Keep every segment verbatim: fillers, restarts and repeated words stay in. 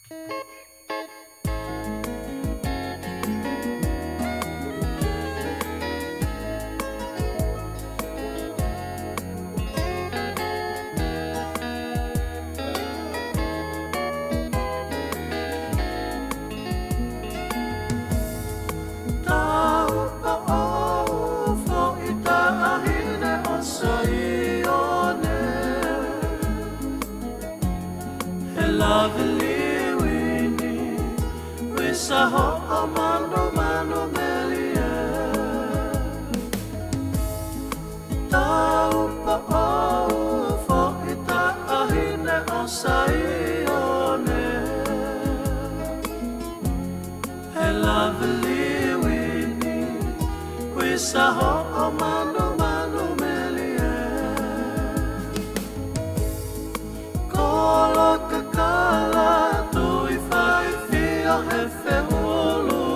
Tau pa au foʻi taʻahine ʻo Saione. He lave liuini, ʻuisa hoʻo manumanu melie. Tau pa au foʻi taʻahine ʻo Saione. He lave liuini, ʻuisa hoʻo manumanu melie. Kolo kakala tui faifio he feʻululufi.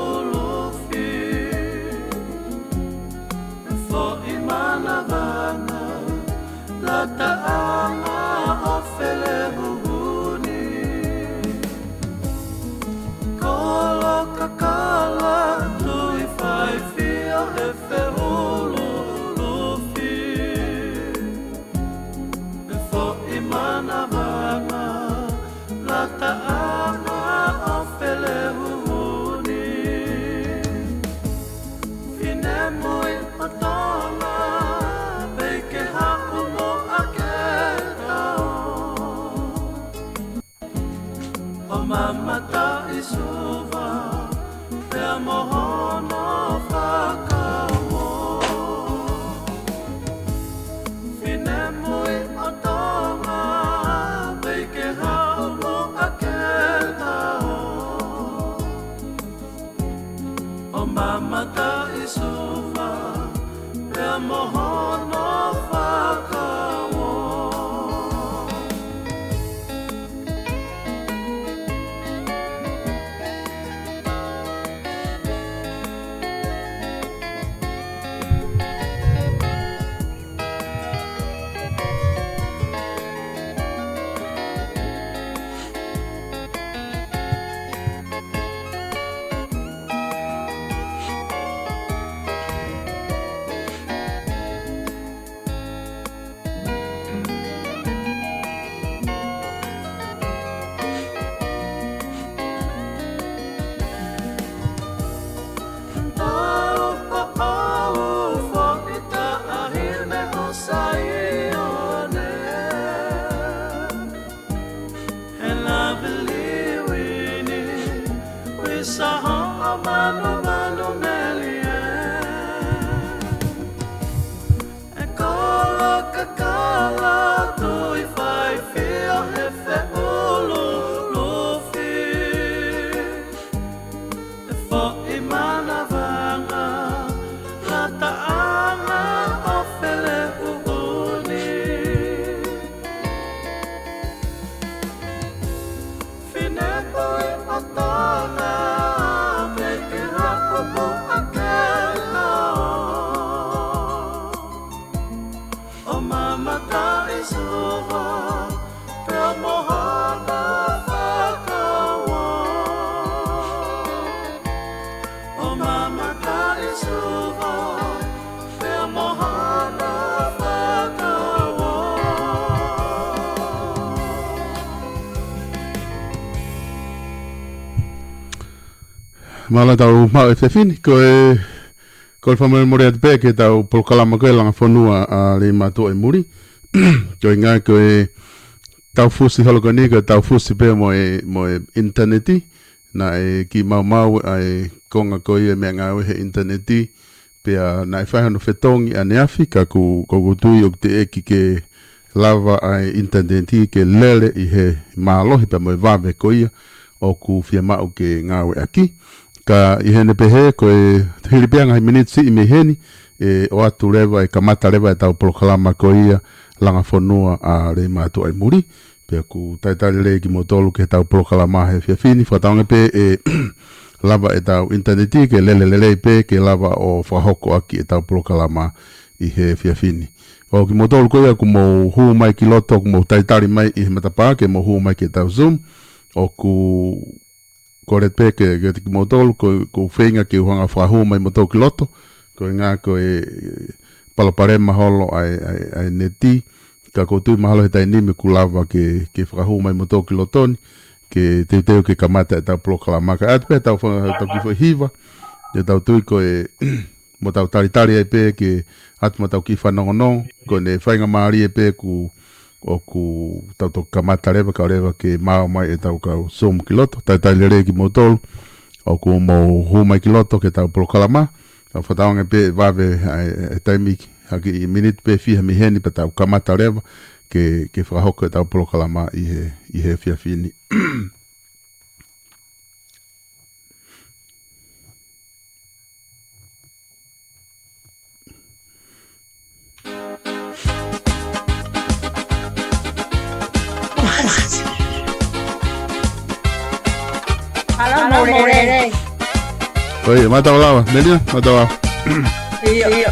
Foʻi manavanga, lataʻanga ʻo Felehuhuni. Kolo kakala tui faifio he feʻululufi. Foʻi manavanga, lataʻanga ʻo Felehuhuni. Finemui ʻo Tonga, pea ke haʻu mo ʻAketao. ʻO mamata ʻi Suva, pea mo hono fakauō. Finemui ʻo Tonga, pea ke haʻu mo ʻAketao. ʻO mamata ʻi Suva, pea mo hono fakauō. Tau pa au foʻi taʻahine ʻo Saione. He lave liuini, ʻuisa hoʻo manumanu melie. E kolo kakala tui faifio he feʻululufi. Foʻi manavanga, lataʻanga ʻo Felehuhuni. Finemui ʻo Tonga, pea ke haʻu mo ʻAketao. ʻO mamata ʻi Suva, pea mo hono fakauō. ʻO mamata ʻi Suva, pea mo hono fakauō. Mālō tau maʻu e fefine, ko e Ko e fakamolemole atu pē ki heʻetau polokalama ko e Langa Fonua ʻa Leimātuʻa ʻi muli. Ko e ʻuhinga ko ʻetau fusi holo ko eni, ko ʻetau fusi pē mo e, mo e ʻinitaneti. Naʻe kiʻi maumau ʻa e konga ko ia e meʻangāue he ʻinitaneti. Pea naʻe fai hono fetongi ʻaneafi, ka ʻoku, ʻoku ou tui ʻoku teʻeki ke lava ʻa e ʻinitaneti ke lele ʻi he mālohi pea mo e vave ko ia ʻoku fiemaʻu ke ngāueʻaki. Ka ʻi heʻene pehē, ko e hili pē ʻa e ngaahi miniti siʻi mei heni, ʻe ʻoatu leva, ʻe kamata leva ʻetau polokalama ko ia Langa Fonua ʻa Leimātuʻa ʻi muli. Pea ʻoku talitali lelei kimoutolu ki heʻetau polokalama he efiafi ni, fakatauange pē ʻe lava ʻetau ʻinitaneti ke lele lelei pē, ke lava ʻo fakahoko ʻaki ʻetau polokalama ʻi he efiafi ni. ʻO kimoutolu ko ia ʻoku mou hū mai ki loto, ʻoku mou talitali mai ʻi he matapā ke mou hū mai ki heʻetau Zoom, ʻOku kole pē ke, ke tiki moutolu, ko, ko e feinga ke u hanga fakahū mai moutolu ki loto, koeʻuhi ko e palopalema holo ʻa e, ʻa e, ʻa e neti, ka ʻoku ou tui mahalo he taimi ni ʻoku lava ke, ke fakahū mai moutolu ki loto ni, ke teuteu ke kamata ʻetau polokalama. Kae ʻatu pē ʻetau fa-, ʻetau kiʻi foʻi hiva, ʻetau tui ko e, mo tau talitali ai pē ke ʻatu mo tau kiʻi fanongonongo, ko ʻene faingamālie pē ʻoku, ʻoku tau toki kamata leva, ka leva ke maau mai ʻetau kau Zoom ki loto, talitali lelei kimoutolu, ʻoku mou hū mai ki loto ki heʻetau polokalama, ka fakatauange pē ʻe vave ʻa e, ʻa e taimi ha kiʻi miniti pē fiha mei heni pea tau kamata leva ke, ke fakahoko ʻetau polokalama ʻi he, ʻi he efiafi ni. Halo, Mōlele. ʻOi, mātau lava. Melia, mātau lava. ʻIo. ʻIo.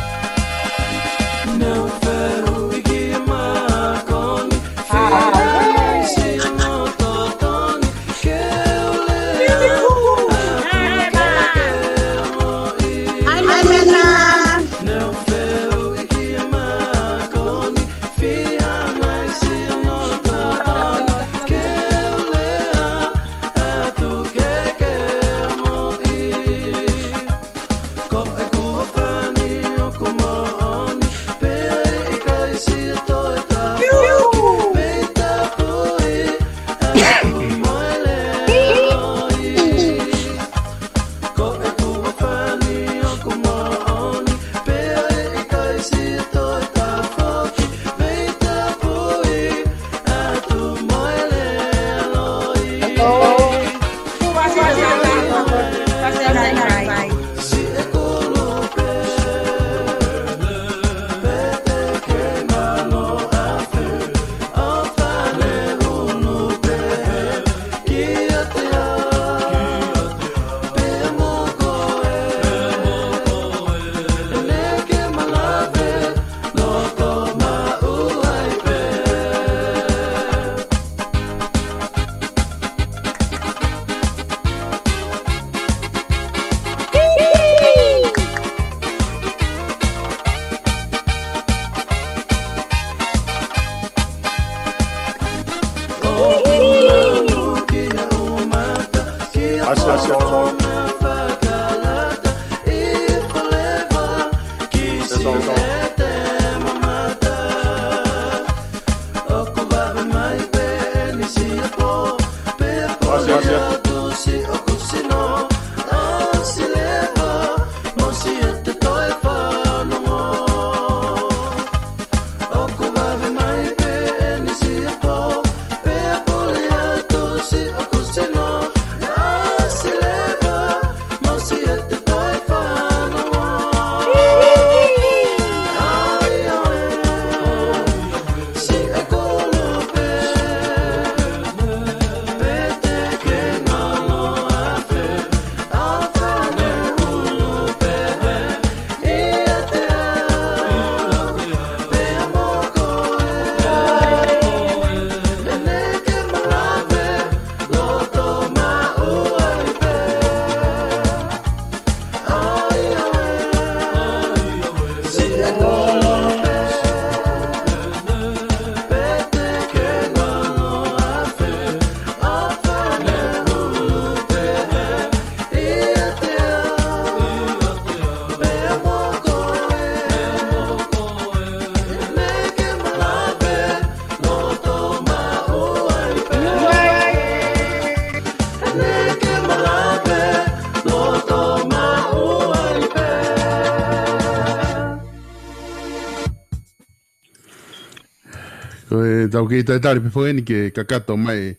Ko ʻetau kiʻi talitali pē foki eni ke kakato mai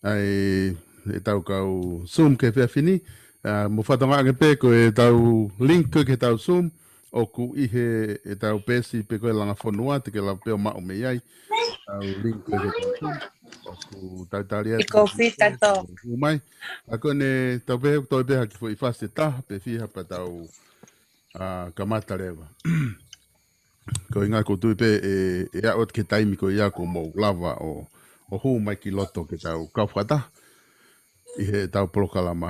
ʻa e, ʻetau kau Zoom ki he efiafi ni. ʻA, mou fakatokangaʻi ange pē ko ʻetau link ko ē ki heʻetau Zoom, ʻoku ʻi he, ʻetau peesi pē ko ē Langa Fonua, te ke lava pē ʻo maʻu mei ai. ʻEtau link ko ē ki heʻetau Zoom. ʻOku talitali atu. ʻI ko fita tō. Hū mai. ʻA ko ʻene tau pehē, toe pē ha kiʻi foʻi fasi ʻe taha, pe fiha pea tau, ʻa, kamata leva. Koeʻuhi ʻoku ou tui pē ʻe, ʻe aʻu atu ki he taimi ko ia ʻoku mou lava ʻo, ʻo hū mai ki loto ke tau kau fakataha. ʻi heʻetau polokalama.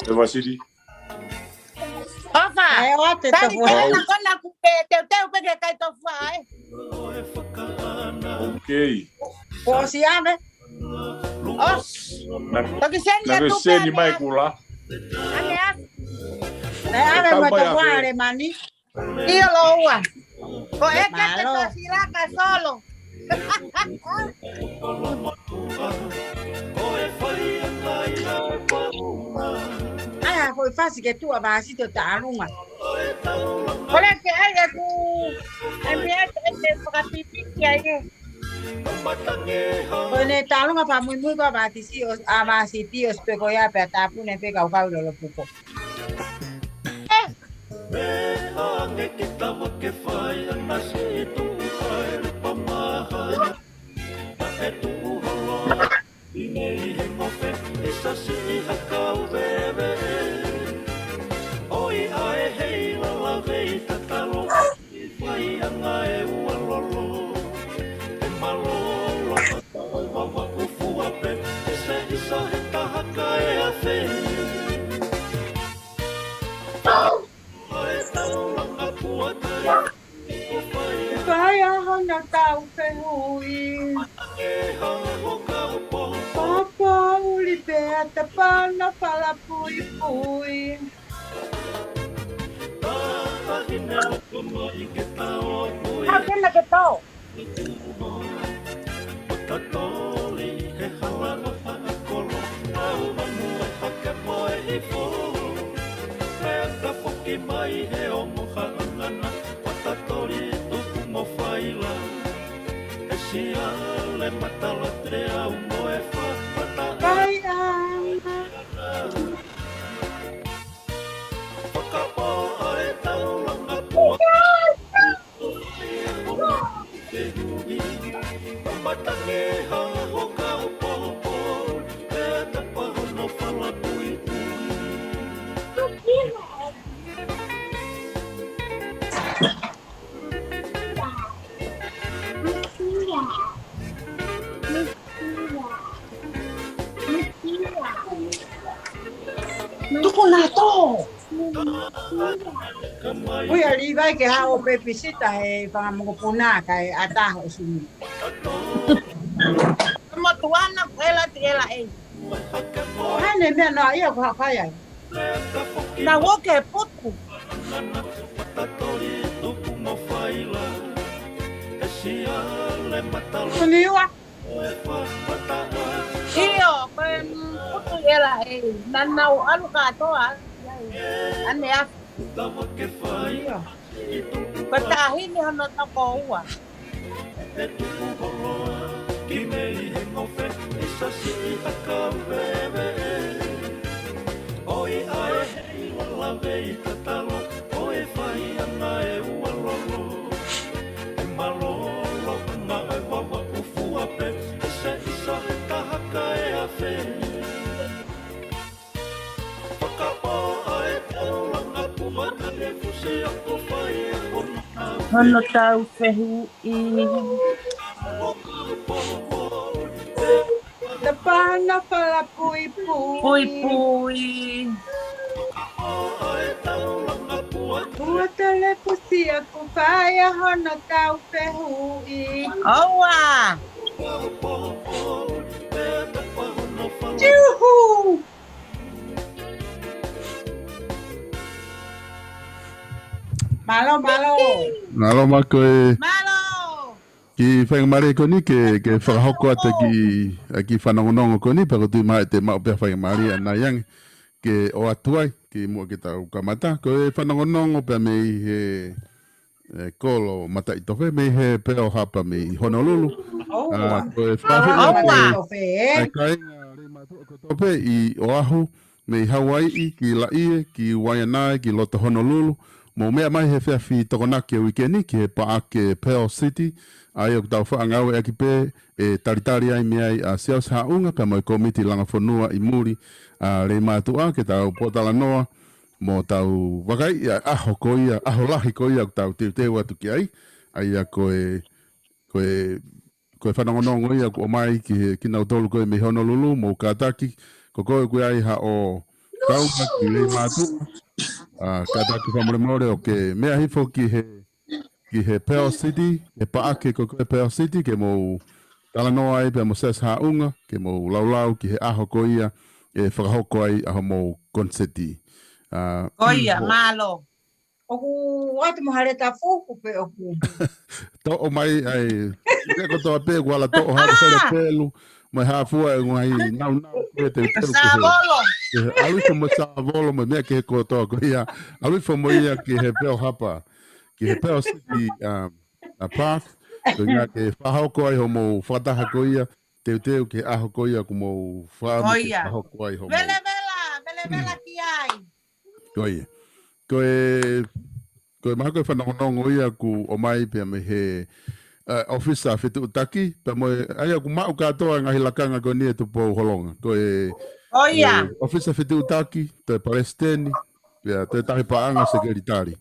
ʻE Vasili. ʻOfa. ʻE, ʻoua te Tali tofua. Tena kona kupe teuteu peke kai tofua, ē. Okay. Kuo ʻosi ʻave. ʻOsi. Toki seni atu seni mai kula. Ane atu. Naʻe ʻave mai tofua ʻAlemani. ʻIo loua. Ko e ke te tō sila ka solo. ʻAi ha foʻi fasi ke tuʻa vāsiti ʻo tālunga. Kole ke ʻai ʻeku, ʻe mea te, te fakapipiki ai ē. Ko ʻene tālunga fakamuimui ko ʻa vāsiti ʻo, ʻa vāsiti ʻo sipeko ia pea tāpune pē kau kau lolo puko. Meʻa ange ki tama ke fai ana si i tuʻu ai le pamaha. Naʻe tuʻu holo i nei he ngofe i sasi i hakau veve. ʻOi ʻa e hei lala vei tatalo i fai anga e ua lolo. E malolo mata o vava ufua pe e se isa he taha kae afe. Fai a hana tau fehuʻi. Papa uli pea tapana fala puipui. Hake na ke tau. ʻO tatoli he hala ʻo Haʻakolo, ʻa e manu e hake mo e hifo. Pea ka foki mai he ongo haʻangana, ʻo tatoli tuku mo faila. E sia le matala te au mo e fa, mata ai ana. Fakapoʻa e taulanga pua. Tuku na tō. Ui, a li vai ke hao pe pisita he fanga mokopuna kae ʻatā hoʻo sumi. Mo tuana ko ela ti ela e. Hai ne mea na ia ko hapai ai. Na woke putu. Kuniua. ʻIo, ko e, mm, putu ela e, naʻa nau ʻalu kātoa. ʻAne a. ʻIo. Ko e taʻahine hono tokoua. E tuku holoa ki mei he ngofe i sasi i hakau veve. ʻOi ʻa e hei lala vei tatalo, ʻo e fai anga e ua lolo. E malolo anga e wawa ufua pe, e se isa he taha kae afe. Fakapoʻa e taulanga pua ka le fusi aku fai e hono tau. Hono tau fehuʻi. Tapana fala puipui. Puipui. Ua tele fusi aku fai e hono tau fehuʻi. ʻOua. Juhu. Mālō, mālō. Mālō Makoe. Mālō. Kiʻi faingamālie ko eni ke, ke fakahoko atu ki, ʻa e kiʻi fanongonongo ko eni, pea ko e tui mai te mau pea faingamālie ʻanai ange ke ʻoatu ai, kiʻi muʻa ke tau kamata. Ko e fanongonongo pea mei he, e, kolo Mataʻitofe, mei he Pearl Harbour mei Honolulu. ʻOua. ʻA, ko e fakafoʻi ʻOua. Mataʻitofe, ē? ʻA e kāinga Leimātuʻa kotoa pē ʻi Oʻahu, mei Hauaiʻi, ki Laʻie, ki Waiʻanae, ki loto Honolulu. Mou meʻa mai he efiafi Tokonaki e uike ni ki he paʻake Pearl City, ʻa ia ʻoku tau faʻa ngāueʻaki pē ʻe talitali ai mei ai ʻa Siaosi Haʻunga, pea mo e kōmiti langa fonua ʻi muli ʻa Leimātuʻa, ke tau pōtalanoa mo tau vakai ʻa e ʻaho ko ia, ʻaho lahi ko ia ʻoku tau teuteu atu ki ai, ʻa ia ko e, ko e, ko e fanongonongo ia ʻoku ʻomai ki he, kinautolu ko ē mei Honolulu, mou kātaki, ko koe ʻoku ʻi ai haʻo kaunga ki Leimātuʻa, ʻa, kātaki fakamolemole ʻo ke meʻa hifo ki he, ki he Pearl City, he paʻake ko ē Pearl City, ke mou talanoa ai pea mo Siaosi Haʻunga, ke mou laulau ki he ʻaho ko ia ʻe fakahoko ai ʻa hoʻomou koniseti. ʻA, Ko ia, mo- mālō. ʻOku ʻoatu mo ha leta fuku pe ʻoku. Toʻo mai ai, ʻi he kotoa pē, kuo ala toʻo hake, ʻa, sele pelu, mo e hā fua e ngaahi naunau ko ē teuteu ki he. Sāvolo. Ke ʻalu hifo mo e sāvolo, mo e meʻa kehe kotoa ko ia, ʻalu hifo mo ia ki he Pearl Harbor, ki he Pearl City, ʻa, ʻa Park, ko ia ke fakahoko ai hoʻomou fakataha ko ia, teuteu ki he ʻaho ko ia ʻoku mou fakaʻamu ke fakahoko ai hoʻomou. Vela, vela, vela, vela ki ai. Ko ia. Ko e, ko e mahalo ko e fanongonongo ia ʻoku ʻomai pea mei he, ʻa, ʻōfisa fetuʻutaki, pea mo e, ʻa ia ʻoku maʻu kātoa ngaahi lakanga ko eni ʻe Tupou Holonga. Ko e, ko e ʻōfisa fetuʻutaki, toe palesiteni, pea toe tauhi paʻanga sekelitali.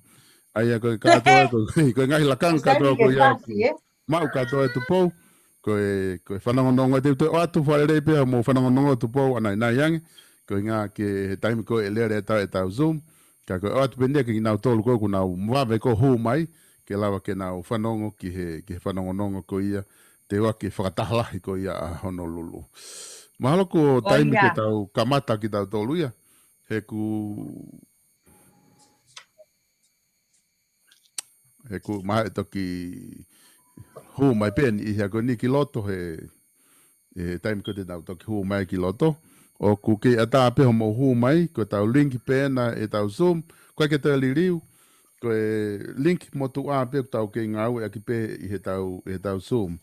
ʻA ia ko e kātoa, ko, ko e ngaahi lakanga kātoa ko ia ʻoku maʻu kātoa ʻe Tupou, ko e, ko e fanongonongo te u toe ʻoatu fakalelei pē hoʻomou fanongonongo Tupou ʻanai nai ange, ko e ʻuhinga ki he taimi ko ē ʻe lele ʻetau, ʻetau Zoom, ka ko e ʻoatu pē eni ia ke kinautolu ko ē ʻoku nau vave ko ē hū mai, ke lava ke nau fanongo ki he, ki he fanongonongo ko ia, te u ʻai ke fakataha lahi ko ia ʻa Honolulu. Mahalo ko e taimi ke tau kamata kitautolu ia, he ʻoku He ʻoku maʻu ʻe toki hū mai pē eni ʻi he ako ni ki loto he, he taimi ko ē te nau toki hū mai ki loto. ʻOku kei ʻatā pē hoʻomou hū mai, ko ʻetau link pē ena ʻetau Zoom, ko e ke toe liliu, ko e link motuʻa pē ʻoku tau kei ngāueʻaki pē ʻi heʻetau, ʻi heʻetau Zoom.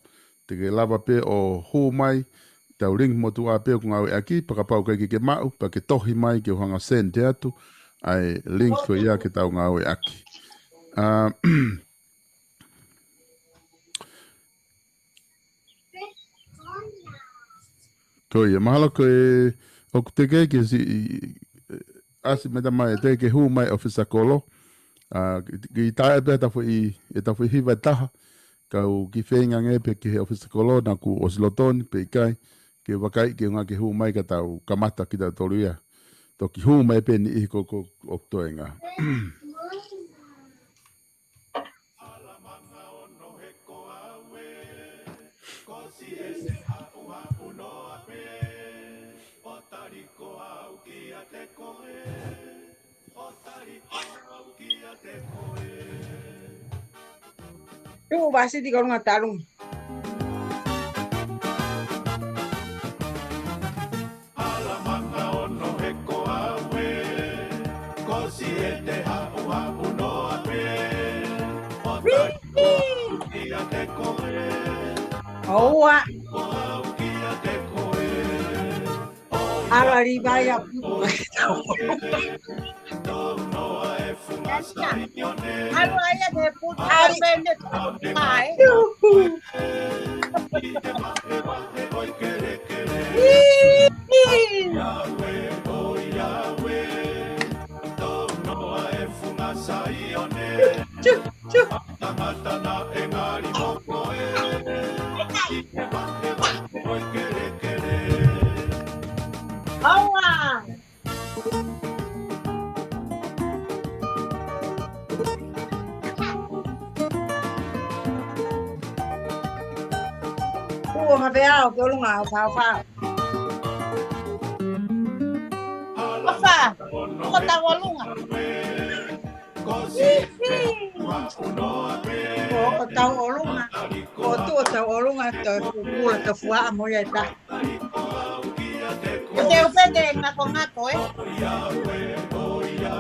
Te ke lava pē ʻo hū mai, ʻetau link motuʻa pē ʻoku ngāueʻaki, pea kapau ʻoku ʻikai ke ke maʻu, pea ke tohi mai ke u hanga ʻo send atu ʻa e link ko ia ke tau ngāueʻaki. ʻA, ko ia, mahalo ko e, ʻoku teʻeki ke si, ʻasi mai tamai ʻe teʻeki ke hū mai ʻōfisa kolo, ʻa, ki, ki tae pē ʻetau foʻi, ʻetau foʻi hiva ʻe taha, kau kiʻi feinga ange pē ki he ʻōfisa kolo naʻa kuo ʻosi loto ni pe ʻikai, ke vakai ke ʻuhinga ke hū mai ka tau kamata kitautolu ia. Toki hū mai pē eni ʻi he ko, ko, ʻoku toe ngā. Tuʻu vāsiti ko e ʻolunga talu. Alamanga ono he ko au ē, ko si e te haʻuhaʻu noa pē. ʻO tali ko au kiate koe. ʻOua. Ko au kiate koe. ʻAlu ʻa Livai ʻo putu. ʻAlu ʻa ia ke putu ʻa pene mai. Tū, tū. ʻOua. Kuo ha pea au ke ʻolunga ʻo faofao. Ofa, ko tau ʻolunga. Ko tau ʻolunga. Ko tuʻu tau ʻolunga, tau kula tau fuaʻa mo ia ʻe taha. Ko te upe ke ngako ngako, ē?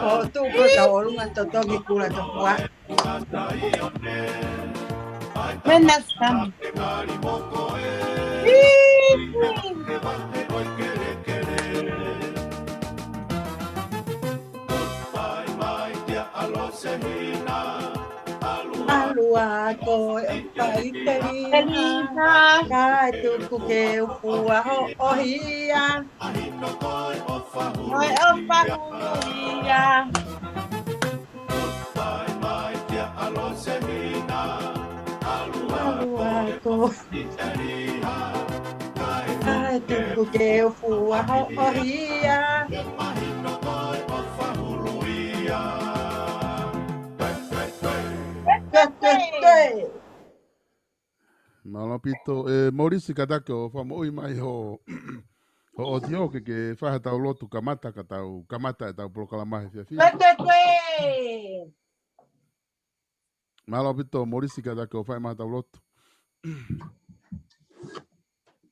Ko tuʻu ko tau ʻolunga, tau toki kula tau fuaʻa. When that's done. ʻAlu ā koe ʻo fai telina. Telina. Kae tuku ke u fua hoʻo hia. Ko e ʻofa hulu ia. ʻAlu ako. ʻAi, tuku ke u fua hoʻo hia. Mālō ʻaupito, ʻe Molisi, kātaki ʻo fakamoʻui mai ho, ho ʻotiō ke, ke fai haʻatau lotu kamata, ka tau kamata ʻetau polokalama he efiafi. Mālō ʻaupito, Molisi, kātaki ʻo fai mai haʻatau lotu.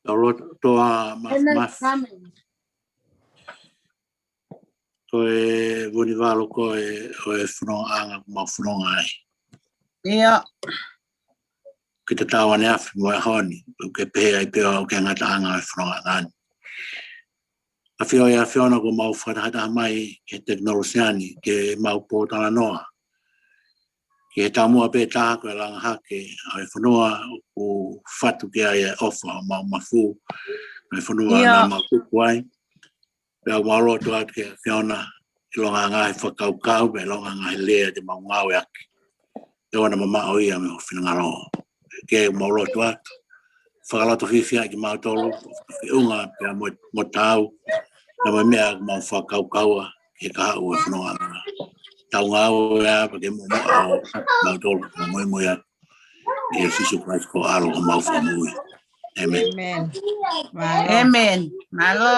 Tau lotu. ʻOtua Māfimafi. Ko e vunivalu ko ē ʻo e fonongaʻanga ʻoku mau fononga ai. ʻIo. Ke tatau ʻaneafi mo e ʻaho ni, ʻoku ke pehē ai pē ʻoku ke ngataʻanga ʻo e fonongaʻanga ni. ʻAfio ʻi he ʻAfiona, ʻoku mau fakatahataha mai ki he tekinolosia ni, ke mau pōtalanoa ki he taumuʻa pē taha, ko e langa hake ʻo e fonua ʻoku fatu ki ai e ʻofa ʻo Maʻumafu, ʻo e fonua naʻa mau tupu ai. Pea ʻoku mau lotu atu ki he ʻAfiona, ʻilonga e ngaahi fakakaukau, pea ʻilonga e ngaahi lea te mau ngāueʻaki, ʻe ʻoua naʻa mamaʻo ia mei ho finangalo. Ke mau lotu atu, fakaloto fiefia kimautolu, feʻunga pea mo, mo tau, pea mo e meʻa ʻoku mau fakakaukaua ki he kahaʻu ʻo e fononga. Tau ngāueʻaki pea ke moʻumoʻua ʻo mautolu, mo muimui atu. ʻIa Sīsū Kalaisi ko ho ʻAlo ko homau Fakamoʻui. ʻĒmeni. ʻĒmeni. Mālō. ʻĒmeni. Mālō.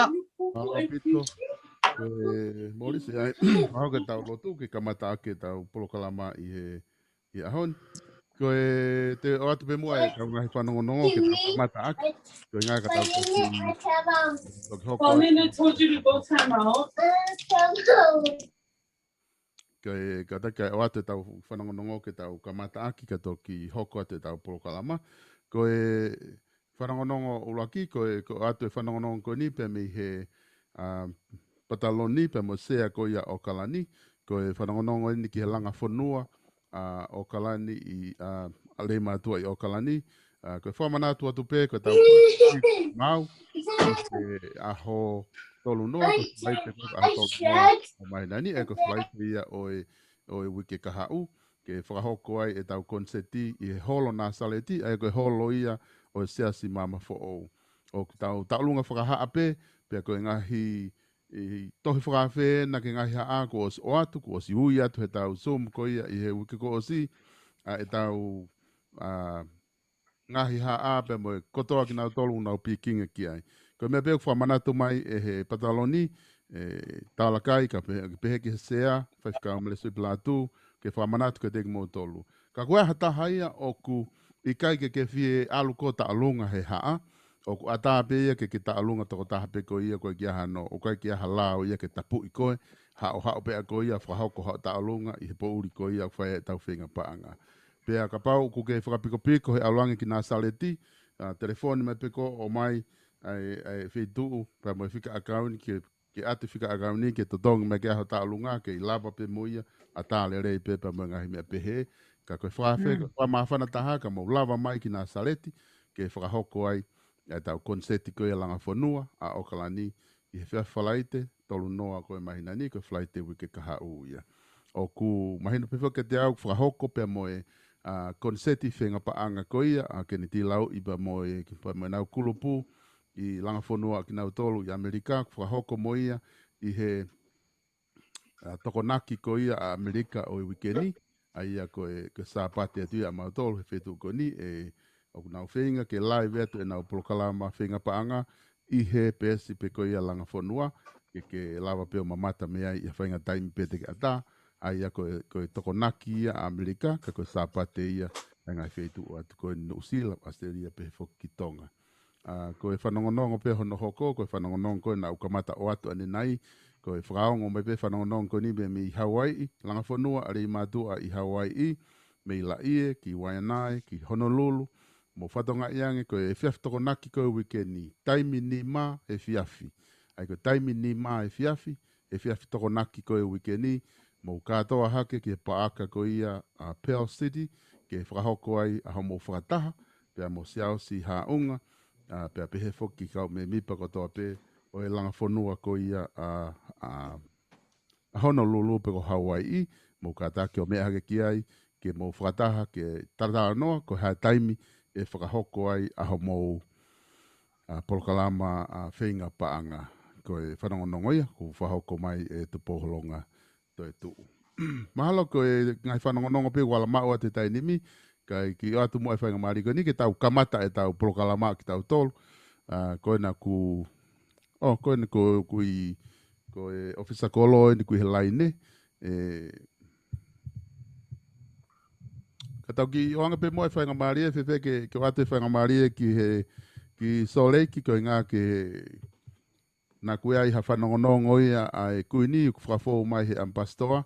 Mālō ʻaupito. ʻE Molisi, ʻai, ʻaho ke tau lotu, ke kamata ʻaki ʻetau polokalama ʻi he, ʻi he ʻaho ni. Ko e te ʻoatu pē muʻa ʻetau ngaahi fanongonongo ke tau kamata ʻaki. Ko e ngaahi ka tau toki, toki hoko atu. Ko e kātaki ʻo ʻoatu ʻetau fanongonongo ke tau kamata ʻaki ka toki hoko atu ʻetau polokalama. Ko e fanongonongo ʻuluaki, ko e, ko e ʻoatu e fanongonongo ko eni pea mei he, ʻa, Pataloni pea mo Sea ko ia ʻo ʻAokalani. Ko e fanongonongo eni ki he langa fonua ʻa ʻAokalani ʻi, ʻa, ʻa Leimātuʻa ʻi ʻAokalani. ʻA, ko e fakamanatu atu pē, ko ʻetau mau, ʻi he ʻaho tolu noa, ko e Falaite ko e ʻaho tolu noa ʻo māhina ni, ʻe ko e Falaite ia ʻo e, ʻo e uike kahaʻu, ke fakahoko ai ʻetau koniseti ʻi he holo Nāsaleti, ʻa ia ko e holo ia ʻo e Siasi Maama Foʻou. ʻOku tau taʻolunga fakahaʻa pē, pea ko e ngaahi ʻi tohi fakaafe ena ki he ngaahi haʻa kuo ʻosi ʻoatu, kuo ʻosi ui atu heʻetau Zoom ko ia ʻi he uike kuo ʻosi, ʻa ʻetau, ʻa, ngaahi haʻa pea mo e kotoa kinautolu ʻoku nau pikinga ki ai. Ko e meʻa pē ʻoku fakamanatu mai ʻe he Pataloni, ʻe Talakai, ka pehē, pehē ki he Sea, Faifekau Mele Suipilatu, ke fakamanatu kiate kimoutolu. Ka ko e hā ha taha ia ʻoku ʻikai ke ke fie ʻalu koe ʻo taʻolunga he haʻa, ʻoku ʻatā pē ia ke ke taʻolunga tokotaha pē koe ia, ʻoku ʻikai ke ʻi ai hano, ʻoku ʻikai ke ʻi ai ha lao ia ke tapuʻi koe, haʻohaʻo pē ʻa koe ia, fakahoko haʻo taʻolunga ʻi he poʻuli ko ia ʻoku fai ai ʻetau feinga paʻanga. Pea kapau ʻoku ke fakapikopiko he ʻalu ange ki Nāsaleti, ʻa, telefoni mai pē koe ʻo ʻomai ʻa e, ʻa e feituʻu, pea mo e fika ʻakauni ke ke ʻatu fika ʻakauni ke totongi mai ke ʻaho taʻolunga, ke ʻi lava pē mo ia, ʻatā lelei pē pea mo e ngaahi meʻa pehē. Ka ko e fakaafe, mm, ko e fakamāfana taha ka mou lava mai ki Nāsaleti, ke fakahoko ai ʻetau koniseti ko ia langa fonua ʻa ʻAokalani, ʻi he efiafi Falaite, tolu noa ko e māhina ni, ko e Falaite uike kahaʻu ia. ʻOku mahino pē foki kiate au, fakahoko pea mo e, ʻa, koniseti feinga paʻanga ko ia, ʻa Keneti Lauʻi pea mo e, pea mo ʻenau kulupu, ʻi langa fonua ʻa kinautolu ʻi ʻAmelika, fakahoko mo ia ʻi he, ʻa, Tokonaki ko ia ʻa ʻAmelika ʻo e uike ni, ʻa ia ko e, ko e Sāpate atu ia ʻa mautolu he feituʻu ko eni, ʻe, ʻoku nau feinga ke live atu ʻenau polokalama feinga paʻanga ʻi he peesi pē ko ia langa fonua, ke, ke lava pē ʻo mamata mei ai ʻi ha faʻahinga taimi pē te ke ʻatā, ʻa ia ko e, ko e Tokonaki ia ʻa ʻAmelika, ka ko e Sāpate ia ʻa e ngaahi feituʻu atu ko eni Nuʻusila, ʻAositelēlia pehē foki ki Tonga. ʻA, ko e fanongonongo pē hono hoko, ko e fanongonongo ko ē naʻa ku kamata ʻoatu ʻanenai, ko e fakaongo mai pē fanongonongo ko eni mei, mei Hauaiʻi, langa fonua ʻa Leimātuʻa ʻi Hauaiʻi, mei Laie, ki Waiʻanae, ki Honolulu, mou fakatokangaʻi ange ko e efiafi Tokonaki ko e uike ni, taimi nima efiafi. ʻA ia ko e taimi nima efiafi, efiafi Tokonaki ko e uike ni, mou kātoa hake ki he paʻaka ko ia ʻa Pearl City, ke fakahoko ai ʻa hoʻomou fakataha, pea mo Siaosi Haʻunga, ʻa, pea pehē foki ki he kau mēmipa kotoa pē ʻo e langa fonua ko ia ʻa, ʻa, ʻa Honolulu pe ko Hawaii, mou kātaki ʻo meʻa hake ki ai, ke mou fakataha ke talatalanoa ko e hā e taimi ʻe fakahoko ai ʻa homou, ʻa, polokalama ʻa Feinga Paʻanga. Ko e fanongonongo ia, kuo fakahoko mai ʻe Tupou Holonga Toetuʻu. Mahalo ko e ngaahi fanongonongo pē ʻoku ala maʻu atu he taimi ni, kae kiʻi ʻoatu muʻa e faingamālie ko eni ke tau kamata ʻetau polokalama kitautolu. ʻA, ko ena ʻoku, ʻo, ko ena ko, ʻoku ʻi, ko e ʻōfisa kolo eni ʻoku ʻi he laine. ʻE, ka tau kiʻi ʻoange pē muʻa e faingamālie, fēfē ke, ke ʻoatu e faingamālie ki he, ki Sōleki, koeʻuhinga ke naʻa kuo ʻi ai ha fanongonongo ia ʻa e Kuini ʻoku fakafou mai he ʻamipasitoa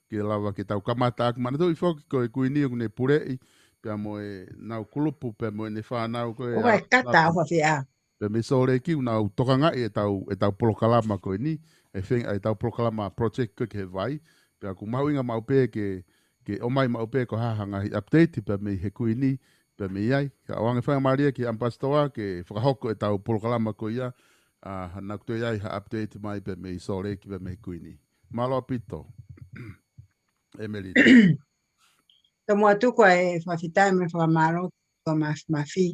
ke lava ke tau kamata ʻaki. Manatuʻi foki ko e Kuini ʻoku ne puleʻi pea mo ʻenau kulupu pea mo ʻene fānau ko e ʻOku ʻi ai e kata ʻofa fea. Pea mei Sōleki ʻoku nau tokangaʻi ʻetau, ʻetau polokalama ko eni, ʻe Feinga, ʻetau polokalama project ko ē ki he vai. Pea ʻoku mahuʻinga maʻu pē ke, ke ʻomai maʻu pē ko e hā ha ngaahi update pea mei he Kuini, pea mei ai. Ka ʻoange faingamālie ki he ʻamipasitoa ke fakahoko ʻetau polokalama ko ia, ʻa, naʻa ʻoku toe ʻi ai ha update mai pea mei Sōleki pea mei he Kuini. Mālō ʻaupito. Emily. Tau muʻa tuku ʻa e fakafetaʻi mo e fakamālō ki he ʻOtua Māfimafi.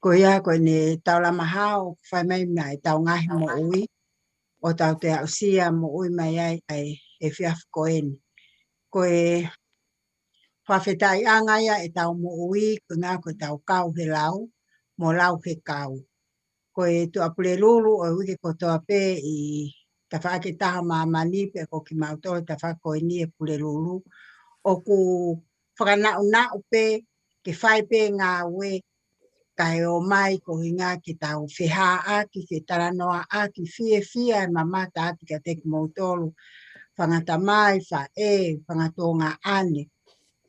Ko ia ko ʻene taulama hao ʻoku fai mai maʻa ʻetau ngaahi moʻui, ʻo tau toe aʻusia moʻui mai ai ʻa e efiafi ko eni. Ko e fakafetaʻiʻanga ia ʻetau moʻui, koeʻuhinga ko ʻetau kau he lau, mo lau he kau. Ko e Tuʻapulelulu ʻo e uike kotoa pē ʻi tafaʻaki ʻe taha ʻo māmani pea ko kimautolu tafaʻaki ko eni e Pulelulu. ʻOku fakanaʻunaʻu pē ke fai pē ngāue kae ʻomai koeʻuhinga ke tau fehāʻaki, fetalanoaʻaki, fiefia e mamata atu kiate kimoutolu, fanga tamai, faʻē, fanga tuongaʻane,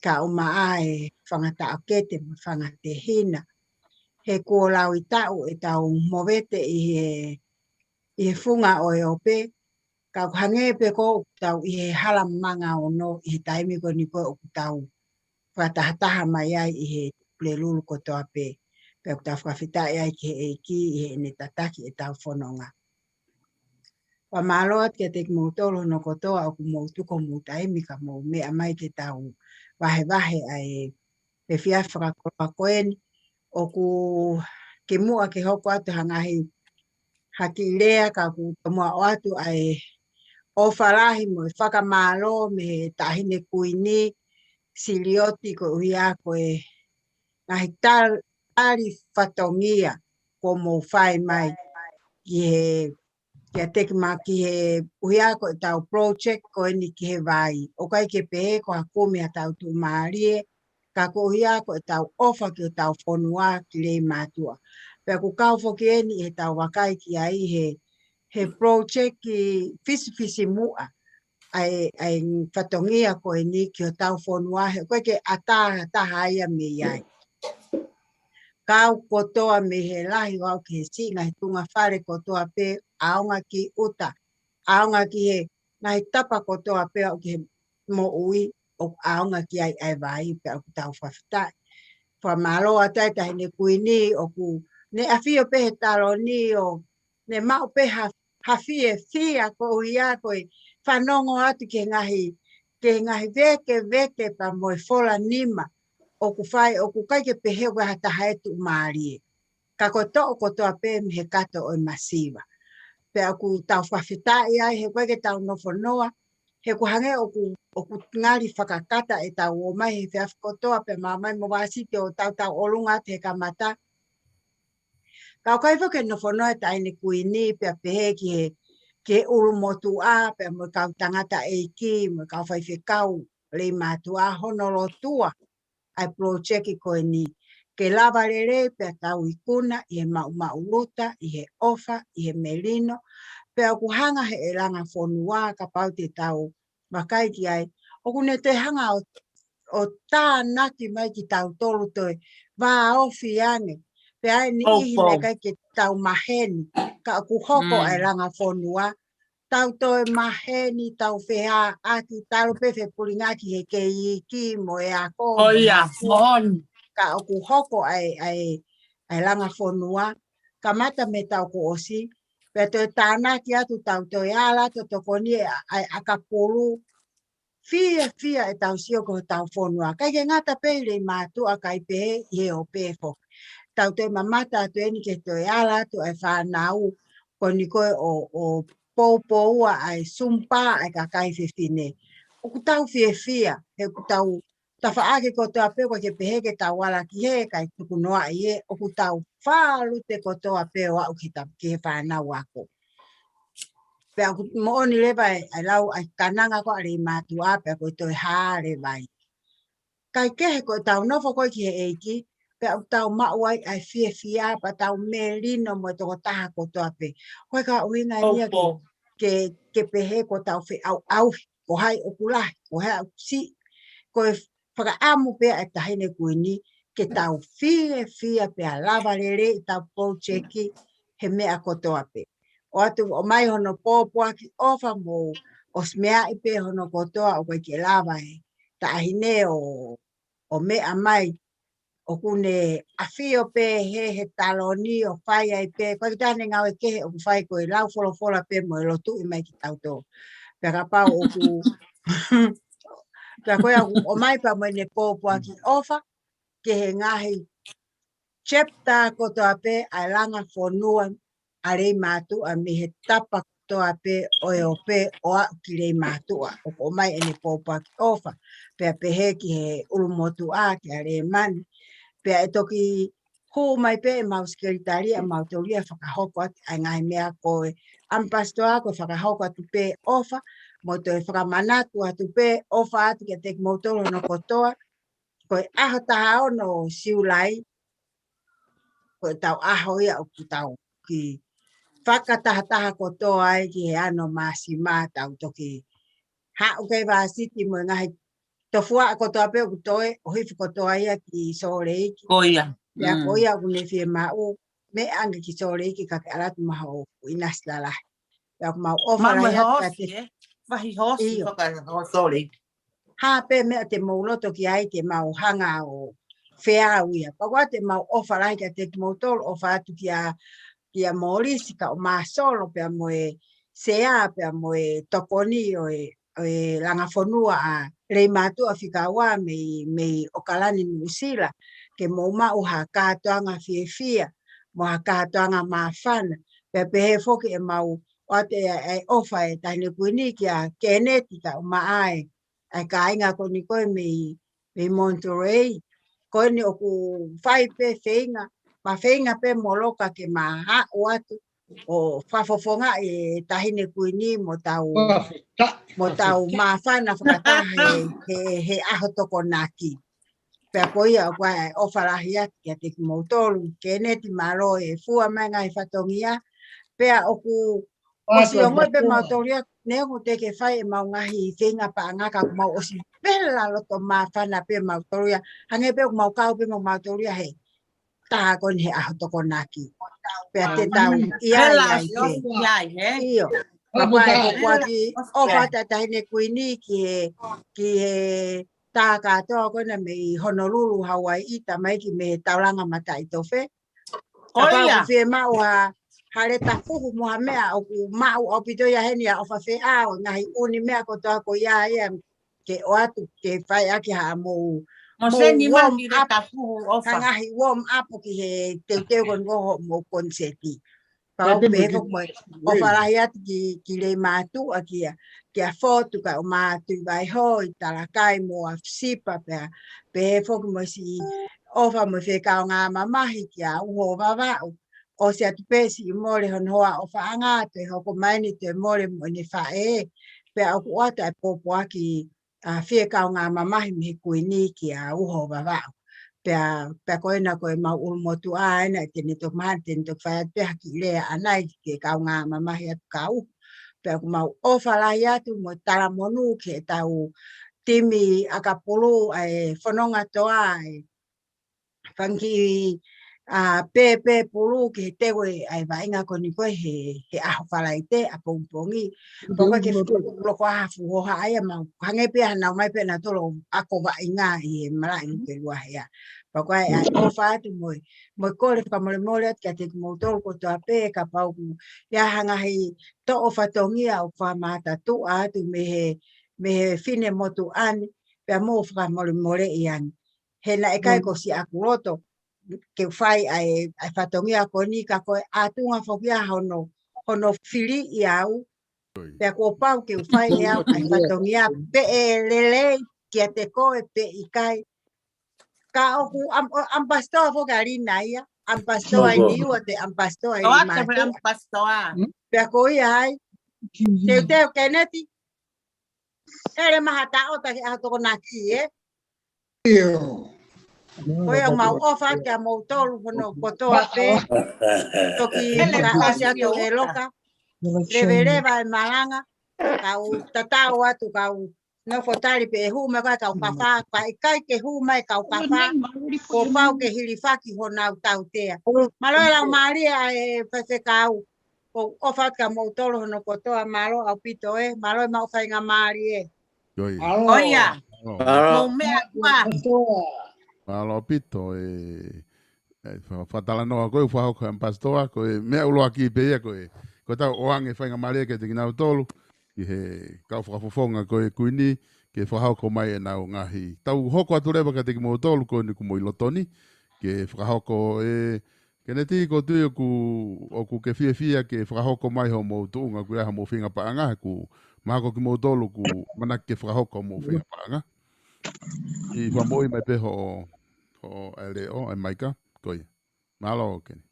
kae ʻumaʻā e fanga taʻokete mo e fanga tehina. He kuo laui taʻu ʻetau movete ʻi he, ʻi he funga ʻo e ope, ka ʻoku hangē pē ko ʻetau ʻi he hala manga ono ʻi he taimi ko eni ko ē ʻoku tau fakatahataha mai ai ʻi he Pulelulu kotoa pē. Pea ʻoku tau fakafetaʻi ai ki he ʻEiki ʻi heʻene tataki ʻetau fononga. Fakamālō atu kiate kimoutolu hono kotoa ʻoku mou tuku homou taimi ka mou meʻa mai ke tau vahevahe ʻa e efiafi fakakoloa ko eni. ʻOku kimuʻa ke hoko atu ha ngaahi, ha kiʻi lea ka ʻoku tomuʻa ʻoatu ʻa e ʻofa lahi mo e fakamālō mei he Taʻahine Kuini Silioti koeʻuhi ko e ngaahi tal-, tali fatongia kuo mou fai mai ki he, kiate kimoutolu ki he ʻuhi ko ʻetau project ko eni ki he vai. ʻOku ʻikai ke pehē ko ha kumi haʻatau tuʻumālie, ka koeʻuhi ko ʻetau ʻofa ki hotau fonua ki lei mātuʻa. Pea ʻoku kau foki eni ʻi heʻetau vakai ki ai he, he project ki fisifisimuʻa ʻa e, ʻa e fatongia ko eni ki hotau fonua he ʻoku ʻikai ke ʻatā ha taha ia mei ai. Kau kotoa mei he lahi ʻo aʻu ki he siʻi ngaahi tuʻunga fale kotoa pē, ʻaonga ki ʻuta, ʻaonga ki he ngaahi tapa kotoa pē ʻo aʻu ki he moʻui ʻoku ʻaonga ki ai ʻa e vai pea ʻoku tau fakafetaʻi. Fakamālō atu ʻa e Taʻahine Kuini ʻoku ne ʻafio pē he taloni ʻo ne maʻu pē ha, ha fiefia koeʻuhi ko e fanongo atu ki he ngaahi, ki he ngaahi vēkeveke pea mo e fola nima ʻoku fai ʻoku ʻikai ke pehē ʻoku ʻi ai ha taha ʻe tuʻumālie. Ka ko e toʻo kotoa pē mei he kato ʻo e masiva. Pea ʻoku tau fakafetaʻi ai he ʻoku ʻikai ke tau nofo noa, he ʻoku hangē ʻoku, ʻoku ngali fakakata ʻetau ō mai he efiafi kotoa pea maʻu mai mo Vāsiti ʻo tautau ʻolunga atu he kamata. Ka ʻoku ʻikai foki ke nofo noa e Taʻahine Kuini pea pehē ki he, ki he ʻulumotuʻa pea mo e kau tangataʻeiki mo e kau faifekau lei mātuʻa hono lotua ʻa e project ko eni ke lava lelei pea tau ikuna ʻi he maʻumaʻuluta, ʻi he ʻofa, ʻi he melino. Pea ʻoku hanga he ʻe langa fonua kapau te tau vakai ki ai. ʻOku ne toe hanga ʻo, ʻo tānaki mai kitautolu toe vāofi ange. Pea ʻi ai e niʻihi naʻe ʻikai ke tau maheni, ka ʻoku hoko ʻa e langa fonua. Tau toe maheni, tau fehāʻaki, talu pē fepulinga ki he keiiki mo e ako mo e hā fua. Ka ʻoku hoko ʻa e, ʻa e, ʻa e langa fonua. Kamata mei he taʻu kuo ʻosi, Pea toe tānaki atu tau toe ala atu ʻo tokoni ʻa e ʻakapulu. Fiefia ʻetau sio ki hotau fonua. ʻIkai ke ngata pē ʻi Leimātuʻa kae pehē ʻi he ope foki. Tau toe mamata atu eni ke toe ala atu ʻa e fānau ko eni ko ē ʻo, ʻo poupoua ʻa e sumpa ʻa e kakai fefine. ʻOku tau fiefia, he ʻoku tau tafaʻaki kotoa pē, ʻoku ʻikai ke pehē ke tau ala ki hē, kae tuku noa ʻi hē, ʻoku tau falu te kotoa pē ʻo aʻu ki he ta-, ki he fānau ako. Pea ʻoku moʻoni leva ʻa e, ʻa e lau ʻa e kananga ko ē ʻa Leimātuʻa, pea ko e toe hā leva ia. Kae kehe ko ʻetau nofo ko ē ki he ʻEiki, pea ʻoku tau maʻu ai ʻa e fiefia, pea tau melino mo e tokotaha kotoa pē. ʻOku ʻikai ko ha ʻuhinga ia ke, ke, ke pehē ko ʻetau feʻauʻauhi, ko hai ʻoku lahi, ko hai ʻoku siʻi, ko e fakaʻamu pē ʻa e Taʻahine Kuini, ke tau fiefia pea lava lelei ʻetau polotieki he meʻa kotoa pē. ʻOatu ʻo mai hono pōpoaki ʻofa mo ʻosi meaʻi pē hono kotoa ʻoku ʻikai ke lava e Taʻahine ʻo, ʻo meʻa mai. ʻOku ne ʻafio pē he, he taloni ʻo fai ai pē. ʻOku ʻikai ke ʻi ai haʻane ngāue kehe ʻoku fai ko e lau folofola pē mo e lotuʻi mai kitautolu. Pea kapau ʻoku, pea ko ia ʻoku ʻomai pea mo ʻene pōpoaki ʻofa ki he ngaahi chapter kotoa pē ʻa e langa fonua ʻa Leimātuʻa mei he tapa kotoa pē ʻo e ope ʻo aʻu ki Leimātuʻa. ʻOku ʻomai ʻene pōpoaki ʻofa. Pea pehē ki he ʻulumotuʻa, kia Lēmani. Pea ʻe toki hū mai pē ʻemau sekelitali, ʻa mautolu ia fakahoko atu ʻa e ngaahi meʻa ko e ʻamipasitoa ko e fakahoko atu pē ʻofa, mo toe fakamanatu atu pē ʻofa atu kiate kimoutolu hono kotoa, ko e ʻaho taha ono ʻo Siulai, ko ʻetau ʻaho ia ʻoku tau kiʻi fakatahataha kotoa ai ki he ano Māsima tau toki haʻu ki he vāsiti mo e ngaahi tofuaʻa kotoa pē ʻoku toe, ʻo hifo kotoa ia ki Sōleiki. Ko ia. Pea ko ia ʻoku ne fiemaʻu, meʻa ange ki Sōleiki ka ke ala atu maʻa hoʻo ʻinasi lalahi. Pea ʻoku mau ʻofa lahi atu kiate, ē? Vahi hoosi, ʻio, faka-, ho Sōleiki. Hā pē meʻa te mou loto ki ai te mau hanga ʻo feau ia. Pea ko ia te mau ʻofa lahi kiate kimoutolu, ʻofa atu kia, kia Molisi kae ʻumaʻā Māsolo pea mo e sea pea mo e tokoni ʻo e, ʻo e langa fonua ʻa Leimātuʻa fika ua mei, mei ʻAokalani Nuʻusila, ke mou maʻu ha kātoanga fiefia, mo ha kātoanga māfana. Pea pehē foki ʻemau ʻoatu ʻa e, ʻa e ʻofa ʻa e Taʻahine Kuini kia Keneti kae ʻumaʻā e, ʻa e kāinga ko eni ko ē mei, mei Monterey. Ko eni ʻoku fai pē feinga, ma feinga pē moloka ke ma haʻu atu ʻo fakafofongaʻi e Taʻahine Kuini mo tau, mo tau māfana fakataha he, he, he ʻaho Tokonaki. Pea ko ia ʻoku ʻai ʻofa lahi atu kiate kimoutolu, Keneti, mālō e fua mai ngaahi fatongia. Pea ʻoku ʻosi ongoʻi pē mautolu ia, neongo te ke fai ʻemau ngaahi feinga paʻanga ka ʻoku mau ʻosi vela loto māfana pē mautolu ia, hangē pē ʻoku mau kau pē mo mautolu ia he taha ko eni he ʻaho Tokonaki. Pea te tau ʻi ai ai pē. ʻIo. Pea ko e pōpoaki ʻofa ʻa e Taʻahine Kuini ki he, ki he tā kātoa ko ena mei Honolulu, Hauaiʻi, tamaiki mei he taulanga mataʻitofe. Kapau ʻoku fiemaʻu ha, ha leta fuhu mo ha meʻa ʻoku maʻu ʻaupito ia heni ʻa ʻofa feʻao, ngaahi ʻū meʻa kotoa ko ia ia ke ʻoatu ke fai ʻaki ha mou, mou warm up, ha ngaahi warm up ki he teuteu ko eni ko hoʻomou koniseti. Pea ʻoku pehē foki mo e ʻofa lahi atu ki, ki Leimātuʻa kia, kia Fotu kae ʻumaʻā Tuʻivaihoʻi, Talakai mo ʻAfisipa pea, pehē foki mo e siʻi ʻofa mo e fie kaungā mamahi kia Uho Vavaʻu. ʻOsi atu pē siʻi mole hono hoa ʻofaʻanga, toe hoko mai eni toe mole mo ʻene faʻē. Pea ʻoku ʻoatu ʻa e pōpoaki ʻa e fie kaungā mamahi mei he Kuini kia Uho Vavaʻu. Pea, pea ko ena ko ʻemau ʻulumotuʻa ena, te ne toki mahani, te ne toki fai atu pē ha kiʻi lea ʻanai ki he kaungā mamahi atu kia Uho. Pea ʻoku mau ʻofa lahi atu mo e talamonū ki heʻetau timi ʻakapulu ʻa e fononga toa ʻa e fanga kiʻi ʻa pē pē pulu ki he teu ʻa e vaʻinga ko eni ko ē he, he ʻaho Falaite ʻapongipongi. Pea ko e ke fuʻu loko ʻa ha fuʻu hohaʻa ia mau hangē pē ʻa naʻa nau ʻomai pē ʻa nautolu ʻo ako vaʻinga ʻi he malaʻe Nukelua Hea. Pea ko e ʻai ʻofa atu mo e, mo e kole fakamolemole atu kiate kimoutolu kotoa pē kapau ʻoku ʻi ai ha ngaahi toʻo fatongia ʻoku fakamātatuʻa atu mei he, mei he finemotuʻa ni, pea mou fakamolemoleʻi ange. He naʻe ʻikai ko siʻaku loto ke u fai ʻa e, ʻa e fatongia ko eni ka ko e ʻatunga foki ia hono, hono fili ʻe au. Pea kuo pau ke u fai ʻe au ʻa e fatongia pe ʻe lelei kiate koe pe ʻikai. Ka ʻoku am-, ʻo ʻAmipasitoa foki ʻa Lina ia, ʻAmipasitoa ʻi Niua, te ʻAmipasitoa ʻi Matea. Pea ko ia ai, teuteu Keneti, ʻe lele mai ha taʻo taki ʻa Tokonaki, ē? ʻIo. Ko ia mau ʻofa atu kia moutolu hono kotoa pē. Toki fakaʻosi atu ʻe Loka. Leveleva e malanga. Kau tatau atu kau nofo tali pē ʻe hū mai ko e kau kafā. Ka ʻikai ke hū mai kau kafā, kuo pau ke hilifaki honau tautea. Mālō e lau mālie ʻa e faifekau. ʻOku ou ʻofa atu kia moutolu hono kotoa, mālō ʻaupito ē, mālō e maʻu faingamālie. Ko ia. Ko ia. Mālō. Mālō. Mou meʻa ua. Mālō ʻaupito e, e fa-, fakatalanoa ko ē ʻoku fakahoko ʻe ʻAmipasitoa, ko e meʻa ʻuluaki pē ia ko e, ko ʻetau ʻoange faingamālie kiate kinautolu, ki he kau fakafofonga ko e Kuini, ke fakahoko mai ʻenau ngaahi. Tau hoko atu leva kiate kimoutolu ko eni ʻoku mou ʻi loto ni, ke fakahoko e Keneti, ʻoku ou tui ʻoku, ʻoku ke fiefia ke fakahoko mai hoʻomou tuʻunga ʻoku ʻi ai hoʻomou feinga paʻanga, ʻoku mahalo ko kimoutolu ʻoku ʻamanaki ke fakahoko hoʻomou feinga paʻanga. ʻI fakamoʻui mai pē hoʻo, hoʻo ʻa e leʻo, ʻa e maika, ko ia. Mālō, Keni.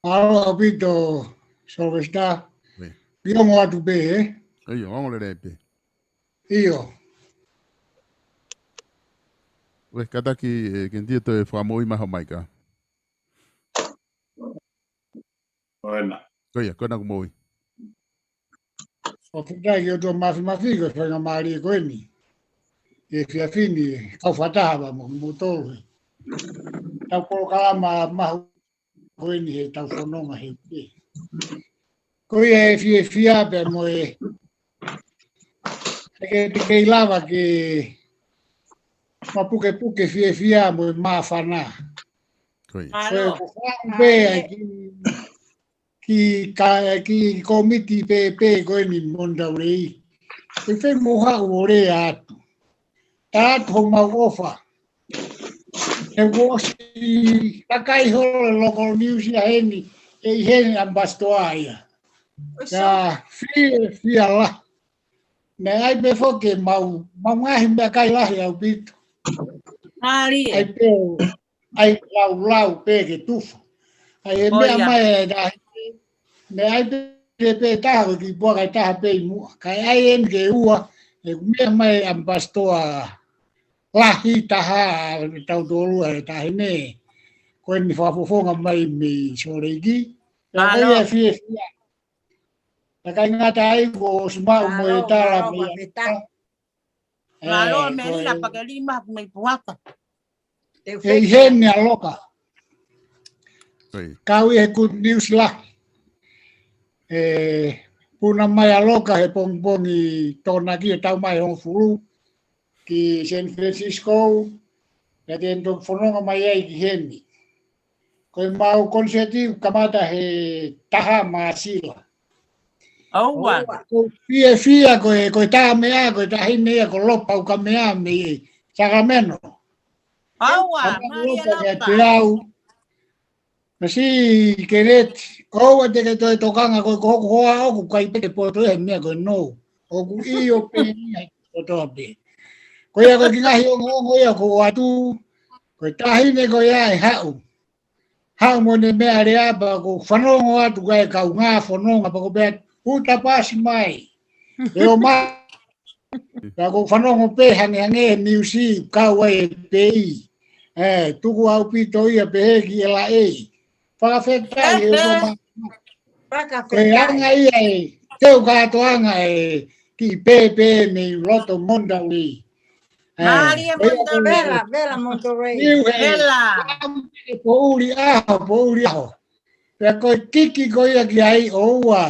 Mālō ʻaupito, Sylvester. ʻIo. ʻI ongo atu pē, ē? ʻIo, ongo lelei pē. ʻIo. ʻOi, kātaki, ē, Keneti ʻo toe fakamoʻui mai hoʻo maika. ʻOi, na. Ko ia, ko ena ʻoku mou ʻi. ʻOku ou fakafetaʻi ki he ʻOtua Mafimafi ko e faingamālie ko eni. ʻI he efiafi ni, kau fakataha mo kimoutolu he tau polokalama mahu ko eni he tau fononga he uke. Ko ia e fiefia pea mo e, ʻe ʻikai te kei lava ke mapukepuke fiefia mo e māfana. Ko ia. Ko e ko fau pē ʻa e ki, ki ka, ki kōmiti pē, pē ko eni Mondaulei. Ko e fē mou haʻu ʻo lea atu. Tala atu homau ʻofa. He kuo ʻosi kakai holo local news ia heni, ʻe ʻi heni ʻAmipasitoa ia. Ka fiefia lahi. Naʻe ʻai pē foki ke mau, mau ngaahi meʻakai lahi ʻaupito. ʻAi pē ʻo, ʻai laulau pē ke tufa. ʻAi e meʻa mai e tahi. Naʻe ʻai pē pē taha ko e kiʻi puaka ʻe taha pē ʻi muʻa. Kae ʻai eni ke ua, ʻe meʻa mai ʻAmipasitoa lahi taha, tautolu ʻa e tahi ne. Ko eni fakafofonga mai mei Sōleki. Ka ko ia fiefia. Ka ʻikai ngata ai kuo ʻosi maʻu mo e tala mei ʻAmipasitoa. Mālō, Melina, pakelima, mei puaka. ʻE ʻi heni ʻa Loka. Kau ʻi he good news lahi. ʻE puna mai ʻa Loka he pongipongi Tokonaki ʻo tau mai hongofulu ki San Francisco. Pea te ne toki fononga mai ai ki heni. Ko e mau koniseti ʻoku kamata he taha Māsila. ʻOku ou fiefia ko e, ko e taha meʻa, ko e taha hine ia ko Lopa ʻoku ka meʻa mei Sacramento. Lopa, mālie Lopa. Pea te au. Masi Keneti, ʻoua te ke toe tokanga ko e ko hoku hoa ʻoku ʻikai pē ke poto he meʻa ko e nou. ʻOku ʻio pē ia kotoa pē. Ko ia ko e kiʻi ngaahi ongoongo ia ko atu, ko e taha hine ko ia ʻe haʻu. Haʻu mo ʻene meʻalea pea ko e fanongo atu kae kau ngā fononga pea ko e pea uta pasi mai. ʻE ʻomai. Pea ko e fanongo pē hangehangē he niusi kau ai e pei. ʻE, tuku ʻaupito ia pehē ki ʻElaʻei. Fakafetaʻi e ʻOtua Mafimafi. Ko e anga ia e teu kātoanga e kiʻi pēpē mei loto Monterey. Mālie Monterey. Vela, vela Monterey. Vela. ʻE poʻuli ʻaho, poʻuli ʻaho. Pea ko e kiki ko ia ki ai ʻoua.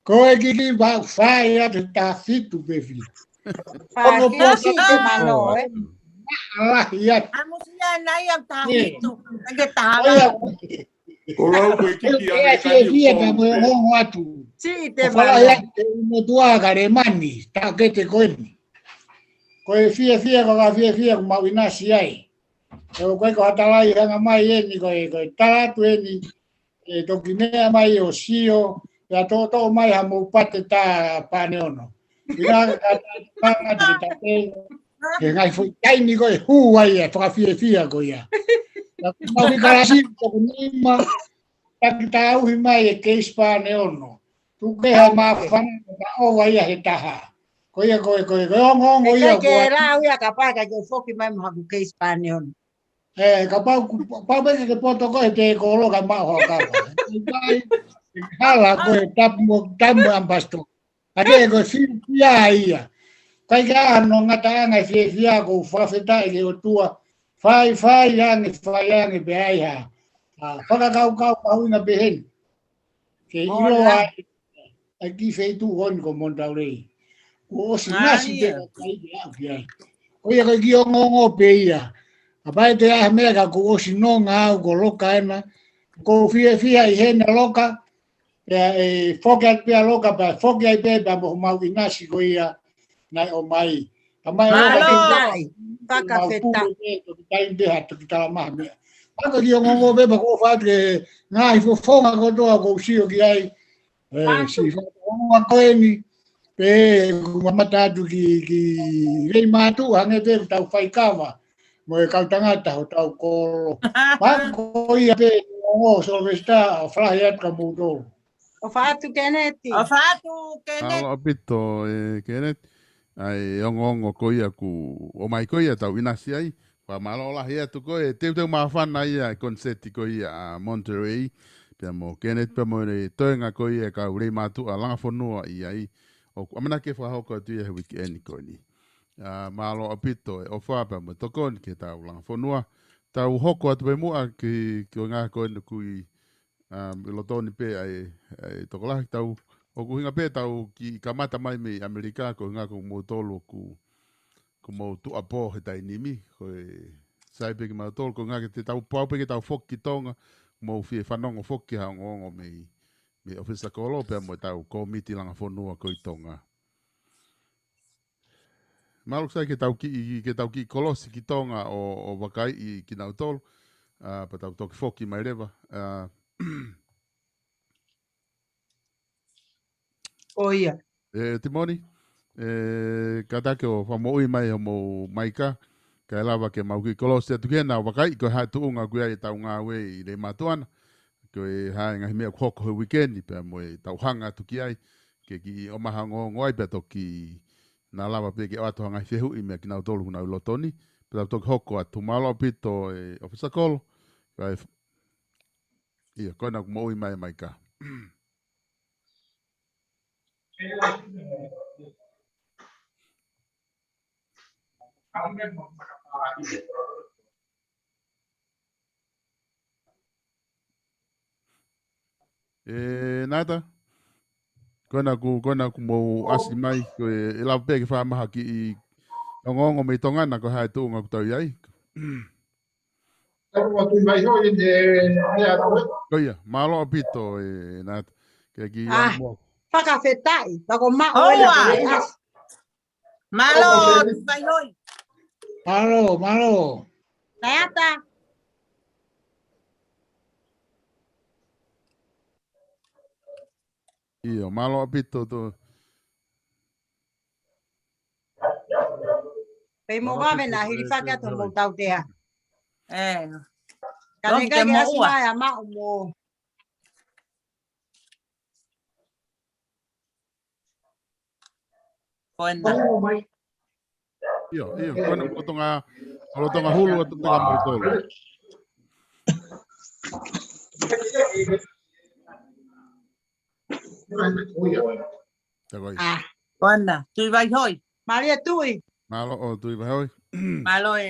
Ko e kiki maʻu fai atu he taha fitu pe fitu. Ono Fākisi posa te mano, ē? Lahi atu. Amusia nai au taha fitu. Ange taha. Ko lau ko e kiki ʻAmelika ni fia ka mo e ongo atu. Si te falahi atu te umotua ka le mani, ta ke te ko eni. Ko e fia fia ka ka fia fia ku mau inasi ai. E o koe ko hatalai hanga mai eni ko e, ko e tala atu eni. E toki meʻa mai ʻo sio, pea toʻotoʻo mai ha mou pate ta pane ono. Ina ka panga te ta te, he ngai fo taimi ko e hū ai e fakafiefia ko ia. Na ku mau ki kalasi toku nima, taki tauhi mai e keisi pane ono. Tuke ha mafana ka o ai he taha. Ko ia ko e, ko e, ko e ongo ongo ia ke ko e. Lau ia ka paka ke foki mai mo haku keisi pane ono. E, kapau, kapau pē ke poto ko e te kolo ka maʻu ho kapa. Kai, hala ko e tapu mo, tapu mo ambassador. Ka ke ko e fiu ia ia. Kai ka ano ngata anga e fie fia ko fakafetaʻi ki he ʻOtua. Fai, fai ange, fai ange pe ai ha. A, fakakaukau ka uina pe heni. Ke ʻilo ai, ʻa e kiʻi feituʻu honi ko Montaulei. Kuo ʻosi ngasi pē ka kai ke aʻu ki ai. Ko ia ko e kiʻi ongoongo pē ia. Kapai te aha meʻa ka kuo ʻosi nonga au ko Loka ena. Ko fiefia ʻi hena Loka. Pea ʻe foki atu pea Loka, pea foki ai pē, pea mo mau inasi ko ia. Naʻe ʻomai. Ka mai ʻo ka te fakafetaʻi. Toki taimi pē ha toki tala maha meʻa. Ako ki ongo ongo pē pa ko fatu ke ngaahi fofonga kotoa ko sio ki ai. E, si fakaonga ko eni. Pē ku mamata atu ki, ki vei mātu hange pē ku tau faikava. Mo e kau tangata ho tau kolo. Ma ko ia pē ongo Sylvester, falahi atu ka mou tolu. ʻOfa atu Keneti. ʻOfa atu Keneti. Mālō ʻaupito e Keneti. ʻA e ongoongo ko ia ku ʻomai ko ia tau inasi ai. Fakamālō lahi atu ko e teuteu māfana ia e koniseti ko ia ʻa Monterey. Pea mo Keneti pea mo e toenga ko ia e kau lei mātuʻa Langafonua ʻi ai. ʻOku ʻamanaki ke fakahoko atu ia he weekend ko eni. ʻA, mālō ʻaupito e ʻofa pea mo e tokoni ki he tau Langafonua. Tau hoko atu pē muʻa ki, ki o ngā ko e nukui ʻa, ʻi loto ni pē ʻa e, ʻa e tokolahi tau, ʻoku hinga pē tau kiʻi kamata mai mei ʻAmelika, ko hinga ko moutolu ʻoku, ko mou tuʻapō he taimi ni, ko e sai pē ki mautolu, ko hinga ke te tau pau pē ke tau foki ki Tonga, mou fie fanongo foki ha ongoongo mei, mei ʻofisa kolo, pea mo e tau kōmiti Langafonua ko ē ʻi Tonga. Mālō sai ke tau kiʻi, ke tau kiʻi kolosi ki Tonga ʻo, ʻo vakaiʻi kinautolu, ʻa, pea tau toki foki mai leva. ʻA, ko ia. E, Timoni, e, kātaki ʻo fakamoʻui mai homou maika, kae lava ke mau kiʻi kolosi atu ki hena ʻo vakaiʻi ko e hā e tuʻunga ʻoku ʻi ai e tau ngāue ʻi lei mātuʻa na. Ko e hā e ngaahi meʻa ʻoku hoko he weekend, pea mo e tau hanga atu ki ai, ke kiʻi ʻomai ha ongoongo ai, pea toki na lava pē ke ʻoatu ha ngaahi fehuʻi meia kinautolu ʻoku nau ʻi loto ni, pea tau toki hoko atu. Mālō ʻaupito e ʻofisa kolo, kae f-, ia, ko ena kuo moʻui mai e maika. E, Nata, ko ena kuo, ko ena kuo mou ʻasi mai, ko e, ʻe lava pē ke fakamaha kiʻi ongoongo mei Tonga na ko e hā e tuʻunga ʻoku tau ʻi ai. Ko ia, mālō ʻaupito e Nata. Ke kiʻi ʻa, mo fakafetaʻi, pea ko maʻu ena ko e ʻasi. Mālō, Tuʻi Vaihoi. Mālō, mālō. Nata. ʻIo, mālō ʻaupito tō. Pea mou vave na hilifaki atu mo tautea. E. Ka ne kai ke ʻasi mai ʻa maʻu mo. Ko ena. ʻIo, ʻio, ko ena ko Tonga, ko Tonga hulu atu te ka mo tolo. Ko ia. ʻA, ko ena, Tuʻi Vaihoi. Mālō e Tuʻi. Mālō ʻo Tuʻi Vaihoi. Mālō e,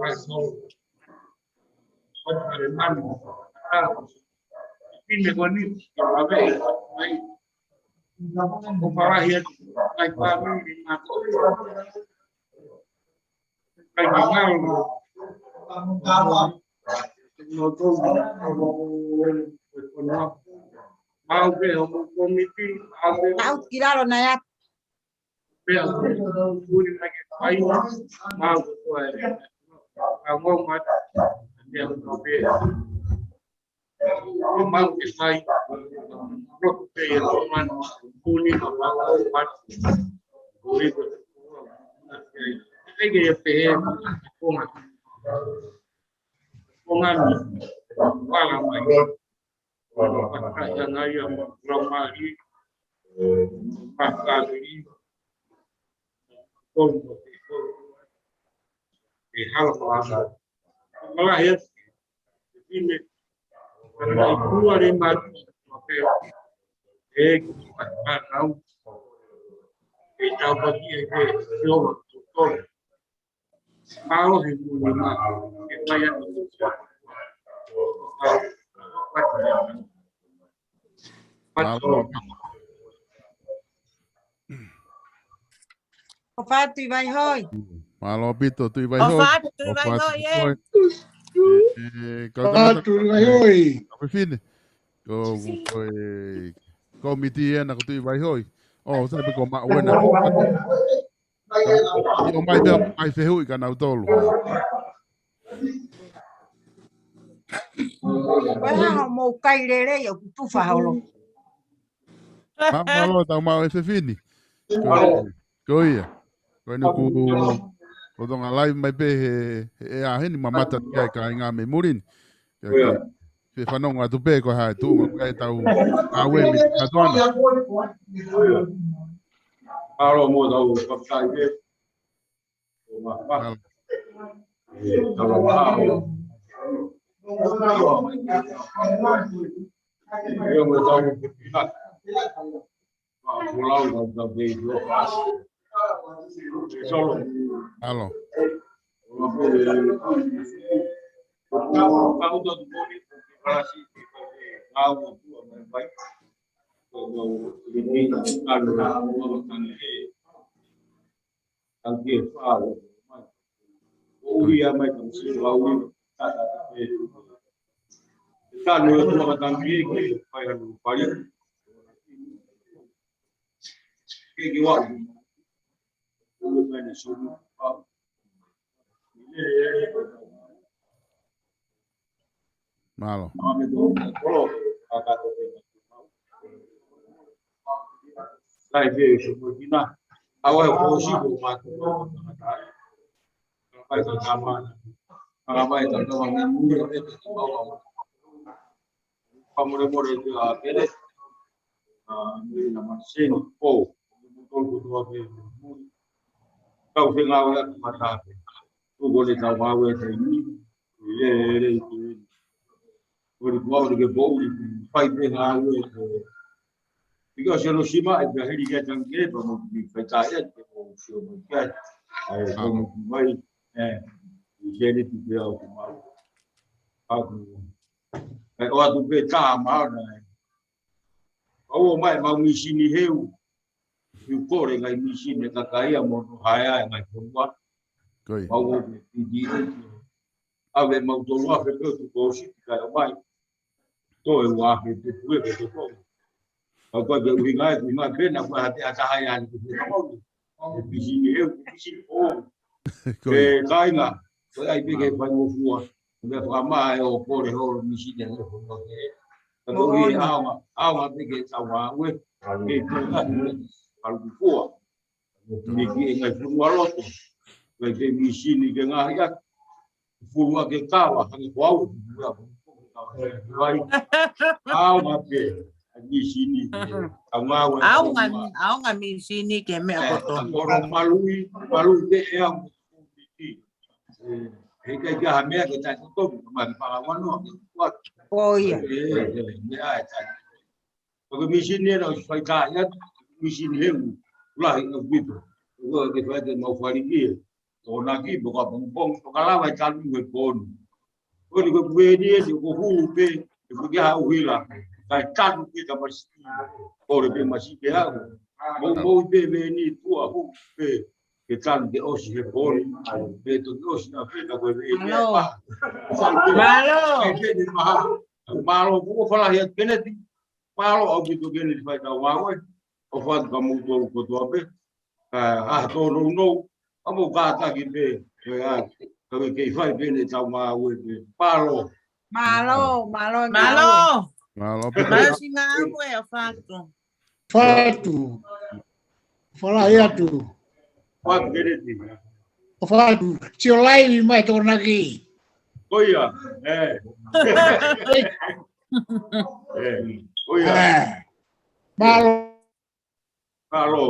Palai Solo. Ko Palai Manu. Ah, ini ko ni, kalau apa ya? Ko Palai ya, Palai Manu, ini aku. Kai ngalo. No to, mau ke homo komiti, mau ke. Tau ki lalo na ia. Pea, uri na ke fai, mau ke koe. Ka ngau mata, pea, pea. Ko mau ke fai, no ke pea, ko man, kuni, ma, ma, ma, uri ko. Ai ke ia pehē, ko man. Ko man, wala mai. Ko man, ka ia ngai ia, ma, ma, ma, i, ma, ka, i, ko, ko, ko, e hala ko hala. Malahi atu. Ine. Ka i kua le matu. E ki pa nau. E tau pa ki e ke. Mālō he muli mā. E pai atu. Mālō. ʻOfa atu Tuʻivaihoi. Mālō ʻaupito Tuʻivaihoi. ʻOfa atu Tuʻivaihoi, ē. ʻOfa atu Tuʻivaihoi. Ko, ko e komiti ena ko Tuʻivaihoi. ʻO, sai pē ko maʻu ena. ʻIo mai pē, mai fehuʻi kia nautolu. Ko e hā hoʻomou kai lelei ʻoku tufa holo? Mālō, mālō, tau maʻu e fefine. Ko, ko ia. Ko eni kuo lolotonga live mai pē he, he ʻea heni mamata ki ai kāinga mei muli ni. Ke, ke fanongo atu pē ko e hā e tuʻunga ko e tau ʻave mi katoana. Mālō mo tau kapitai pē. Mālō. Mālō. Tangi e fā o mai. O ia mai ka misi o au i tata e. Tanu e tuma ka tangi e ke fai anu pari. Ke ke wa. O mai ni sunu. Mālō. Sai ke se mo kina. Awa ko si ko ma ko. Pai ta kama. Pai ta kama ni mu e te te mau. Pamore more te a pere. A ni na ma se no ko. Ko ko to a pe. Kau se ngā wea ki mata. Ko e tau ngāue ʻa e taimi ni. Lelei, lelei, lelei. Ko e kuo ʻalu ke pou, fai pē ngāue ko. Because no sima, ʻe pea hili kia tangi ke, pea mo ki fai tā ia, ke mo sio mo kia. ʻAi, ko mo ki mai, ʻe, i keni tu pea o ku mau. ʻAku, ʻai o atu pē tā mau na, ʻe. ʻAu ʻomai mau misini heu, ʻi kole ngai misini ʻe kakai ia mo no haea e ngai fonua. Ko ia. Mau o ke piti e ke. ʻAve mau tolu afe pē tu ko si ti kai ʻomai. Toe ua afe te pue ke te ko. Au ko ke ui ngai, ui ngai pē na ko ha te ata hai ani ke te ko. E misini heu, misini o. Ko ia. E kāinga, ko e ʻai pē ke fai mo fua. Ko e meʻa fakamā ʻe o kole ho misini e ho no ke. Ka ko e aonga, aonga pē ke tau ngāue. Ke tau ngāue, alu ki fua. Ni ki e ngai fonua loto. Ngai ke misini ke ngaahi atu. Fua ke kawa, hangē ko au. Vai. Aonga pē, misini. Au ngāue. Aonga, aonga misini ke meʻa kotoa. Koro malui, malui pē ʻe au. He kai kia ha meʻa ke tai kotoa, ma ke pala wano, ke kuat. Ko ia. E, e, meʻa e tai. Ko e misini ena ʻosi fai tā ia, misini heu, lahi ʻaupito. Ko e ke fai ke mau fali ki e. Tōnaki, poka pongpong, poka lava e talu he ponu. Ko ni ko e kueni e, ko hulu pē, e ko ke ha uhila. Kai talu pē ka masi, ko le pē masi pē hau. Mo, mo pē me ni tua hulu pē, ke talu ke ʻosi he ponu. Pē to ke ʻosi na pē ka ko e me ni. Mālō. Mālō. Ai pē ni maha. Mālō, ko ko fala hia keneti. Mālō ʻaupito ke ne fai tau ngāue. ʻO fai ka mou tolu kotoa pē. Ka, a, tō nou nou. A mou kātaki pē. Ko e a, ka me kei fai pē ne tau ngāue pē. Mālō. Mālō, mālō, Mālō. Mālō pē. Mālō si ngāue ʻo Fatu. Fatu. Fala ia tu. Fatu keneti. ʻO Fatu. Sio laivi mai Tokonaki. Ko ia. E. E. Ko ia. E. Mālō. Mālō.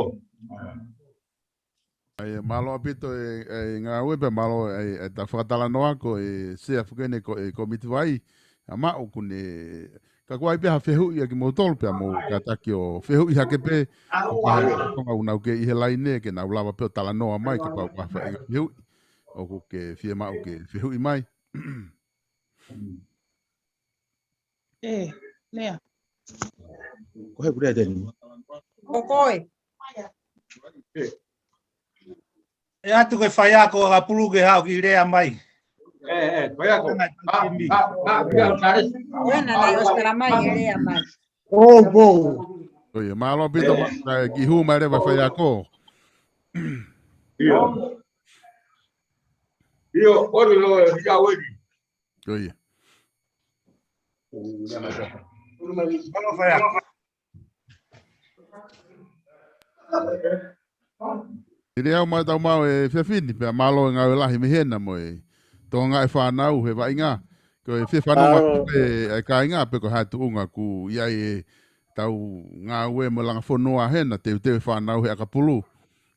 ʻAi, mālō ʻaupito e, e ngāue pea mālō e, e ta fakatalanoa ko e sea fukene ko e komiti vai. A maʻu kune, ka kuo ʻai pē ha fehuʻi ʻa kimoutolu pea mou kātaki ʻo fehuʻi hake pē, ʻo ka ha konga ʻoku nau kei ʻi he laine ke nau lava pē ʻo talanoa mai kapau ʻoku ʻi ai ha fehuʻi. ʻOku ke fiemaʻu ke fehuʻi mai. E, lea. Ko he pule teni. Ko koe. E atu ke faiako ʻakapulu ke haʻu ki lea mai. E, e, faiako. Ena nai ʻosi tala mai ke lea mai. O, po. Ko ia, mālō ʻaupito ma, e, ki hū mai leva faiako. ʻIo. ʻIo, ʻo le lo, ia weli. Ko ia. Mālō faiako. ʻIle au mai tau mau e fefini, pea mālō e ngāue lahi mei hena mo e. Toʻonga e fānau he vaʻinga. Ko e fefanu Mālō. Atu pē e kāinga, pe ko ha tuʻunga ʻoku ʻi ai e tau ngāue mo langa fonua hena, teuteu e fānau he ʻakapulu.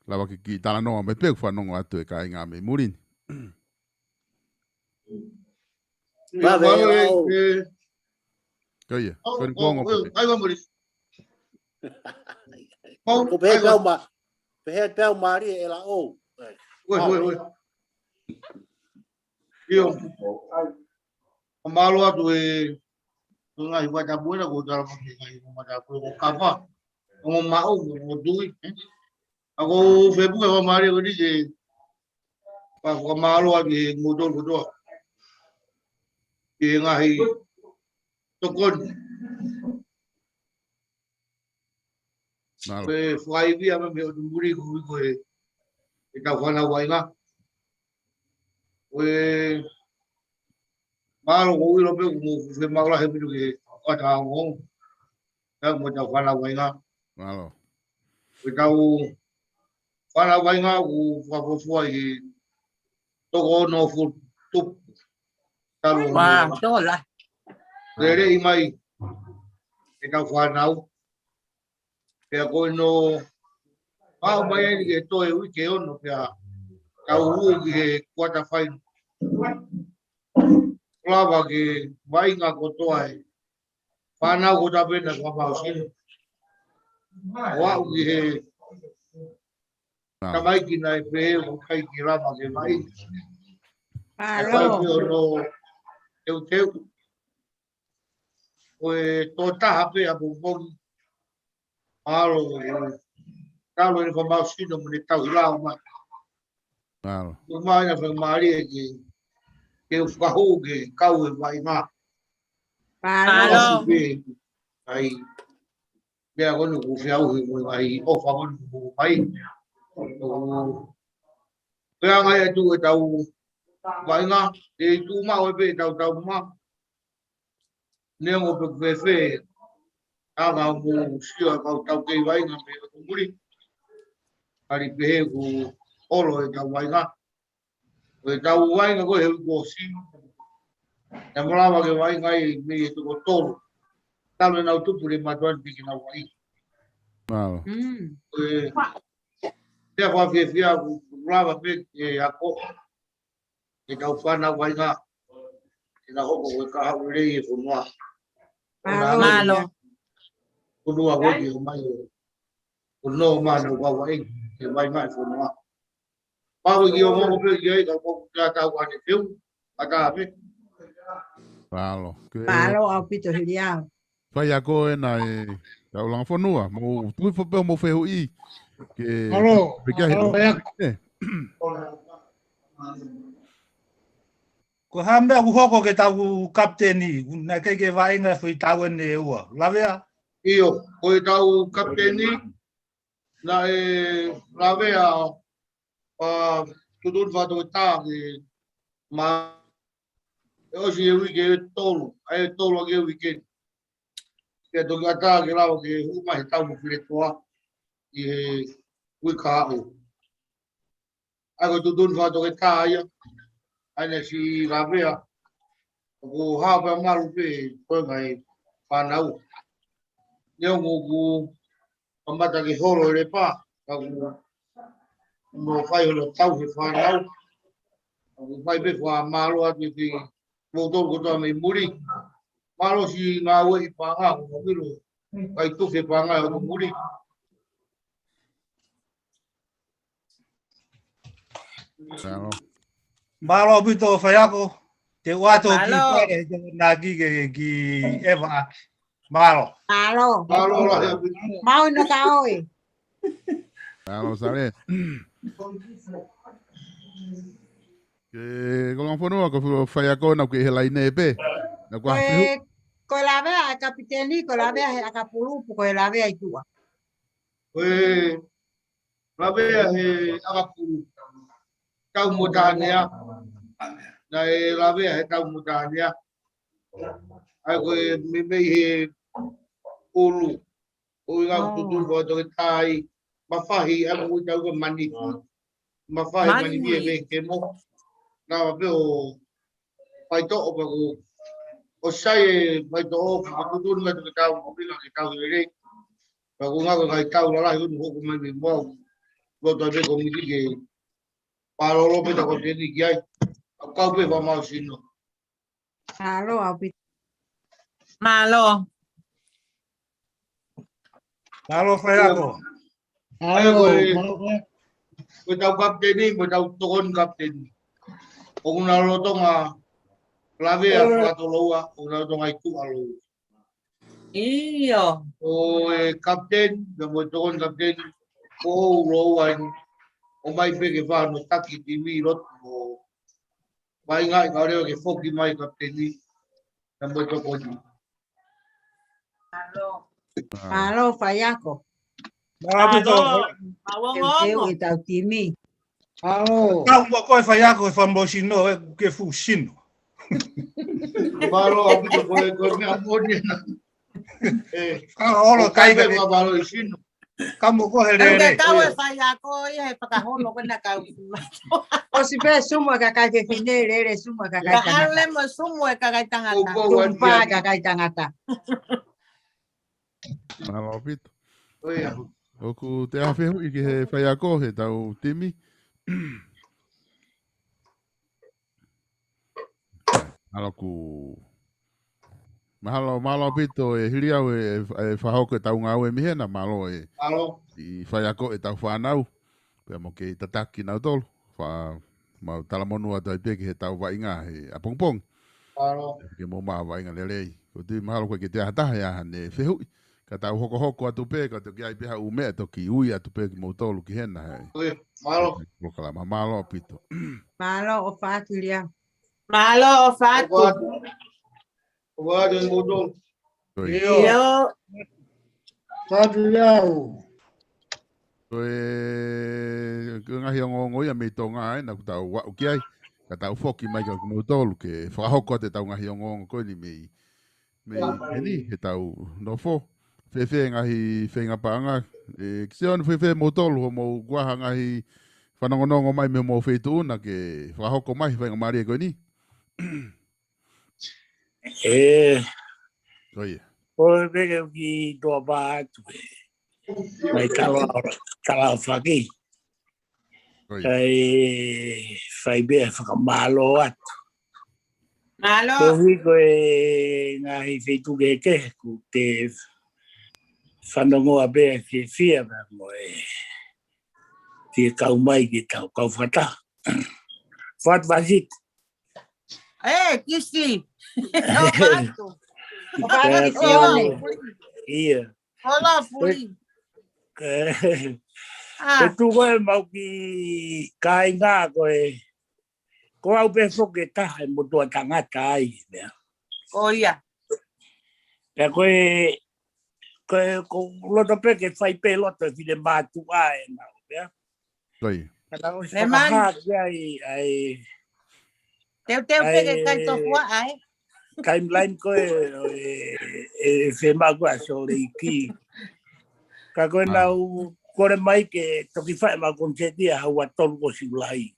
Lava ke kiʻi talanoa mai pē ʻoku fanongo atu e kāinga mei muli ni. Vave, mālō e, au. E. Ko ia, au, ko e au, kuonga au, pē. Ai, wa mori. Au, ko pehē ai, pau wa. Ma-, pehē pau mali e la o. Ue, ue, ue. ʻIo. Ko mālō atu e, ko e ngaahi wai tapu ena, ko tala mo e ngaahi wai tapu ko kapa. Ko mo maʻu, ko mo tui, e. ʻA ko fepuke ko mali ko ni ke, pa ko mālō atu e ngutolu kotoa. Ki he ngaahi tokoni. Mālō. Pe fai via me me o tu muri ko ko e, e tau fana vaʻinga. Ko e mālō ko ilo pe ko mo fe maula he pitu ke kata o. Tau mo tau fana vaʻinga. Mālō. Ko tau fana vaʻinga ko fakafua i toko ono fuʻu tupu. Talu. Wa, tola. Lele i mai. E tau fānau. Pea ko ino, pau mai ai ke toe uike ono pea. Tau hū ki he quarter final. Lava ke vaʻinga kotoa e fānau ko Tavena ko mau sino. ʻO aʻu ki he tamaiki naʻe pehē ʻoku ʻikai ke lava ke vaʻinga. Mālō. Ko e teuteu. Ko e tō taha pē ʻapongipongi. Mālō, ʻe, talo ʻene fakamālohisino mo ʻene tauhi lao mai. Mālō. Ko mai na fakamālie ke, ke fakahū ke kau he vaʻinga. Mālō. Mālō. Pē, ʻai, meʻa ko eni ʻoku feʻauhi mo e ngaahi ʻofa ko eni ʻoku mai. ʻO, pea ngai atu e tau vaʻinga, ʻe tuʻu maʻu pē tau tau ma. Neongo pe fēfē, anga ʻoku sio ʻa e kau taukei vaʻinga mei ʻotu muli. ʻAli pehē ʻoku holo e tau vaʻinga. Ko e tau vaʻinga ko e he uko si. Naʻe malava ke vaʻinga ai mei he toko tolu. Talo ʻenau tupu le matuan piki nau vaʻinga. Mālō. Mm. Ko e, pea fakafiefia ʻoku lava pē ke ako. Ke tau fānau vaʻinga. Ke na hoko ko e kahaʻu lelei e fonua. Mālō. Mālō. Fonua ko eni ʻo mai ʻo. Ko nō mana ua vaʻinga. Ke vaʻinga e fonua. Pau ki o mo pe ki ai ka ko ka tau ane feu. Ata pe. Mālō. Ke Mālō ʻaupito hili au. Faiako ena e tau langa fonua. Mo tui fo pe mo fehuʻi. Ke Mālō. Pe kia he Mālō, faiako. Eh. Ko e hā meʻa ʻoku hoko ke tau kapiteni, naʻe ʻikai ke vaʻinga e foʻi tau ʻe ua. Lavea? ʻIo, ko e tau kapiteni, naʻe lavea ʻa Tutuʻuni Fakatoketā ke ma, ʻe ʻosi e uike ʻe tolu, ʻa e tolu ake uike. Ke toki ʻatā ke lava ke hū mai he tau mo Filetoa ʻi he uike kahaʻu. ʻA ia ko Tutuʻuni Fakatoketā ia, ʻa ia naʻe siʻi lavea, ʻoku hao pea malu pē, ko e ngaahi fānau. Neongo ʻoku kamata ke holo e lepa, ka ʻoku mo fai hono tau he fānau. ʻOku fai pē fakamālō atu ki kimoutolu kotoa mei muli. Mālō siʻi ngāue ʻi Paʻanga, ko Milo, kai tufe Paʻanga ʻo muli. Mālō. Mālō ʻaupito faiako. Te u ʻoatu ki Mālō. Pare, te u naki ke, ki Eva. Mālō. Mālō. Mālō lahi ʻaupito. Mau ina ka oi. Mālō Sale. Ke ko langa fonua ko faiako na ke he laine pē. Na ko Ko e, ko e lavea e kapiteni, ko e lavea he ʻakapulu, ko e lavea ʻi tuʻa. Ko e lavea he ʻakapulu. Tau mo Tānea. Naʻe lavea he tau mo Tānea. ʻA ia ko e meimei he ʻulu. ʻO ʻuhinga ʻoku Tutuʻuni Fakatoketā ia. Mafahi, ʻa ia ko e tau ko e manifi. Mafahi manifi. Manifi e mei kemo. Naʻa pē ʻo faitoʻo pea ko ʻosi e faitoʻo, ka Tutuʻuni Fakatoketā ʻoku ʻuhinga ke tau lelei. Pea ko e ngaahi tau lalahi ʻoku hoko mai mei muʻa. Loto pē ko miki ke pālolo pē ta ko teni ki ai. ʻA kau pē fakamālohisino. Mālō ʻaupito. Mālō. Mālō faiako. ʻA ia ko e, Mālō, mālō. Ko e tau kapiteni, ko e tau tokoni kapiteni. ʻOku na lolotonga lavea fakatoloua, ʻoku na lolotonga ʻi tuʻa lolotonga. ʻIo. ʻO e kapiteni, na mo e tokoni kapiteni, ko ʻoku lolotonga ʻomai pē ke fano taki timi loto, ʻo vaʻinga ʻi ka leo ke foki mai kapiteni, na mo e tokoni. Mālō. Mālō faiako. Mālō ʻaupito. Mālō. Teuteu e tau timi. Mālō. Tau mo koe faiako e fakamālohisino, ʻe ke fuʻu sino. Mālō ʻaupito ko e, ko e meʻa moʻoni ena. ʻE, ka holo kai ka fakamālohisino. Ka mo ko he lele. Ka kau e faiako ia he fakaholo ko na kau. ʻOsi pē sumu e kakai fefine lele, sumu e kakai tangata. Ka hale mo sumu e kakai tangata. Tuʻu pē kakai tangata. Mālō ʻaupito. ʻOku te ʻafe hui ki he faiako he tau timi. Mālō ku. Mālō, mālō ʻaupito e hili au e, e fakahoko e tau ngāue mihena, mālō e. Mālō. I faiako e tau fānau. Pea mo ke tataki nautolu. Fa, mau talamonū atu ai pē ki he tau vaʻinga he ʻapongipongi. Mālō. Ke mou maʻu vaʻinga lelei. Ko tui mahalo ko e ke te aha taha e aha ne fehuʻi. Ka tau hokohoko atu pē, ka toki ai pē ha ʻū meʻa toki ui atu pē kimoutolu ki hena he. Ui, mālō. Polokalama, mālō ʻaupito. Mālō ʻo fākiliau. Mālō ʻo fākiliau. Ko e, ko e ngaahi ongoongo ia mei Tonga ai, naʻa ku tau aʻu ki ai, ka tau foki mai kia kimoutolu ke fakahoko atu e tau ngaahi ongoongo ko eni mei, mei heni, he tau nofo. Fēfē ngaahi feinga paʻanga, e, Kisione fēfē moutolu, hoʻomou kuaha ngaahi fanongonongo mai mei homou feituʻu na ke fakahoko mai, faingamālie ko eni. E. Ko ia. Ko e peke ki toa pā atu e. Mai talo, talo faki. Ko ia. Kai fai pē fakamālō atu. Mālō. Ko hiko e ngaahi feituʻu kehekehe ku te fanongoa pē ke fia pē mo e. Ke kau mai ke tau kau fakataha. Fat vasit. E, Kisi. ʻO fatu. ʻO fatu, Sione. Ia. Hola, fuli. E, e tuku e mau ki kāinga ko e, ko au pē foki e taha e motuʻa tangata ai, mea. Ko ia. Pea ko e, ko e, ko loto pē ke fai pē loto e fine mātuʻa e mau, mea. Ko ia. Ka tau ʻosi fakahā ki ai, ai, Teuteu pē ke kai tō fua ai. Timeline ko e, e, e, e fema ko a Sōleki. Ka ko e nau kore mai ke toki fai mau koniseti a ha ua tolu ko Siulai.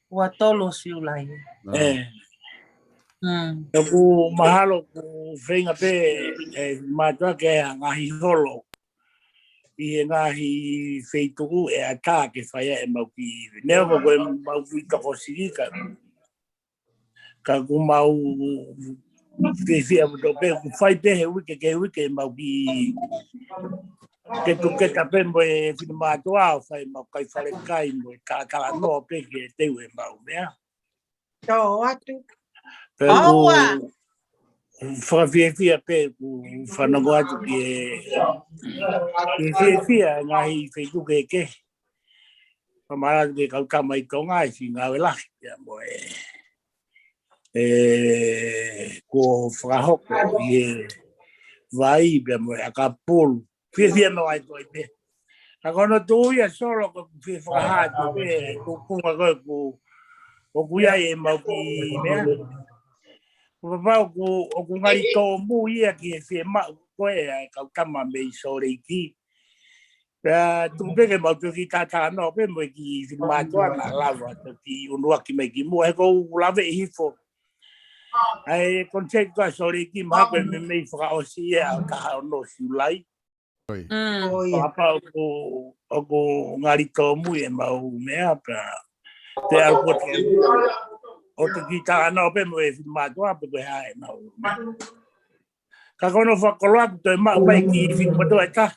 Ua tolu Siulai. E. Mm. Naʻa ku mahalo ku feinga pē, e, mātuʻa ke ngaahi holo. ʻI he ngaahi feituʻu e ata ke fai e mau ki. Neo ko e mau ki toko siki ka. Ka ku mau fiefia mo tō pē, ku fai pē he uike ke uike mau ki. Ke tu ke ta pē mo e fine mātuʻa ʻo fai mau kai fale kai mo e talatala noa pē ke teu e mau mea. Tō atu. Pea ku fakafiefia pē ku fanongo atu ki he, ki he fiefia ngaahi feituʻu kehekehe. Pea mālō atu ki he kau tama ʻi Tonga ʻi he ngāue lahi pea mo e. E, ko fakahoko ʻi he vai pea mo e ʻakapulu. Fiefia no ai ko ai pē. Ka ko hono tuʻu ia Solo ko fie fakahā atu pē, ko kunga ko e ku, ko ku ia e mau ki mea. Ko papau ku, ʻoku ngali tōmui ia ki he fiemaʻu ko e ai kau tama mei Sōleki. Pea tuku pē ke mau toki tatano pē mo e ki fine mātuʻa na lava toki unuaki mai ki muʻa he ko u lave ʻi hifo. Ai, koniseti ko a Sōleki, mahalo ko e mei, mei fakaʻosi ia ʻo taha ono Siulai. Oi. Mm. Oi. Papa ʻoku, ʻoku ngali tōmui e mau mea pea. Te alu pote. ʻO te ki tāna o pē mo e fine mātuʻa pe ko e hā e mau. Ka ko hono fakakoloa ʻoku toe maʻu mai ki fine mātuʻa e taha.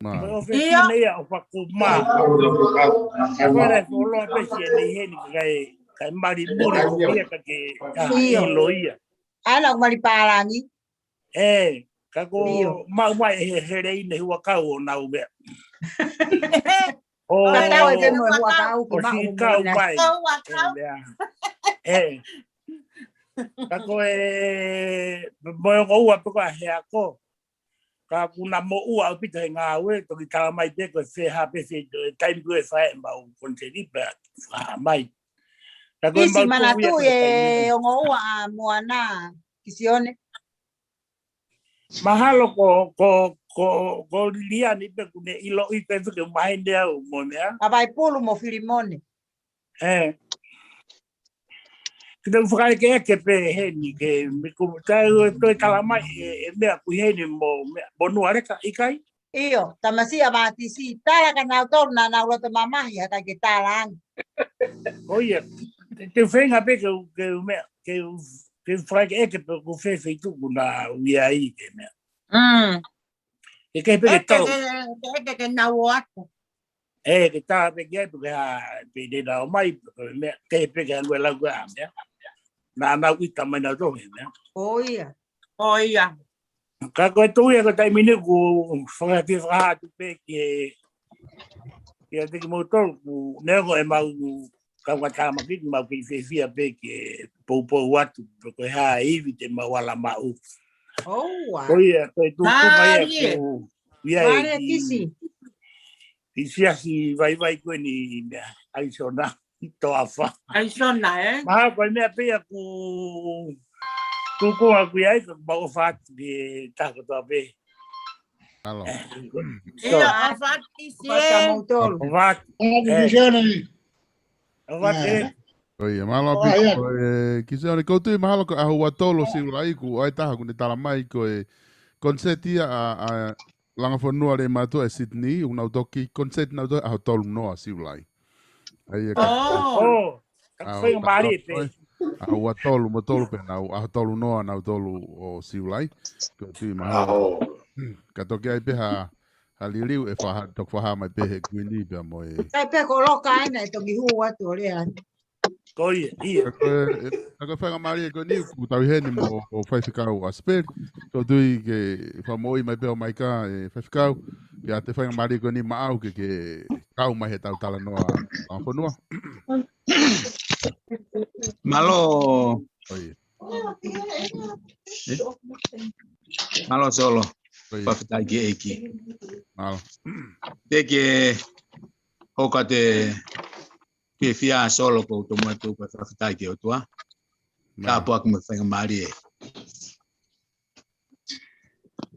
Mā. Ko e ʻofesina ia ʻo Fakuma. Ka ko e ʻai koloa pē si e nei heni ka kai, kai mali muli ko ia ka ke, ka ʻilo ia. ʻAna ʻoku mali pālangi. E, ka ko maʻu mai he, he rei ne huakau ʻo nau mea. ʻO, ka tau e te mo e huakau ki ʻo maʻu si kau mai. Kau huakau. E, mea. E. Ka ko e, mo e ongo ua pe ko a he ako. Ka kuna mo ua ʻaupito he ngāue, toki tala mai pē ko e fē hā pē fē, e taimi ko e fai e mau koniseti pea fā mai. Ka ko e Kisi mau manatu tuʻu ia e taimi. Ongo ua a Moana, Kisione. Mahalo ko, ko, ko, ko Liliani pē kune ʻilo ʻi pē fike mahende au mo mea. A Vaipulu mo Filimone. E. Kita u fakaekeeke pē heni ke, me ko, tai u toe tala mai, e, e mea kui heni mo, mea, mo nua leka ʻikai? ʻIo, tamasiʻi a Vātisi, tala ka nau tolu na nau loto mamahi, ha kai ke tala ange. Ko ia. Te u feinga pē ke u, ke u meʻa, ke u, ke u fakaʻekeʻeke pe ko fē feituʻu naʻa ku ʻi ai ke meʻa. Mm. Ke kehe pē ke ʻEke tau. Ke, ke, ke, ke nau ō atu. ʻE, ke tā pē ki ai, pe ke hā, pe te nau ō mai, pe ko e meʻa, kehe pē ke hā ʻoku lau ko ā meʻa. Naʻa nau ʻita mai nautolu he meʻa. ʻO ia. ʻO ia. Ka ko e tuʻu ia ko e taimi ni ʻoku ou fakaʻekeʻeke fakahā atu pē ke, kiate kimoutolu, ʻoku neongo ʻemau kaungātāmaki, mau kei fiefia pē ke poupou atu, pe ko e hā e ivi te mau ala maʻu. ʻOua. Ko ia, ko e tuʻunga ia. Mālie. ʻOku ʻi ai Mālie e ki-, Kisi. Ki siasi vaivai ko eni meʻa, ʻAisona, toafa. ʻAisona, ē? Mahalo ko e meʻa pē ia ʻoku tuku ʻaku ʻi ai, ka mau ʻofa atu ki he taha kotoa pē. Alo. ʻIo, ʻofa atu Kisi ē. ʻOfa atu. ʻOfa atu. ʻOfa atu. Ko ia, mālō ʻaupito, ʻe, Kisi ē, ʻoku ou tui mahalo ko e ʻaho ua tolu ʻo Siulai, ʻoku ʻi ai e taha ʻoku ne tala mai ko e koniseti ia ʻa, ʻa Langafonua Leimātuʻa ʻi Sydney, ʻoku nau toki koniseti nautolu he ʻaho tolu noa Siulai. ʻA ia ka, ʻo, ka ʻaho, faingamālie pē. ʻAho ua tolu mo tolu pē nau, ʻaho tolu noa nautolu ʻo Siulai. ʻOku ou tui mahalo. ʻAho. Ka toki ʻi ai pē ha, ha liliu ʻe fakahā, toki fakahā mai pē he Kuini pea mo e. ʻIkai pē ko Loka ena ʻe toki hū atu ʻo lea. Ko ia, ia. Ka ko e, ka ko e faingamālie ko eni ʻoku tau ʻi heni mo, mo Faifekau ʻAsipeli. ʻOku ou tui ke fakamoʻui mai pē ʻo Maika ʻe Faifekau, kiate faingamālie ko eni maʻau ke, ke kau mai he tau talanoa Langafonua. Mālō. ʻOi. ʻE? Mālō Solo. ʻOi. Fakafetaʻi ki he ʻEiki. Mālō. Te ke hoka te fiefia Solo ko e tomuʻa tuku fakafetaʻi ki he ʻOtua. Mālō. Tāpuaki mo e faingamālie.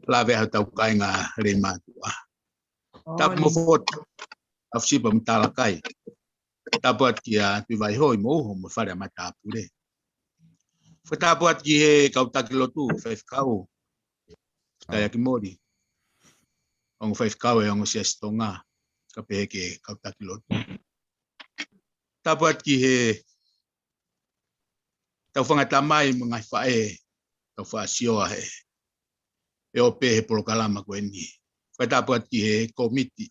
Lave ʻa hotau kāinga Leimātuʻa. Tapu mo Fotu. ʻAfusipa mo Talakai. Tāpuaki kia Tuʻi Vaihoi mo Uho mo Fale ʻa Matāpule. Fakatapuaki ki he kau taki lotu, faifekau. Taiaki Moli. Ongo faifekau ʻe ongo siasi Tonga. Ka pehē ki he kau taki lotu. Tāpuaki ki he tau fanga tamai mo e ngaahi faʻē, tau faʻa sio ʻa e, ʻe ō pē he polokalama ko eni. Fakatapuaki ki he kōmiti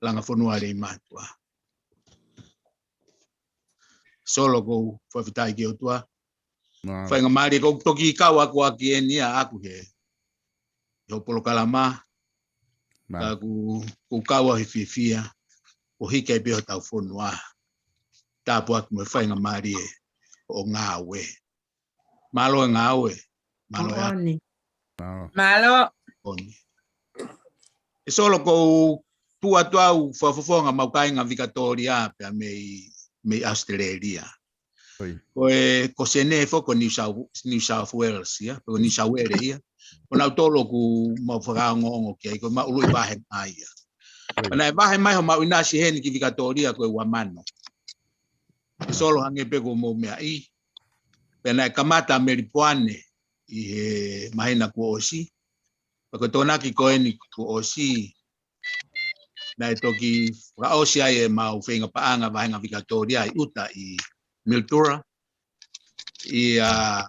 Langafonua Leimātuʻa. Solo ʻoku ou fakafetaʻi ki he ʻOtua. Mālō. Faingamālie ʻoku ou toki kau ʻaku ʻaki eni ʻaʻaku he, he polokalama. Mālō. Ka ʻoku, ʻoku kau ʻa e fiefia, ʻo hiki ai pē hotau fonua. Tāpuaki mo e faingamālie ʻo ngāue. Mālō e ngāue. Mālō e ʻaho. Mālō. Mālō. ʻE Solo, ʻoku ou tuʻu atu au fakafofonga mau kāinga Vikatōlia pea mei, mei ʻAositelēlia. ʻOi. Ko e, ko Senē foki ko New South, New South Wales ia, ko New South Wales ia. Ko nautolu ʻoku mau fakaongoongo ki ai, ko mau ului vahe mai ia. ʻOi. Pea naʻe vahe mai homau ʻinasi heni ki Vikatōlia ko e ua mano. ʻE Solo, hangē pē ko hoʻomou meaʻi. Pea naʻe kamata Melipoane ʻi he māhina kuo ʻosi. Pea ko e Tokonaki ko eni kuo ʻosi, naʻe toki fakaʻosi ai ʻemau feinga paʻanga vahenga Vikatōlia ʻi ʻuta ʻi Mildura. ʻIa,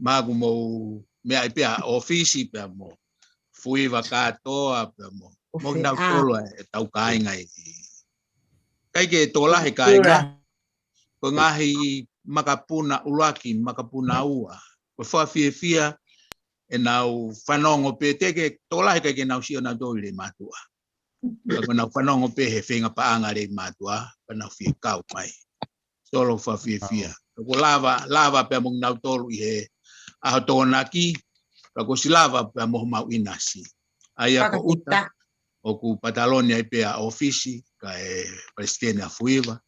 mahalo ʻoku mou meaʻi pē ʻa ʻŌfisi pea mo Fuiva kātoa pea mo, mo kinautolu ʻetau kāinga ʻi. ʻIkai ke tokolahi kāinga. Ko e ngaahi makapuna ʻuluaki, makapuna ua. Ko e fakafiefia ʻenau fanongo pē, teʻeki tokolahi ʻikai ke nau sio nautolu ʻi Leimātuʻa. Ka ko ʻenau fanongo pē he feinga paʻanga Leimātuʻa, ka nau fie kau mai. Solo, fakafiefia. Ka kuo lava, lava pea mo kinautolu ʻi he ʻaho Tokonaki, ka kuo ʻosi lava pea mo homau ʻinasi. ʻA ia ko ʻuta, ʻoku pataloni ai pē ʻa ʻŌfisi, kae palesiteni ʻa Fuiva.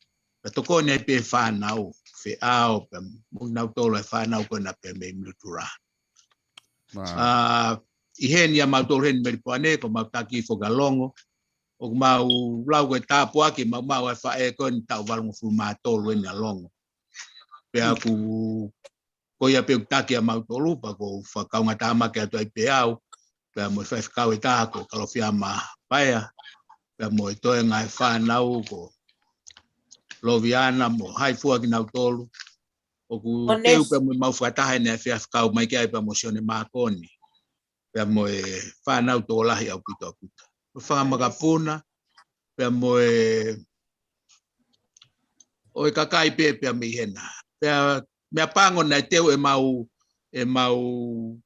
Ka tokoni ai pē fānau, feʻao, pea mo kinautolu e fānau ko ena pea mei Mildura. Mālō. ʻA, ʻi heni ʻa mautolu heni Melipoane, ko mau taki foki ʻa Longo. ʻOku mau lau ko e tāpuaki, mau maʻu ʻa e faʻē ko eni taʻu valungofulu mā tolu eni ʻa Longo. Pea ʻoku, ko ia pē ʻoku taki ʻa mautolu, pea ʻoku ou fakaungatāmaki atu ai pē au, pea mo e faifekau ʻe taha ko Kalofiama Paea, pea mo e toenga e fānau ko Loviana mo hai fua kinautolu, ʻOku teu pea mo e mau fakataha ʻi he efiafi kau mai ki ai pea mo Sione Mākoni. Pea mo e fānau tokolahi ʻaupito ʻaupito. Mo e fanga makapuna, pea mo e ʻo e kakai pē pea mei hena. Pea meʻapango naʻe teu ʻemau, ʻemau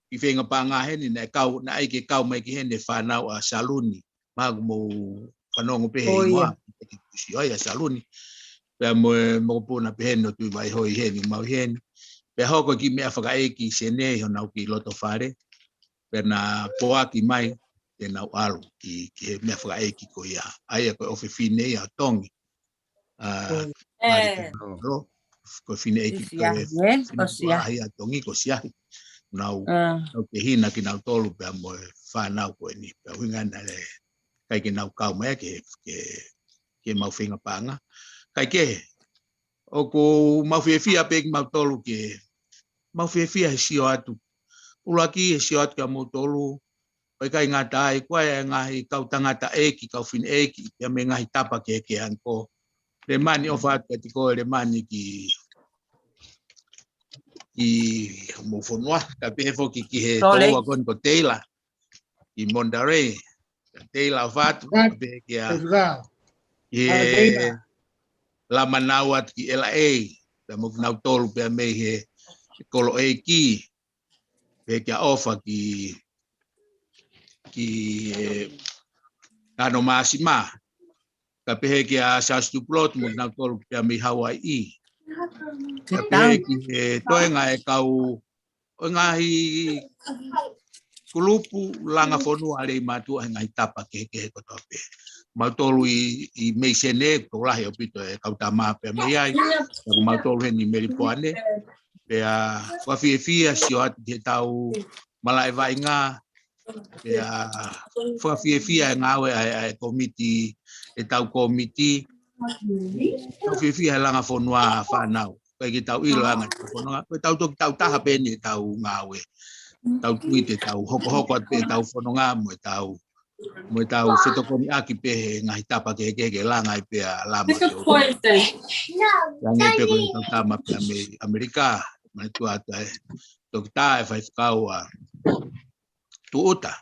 kiʻi feinga paʻanga heni, naʻe kau, naʻe ʻai ke kau mai ki heni e fānau ʻa Saluni. Mahalo ʻoku mou fanongo pē he ingoa, ʻoku ʻi ai ʻa Saluni. Pea mo e mokopuna pē heni ʻo Tuʻivaihoʻi heni, mau heni. Pea hoko e kiʻi meʻa fakaʻeiki Senē ʻi honau kiʻi loto fale. Pea na poaki mai, te nau ʻalu ki, ki he meʻa fakaʻeiki ko ia. ʻA ia ko e ʻofefine ia ʻo Tongi. ʻA, ko e fineʻeiki ko e fineʻeiki ʻa Tongi ko Siahi. Nau, nau kehina kinautolu pea mo e fānau ko eni. Pea ʻuhinga naʻe ʻikai ke nau kau mai ke, ke, ke mau feinga paʻanga. Kae kehe, ʻoku mau fiefia pē kimautolu ke, mau fiefia he sio atu. ʻUluaki he sio atu kia moutolu, ʻo ʻikai ngata ai, ko e ngaahi kau tangataʻeiki, kau fineʻeiki, pea mei he ngaahi tapa kehekehe ange ko. Lemani ʻofa atu kiate koe, Lemani ki, ki homou fonua, kae pehē foki ki he tokoua ko eni ko Teila, ki Monterey, Teila ʻofa atu, kae pehē kia, ki he Lamanau atu ki L A, pea mo kinautolu pea mei he kolo ʻeiki, pehē kia ʻOfa ki, ki, e, Tano Māsima. Kae pehē kia Charles Tupulot mo kinautolu pea mei Hawaiʻi. Kae pehē ki he toenga e kau, ʻo e ngaahi kulupu langa fonua ʻa Leimātuʻa he ngaahi tapa kehekehe kotoa pē. Mautolu ʻi, ʻi mei Senē, ʻoku tokolahi ʻaupito e kau tama pea mei ai. Pea ko mautolu heni ʻi Melipoane. Pea fakafiefia sio atu ki he tau malaʻe vaʻinga. Pea fakafiefia e ngāue ʻa e, ʻa e komiti, e tau komiti. Fakafiefia e langa fonua fānau. ʻIkai ke tau ʻilo ʻa e ngaahi tau fononga. Ko e tau toki tau taha pē eni e tau ngāue. Tau tui te tau hokohoko atu pē tau fononga mo e tau, mo e tau fetokoniʻaki pē he ngaahi tapa kehekehe ke langa ai pē ʻa Lama. Ange pē ko e tau tama pea mei ʻAmelika. Mai tua atu ai. Toketā e faifekau ʻa Tuʻuta.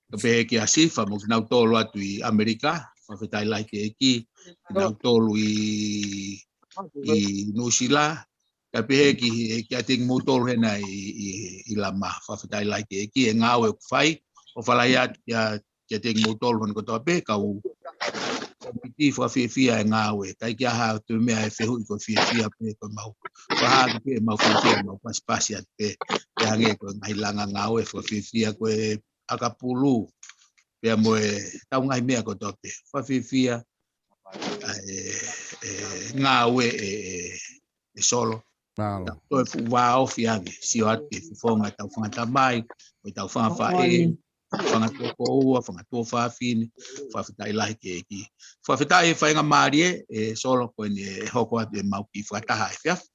Kae pehē kia Sifa mo kinautolu atu ʻi ʻAmelika, fakafetaʻi lahi ki he ʻEiki, kinautolu ʻi, ʻi Nuʻusila, kae pehē ki, kiate kimoutolu hena ʻi, ʻi, ʻi Lama, fakafetaʻi lahi ki he ʻEiki, e ngāue ʻoku fai, ʻofa lahi atu kia, kiate kimoutolu hono kotoa pē, kau komiti fakafiefia e ngāue, ʻikai ke ʻi ai ha toe meʻa e fehuʻi ko e fiefia pē ko e mau. Fakahā atu pē mau fiefia, mau pasipasi atu pē, pea hangē ko e ngaahi langa ngāue fakafiefia ko e ʻakapulu, pea mo e tau ngaahi meʻa kotoa pē. Fakafiefia, ʻa e, e ngāue e, e, e Solo. Mālō. Tau toe fuʻu vāofi ange, sio atu ki he fofonga ʻetau fanga tamai, mo ʻetau fanga faʻē, fanga tuʻukoua, fanga tuofāfine, fakafetaʻi lahi ki he ʻEiki. Fakafetaʻi e faingamālie, e Solo ko eni e hoko atu e mau kiʻi fakataha efiafi.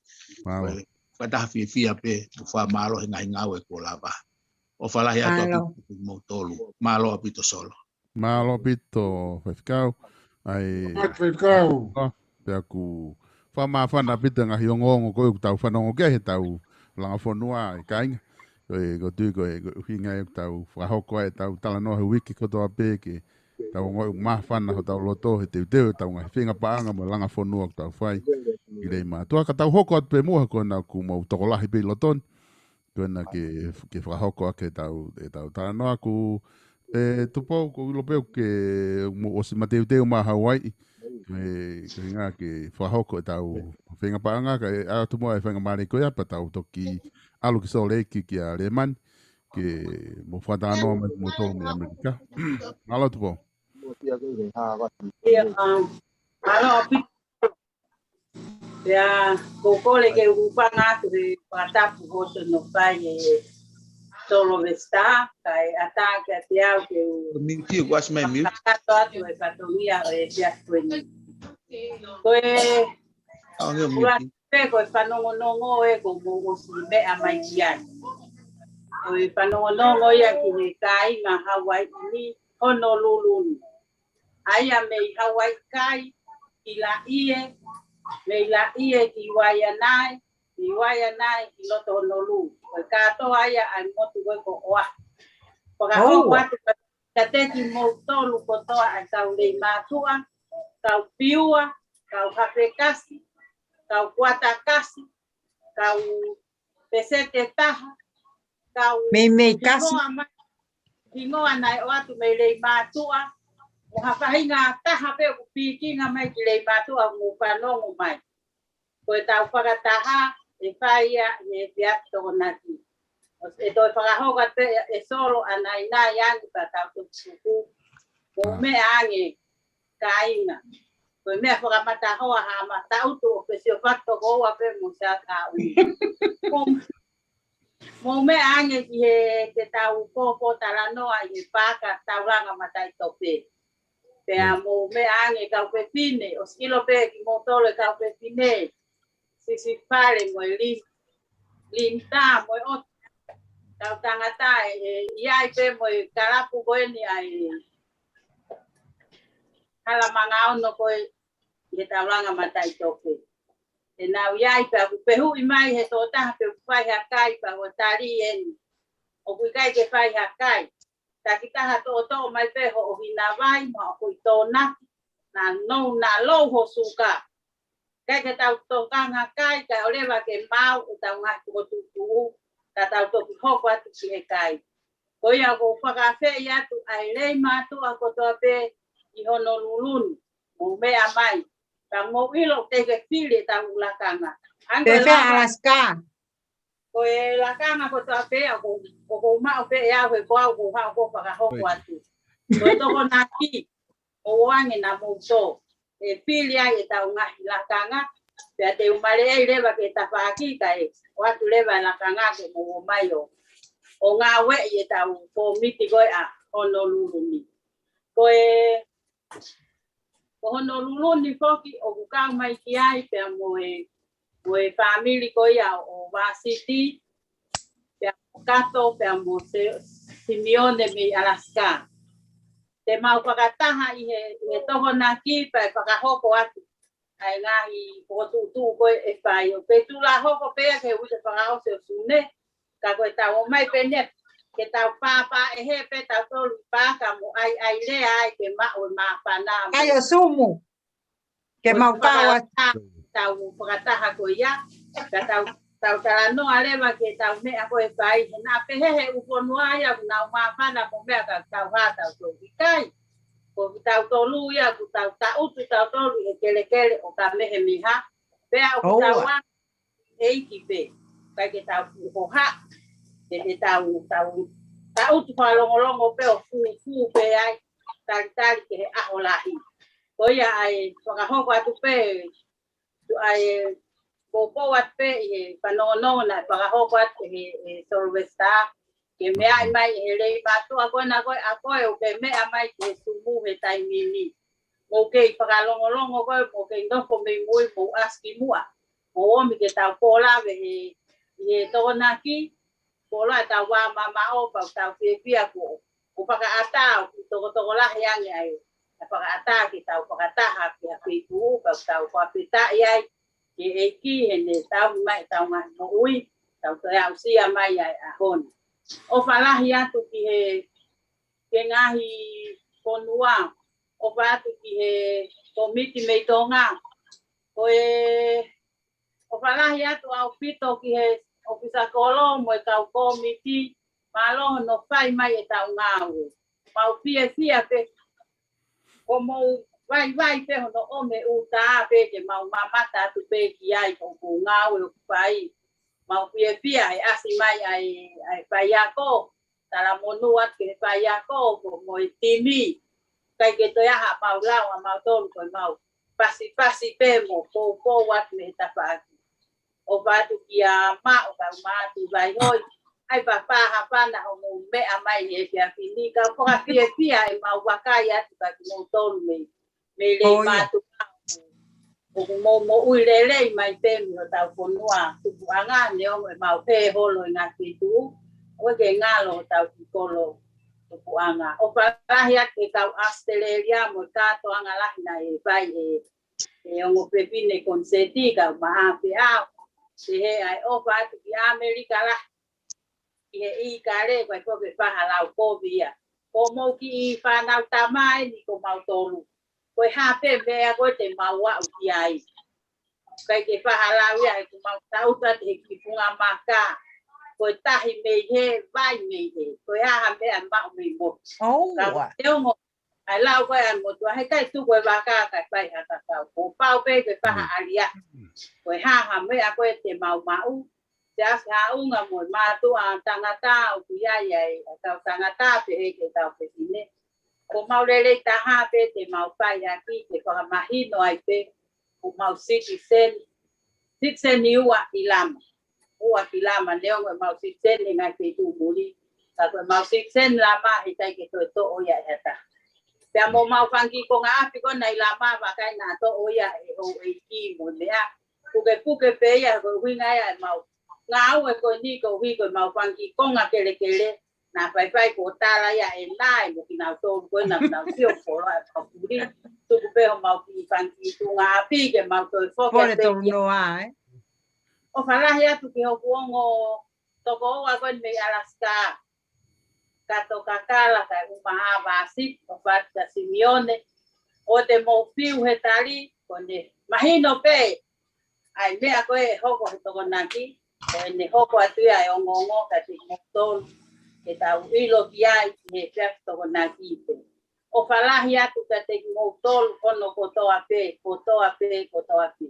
Mālō. Ko e fakataha fiefia pē, mo fakamālō he ngaahi ngāue kuo lava. ʻOfa lahi atu ʻaupito kimoutolu. Mālō ʻaupito Solo. Mālō ʻaupito faifekau. ʻAi. Faifekau. Pea ʻoku fakamāfana ʻaupito e ngaahi ongoongo ko ē ʻoku tau fanongo ki ai he tau langa fonua ʻi kāinga. Ko e, ʻoku ou tui ko e, ko e ʻuhinga ia ʻoku tau fakahoko ai e tau talanoa he uike kotoa pē ke tau ongoʻi ʻoku māfana hotau loto he teuteu e tau ngaahi feinga paʻanga mo e langa fonua ʻoku tau fai ʻi Leimātuʻa. Ka tau hoko atu pē muʻa ko ena ʻoku mou tokolahi pē ʻi loto ni. Ko ena ke, ke fakahoko ake e tau, e tau talanoa ko, e, Tupou, ʻoku ou ʻilo pē ʻoku ke mou ʻosi mateuteu mai Hawaiʻi. Ko e, ko e ʻuhinga ke fakahoko e tau feinga paʻanga, kae ʻoatu muʻa e faingamālie ko ia pea tau toki ʻalu ki Sōleki kia Lemani, ke mou fakatalanoa mai mo tolu mei ʻAmelika. Mālō Tupou. ʻIo, um, mālō ʻaupito. Pea, ʻoku ou kole ke u hūfanga atu he fakatapu hoʻo nofo ai e Solo Vesta, kae ʻatā kiate au ke u mute, what's my mute? Kakato atu e fatongia ʻo e efiafi ko eni. Ko e, ʻoku ou ʻilo pē ko e fanongonongo ē ʻoku mou ʻosi meʻa mai ki ai. Ko e fanongonongo ia ki he kāinga Hawaiʻi ni, Honolulu ni. ʻA ia mei Hawaiʻi kai ki Laʻie, mei Laʻie ki Waiʻanae, ʻi Vaiʻanai, ʻi loto Honolulu. Ko e kātoa ia ʻa e motu ko ē ko ʻOahu. Fakahoko atu kiate kimoutolu kotoa ʻa e kau Leimātuʻa, kau Piua, kau Hafekasi, kau Kuatakasi, kau Pesete Taha, kau Meimei Kasi. Hingoa mai, hingoa naʻe ʻoatu mei Leimātuʻa, mo ha faʻahinga taha pē ʻoku pikinga mai ki Leimātuʻa mo fanongo mai. Ko ʻetau fakataha ʻe fai ia he efiafi Tokonaki. ʻE toe fakahoko atu pē ʻe Solo ʻa e naʻinaʻi ange pea tau toki tuku. Mou meʻa ange kāinga. Ko e meʻa fakamatahoa ha mataʻutu ʻo Fesiofaki Tokoua pē mo Siaʻatouʻi. Mou, mou meʻa ange ki he ke tau pōpōtalanoa ʻi he paaka Taulanga Mataʻitope. Pea mou meʻa ange kau fefine, ʻosi ʻilo pē kimoutolu e kau fefine. Sisifale mo e Lin-, Linda mo e ʻOtu. Kau tangata ē, ʻe ʻi ai pē mo e kalapu ko eni ʻa e Halamanga Ono ko ē ʻi he Taulanga Mataʻitope. ʻE nau ʻi ai pea ʻoku pehuʻi mai he tokotaha pe ʻoku fai ha kai pea ʻoku tali eni. ʻOku ʻikai ke fai ha kai. Takitaha toʻotoʻo mai pē hoʻo hina vai mo hoʻo kuitōnaki, naʻa nau, naʻa lou ho suka. ʻIkai ke tau tokanga kai, kae ʻoleva ke maau ʻetau ngaahi fokotuʻutuʻu, ka tau toki hoko atu ki he kai. Ko ia ʻoku ou fakaafeʻi atu ʻa e Leimātuʻa kotoa pē ʻi Honolulu ni, mou meʻa mai. Ka mou ʻilo te ke fili ʻetau lakanga. Ange Pefea lava Alaska. Ko e lakanga kotoa pē ʻoku, ʻoku ou maʻu pē ʻe au he ko au ʻoku ou haʻu ʻo fakahoko atu. Ko e Tokonaki, ʻoange naʻa mou tō. ʻE fili ai ʻetau ngaahi lakanga, pea te u maleʻei leva ke tafaʻaki kae ʻoatu leva e lakanga ke mou ō mai ʻo, ʻo ngāueʻi ʻetau kōmiti ko ē ʻa Honolulu ni. Ko e Ko Honolulu ni foki ʻoku kau mai ki ai pea mo e, mo e fāmili ko ia ʻo Vasiti, pea mo Kato, pea mo Se-, Simione mei Alaska. Te mau fakataha ʻi he, ʻi he Tokonaki pea ʻe fakahoko atu ʻa e ngaahi fokotuʻutuʻu ko ē ʻe fai ʻo pe tula hoko pē ia ke uite fakaʻosi ʻo Sune, ka ko e tau ō mai pē eni ke tau pāpā ʻe he pē tautolu pā ka mo ʻai ʻai lea ai ke maʻu e māfana. Kai ʻo Sumu. Ke mau kau atu. Tau fakataha ko ia. Ka tau, tau talanoa leva ke tau meʻa ko ē fai. He naʻa pehē he ʻū fonua ia ʻoku nau māfana mo meʻa ka tau hā tautolu ʻikai. Ko tautolu ia ʻoku tau taʻutu tautolu he kelekele ʻo ka mehe miha. Pea ʻoku tau ʻa ʻEiki pē, ʻikai ke tau fuʻu hoha, ke he tau, tau, tau tuku fakalongolongo pē ʻo fuʻu, fuʻu pē ai, talitali ke he ʻaho lahi. Ko ia ʻa e fakahoko atu pē, ʻa e poupou atu pē ʻi he fanongonongo naʻe fakahoko atu ʻe he, ʻe Sylvester, ke meaʻi mai ʻe he Leimātuʻa ko ena ko ē ʻa ko ē ʻoku ke meʻa mai ki he Sumu he taimi ni. Mou kei fakalongolongo ko ē, mou kei nofo mei mui, mou ʻasi ki muʻa. Mou ōmi ke tau pōlave he, he Tokonaki, pōlave tau vā mamaʻo, pau tau fiefia ko, ko fakaʻatā, ʻoku tokotoko lahi ange ai. ʻA e fakaʻatā ke tau fakataha ki ha feituʻu, pau tau fakafetaʻi ai, ki he ʻEiki, he ne tau mai, tau ngaahi moʻui, tau toe aʻusia mai ai ʻa honi. ʻOfa lahi atu ki he, ki he ngaahi fonua, ʻofa atu ki he kōmiti mei Tonga. Ko e ʻofa lahi atu ʻaupito ki he ʻōfisa kolo mo e kau kōmiti, mālō hono fai mai ʻetau ngāue. Mau fiefia pē, ko mou vaivai pē hono ʻomi e ʻuta pē ke mau mamata atu pē ki ai ko ʻoku ngāue ʻoku fai. Mau fiefia he ʻasi mai ʻa e, ʻa e faiako, talamonū atu ki he faiako, ko mo e timi. ʻIkai ke toe ʻi ai ha mau lau ʻa mautolu ko e mau pasipasi pē mo poupou atu mei he tafaʻaki. ʻOfa atu kia Maʻu, kau Mātu Vaihoi. ʻAi papa ha pana hoʻomou meʻa mai he efiafi ni, kau fakafiefia ʻemau vakai atu kia kimoutolu mei, mei Leimātuʻa. ʻOku mou moʻui lelei mai pē mei hotau fonua tupuʻanga, neongo ʻemau pehē holo ʻi he ngaahi feituʻu, ʻoku ʻikai ke ngalo hotau kiʻi kolo tupuʻanga. ʻOfa lahi atu ki he kau ʻAositelēlia mo e kātoanga lahi naʻe fai ʻe, ʻe ongo fefine koniseti, kau Maʻa Peau. Pehē ʻa e ʻofa atu ki ʻAmelika lahi, ʻi he ʻīkale, ko e ko e faʻahinga lau kovi ia. Ko homou kiʻi fānau tama eni ko mautolu. Ko e hā pē meʻa ko ē te mau aʻu ki ai. ʻIkai ke faʻahinga lau ia he kuo mau tauta te he kiʻi funga maka. Ko e tahi mei hē, vai mei hē. Ko e hā ha meʻa maʻu mei motu. ʻOua. Ka te ongo ʻa e lau ko ē ʻa e motuʻa, heʻikai tuku e vaka kae fai ha kakau. Kuo pau pē ke faʻahinga ʻalu ia. Ko e hā ha meʻa ko ē te mau maʻu. Siasi Haʻunga mo e mātuʻa tangata ʻoku ʻi ai ʻa e kau tangata pehē ki he kau fefine. Ko mau lelei taha pē te mau fai ʻaki ke fakamahino ai pē ko mau sitiseni, sitiseni ua ʻi Lama. Ua ki Lama neongo ʻemau sitiseni he ngaahi feituʻu muli. Ka ko ʻemau sitiseni Lama heʻikai ke toe toʻo ia ʻe ha taha. Pea mo mau fanga kiʻi konga ʻapi ko ena ʻi Lama, vakai naʻa toʻo ia ʻe he houʻeiki mo e meʻa. Pukepuke pē ia ko e ʻuhinga ia ʻemau ngāue ko eni koeʻuhi ko ʻemau fanga kiʻi konga kelekele. Naʻa faifai kuo tala ia ʻe naʻe mo kinautolu ko ena naʻa nau sio polo ʻa e puli. Tuku pē homau kiʻi fanga kiʻi tuʻunga ʻapi ke mau toe foki atu pē ki he tolu noa, ē? ʻOfa lahi atu ki hoku ongo tokoua ko eni mei Alaska. Kato Kakala kae ʻumaʻā Vasi, ʻofa atu kia Simione. ʻOua te mou fiu he tali, ko ʻene mahino pē ʻa e meʻa ko ē ʻe hoko he Tokonaki, ko ʻene hoko atu ia ʻa e ongoongo kiate kimoutolu, ke tau ʻilo ki ai ʻi he efiafi Tokonaki pē. ʻOfa lahi atu kiate kimoutolu hono kotoa pē, kotoa pē, kotoa pē.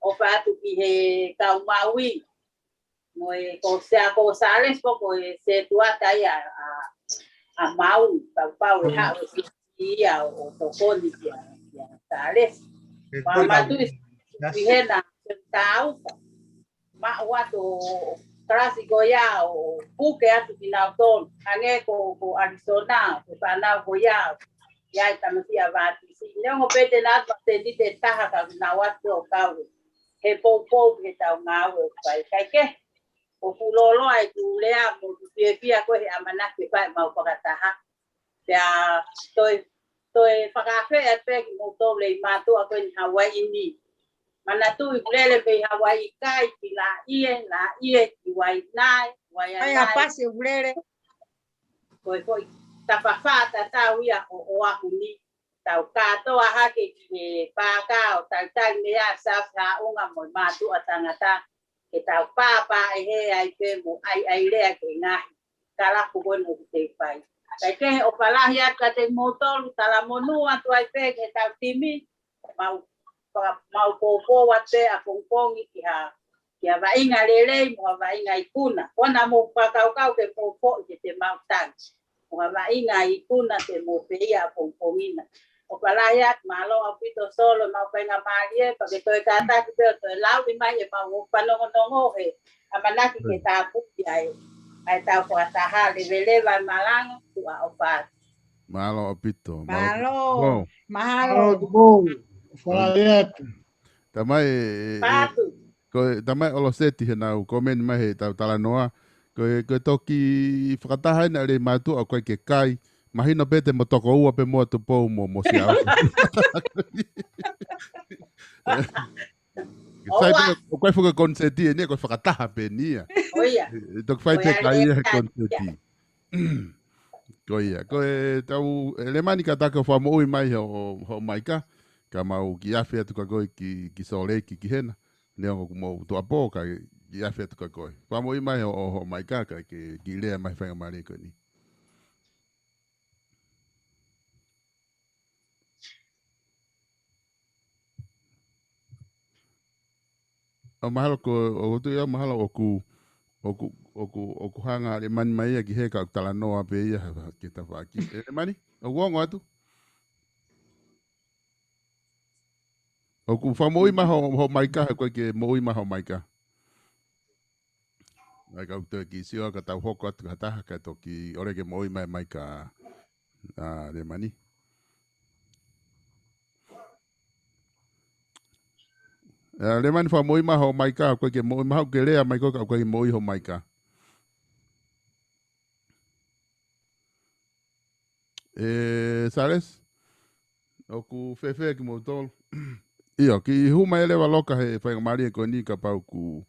ʻOfa atu ki he kau Maui, mo e ko Sea ko Sālesi ko e setuata ia ʻa, ʻa Maui, pau pau ʻe haʻu e siasi ia ʻo tokoni kia, kia Sālesi. Pea mātuʻi ʻi hena se tauka. Maʻu atu ʻo kalasi ko ia ʻo puke atu kinautolu. Hangē ko, ko Arizona, ko e fānau ko ia, ia ʻi Tamasiʻi ʻa Vātisi. Neongo pē te nau ʻatu ma te ni te taha ka nau ʻatu ʻo kau he poupou he tau ngāue ʻoku fai. Kae kehe, ʻoku loloa ʻeku lea mo ʻeku fiefia ko e he ʻamanaki ke fai ʻemau fakataha. Pea toe, toe fakaafeʻi atu pē kimoutolu ʻi mātuʻa ko eni Hawaiʻi ni. Manatuʻi ʻeku lele mei Hawaiʻi kai ki Laʻie, Laʻie ki Vainae, Vainae. Ai, a pasi ʻeku lele. Ko e foʻi tapafā tatau ia ʻo, ʻo Oʻahu ni. Tau kātoa hake ki he pāka ʻo talitali meʻa Siasi Haʻunga mo e mātuʻa tangata. Ke tau pāpā ʻe he ai pē mo ʻai ʻai lea ke ngaahi kalapu ko ena ʻoku te fai. Kae kehe ʻofa lahi atu kiate kimoutolu, talamonū atu ai pē ki he tau timi, mau, mau poupou atu pē ʻapongipongi ki ha, ki ha vaʻinga lelei mo ha vaʻinga ikuna. Ko ena mou fakakaukau ke mou foʻi ke te mau tangi. Mo ha vaʻinga ikuna te mou pē ia ʻapongipongi na. ʻOfa lahi atu, mālō ʻaupito Solo, mau faingamālie, pea ke toe kātaki pē ʻo toe lau ʻi mai ʻemau fanongonongo he ʻamanaki ke tāpuaki ai ʻa e tau fakataha, leveleva ʻa e malanga, tuʻa ʻofa atu. Mālō ʻaupito. Mālō. Mālō. Mālō. Mālō. ʻOfa lahi atu. Tamai, e, e, Patu. Ko e, tamai ʻOloseti he naʻa ku komeni mai he tau talanoa. Ko e, ko e toki fakataha ena ʻa e mātuʻa ʻoku ʻikai ke kai. Mahino pē te mo toko ua pē mo Tupou mo, mo Siaosi. Sai pē, ʻoku ʻikai foki koniseti eni, ko e fakataha pē eni ia. ʻOia. E, e toki fai pē kai ia he koniseti. Ko ia, ko e tau, e Lemani kātaki ʻo fakamoʻui mai ho, ho, ho Maika, ka mau kiʻi afe atu ka ko e ki, ki Sōleki ki hena, neongo ʻoku mou tuʻapō, ka kiʻi afe atu ka ko e. Fakamoʻui mai ho, ho, ho Maika, ka ke kiʻi lea mai faingamālie ko eni. ʻO mahalo ko, ʻoku ou tui ʻa mahalo ʻoku, ʻoku, ʻoku, ʻoku hanga ʻa Lemani mai ia ki he kau talanoa pē ia ha, ha, ke tafaʻaki. E, Lemani, ʻoku ongo atu? ʻOku fakamoʻui mai ho, ho Maika, he ko e ke moʻui mai ho Maika. ʻAi kau toe kiʻi sio ka tau hoko atu ka taha ka toki ʻole ke moʻui mai Maika, a, Lemani. E, Lemani fakamoʻui mai ho Maika, ko e ke moʻui mai ho ke lea mai ko e ka ko e ke moʻui ho Maika. E, Sales, ʻoku fēfē kimoutolu? ʻIo, kiʻi hū mai leva Loka he faingamālie ko eni kapau ʻoku,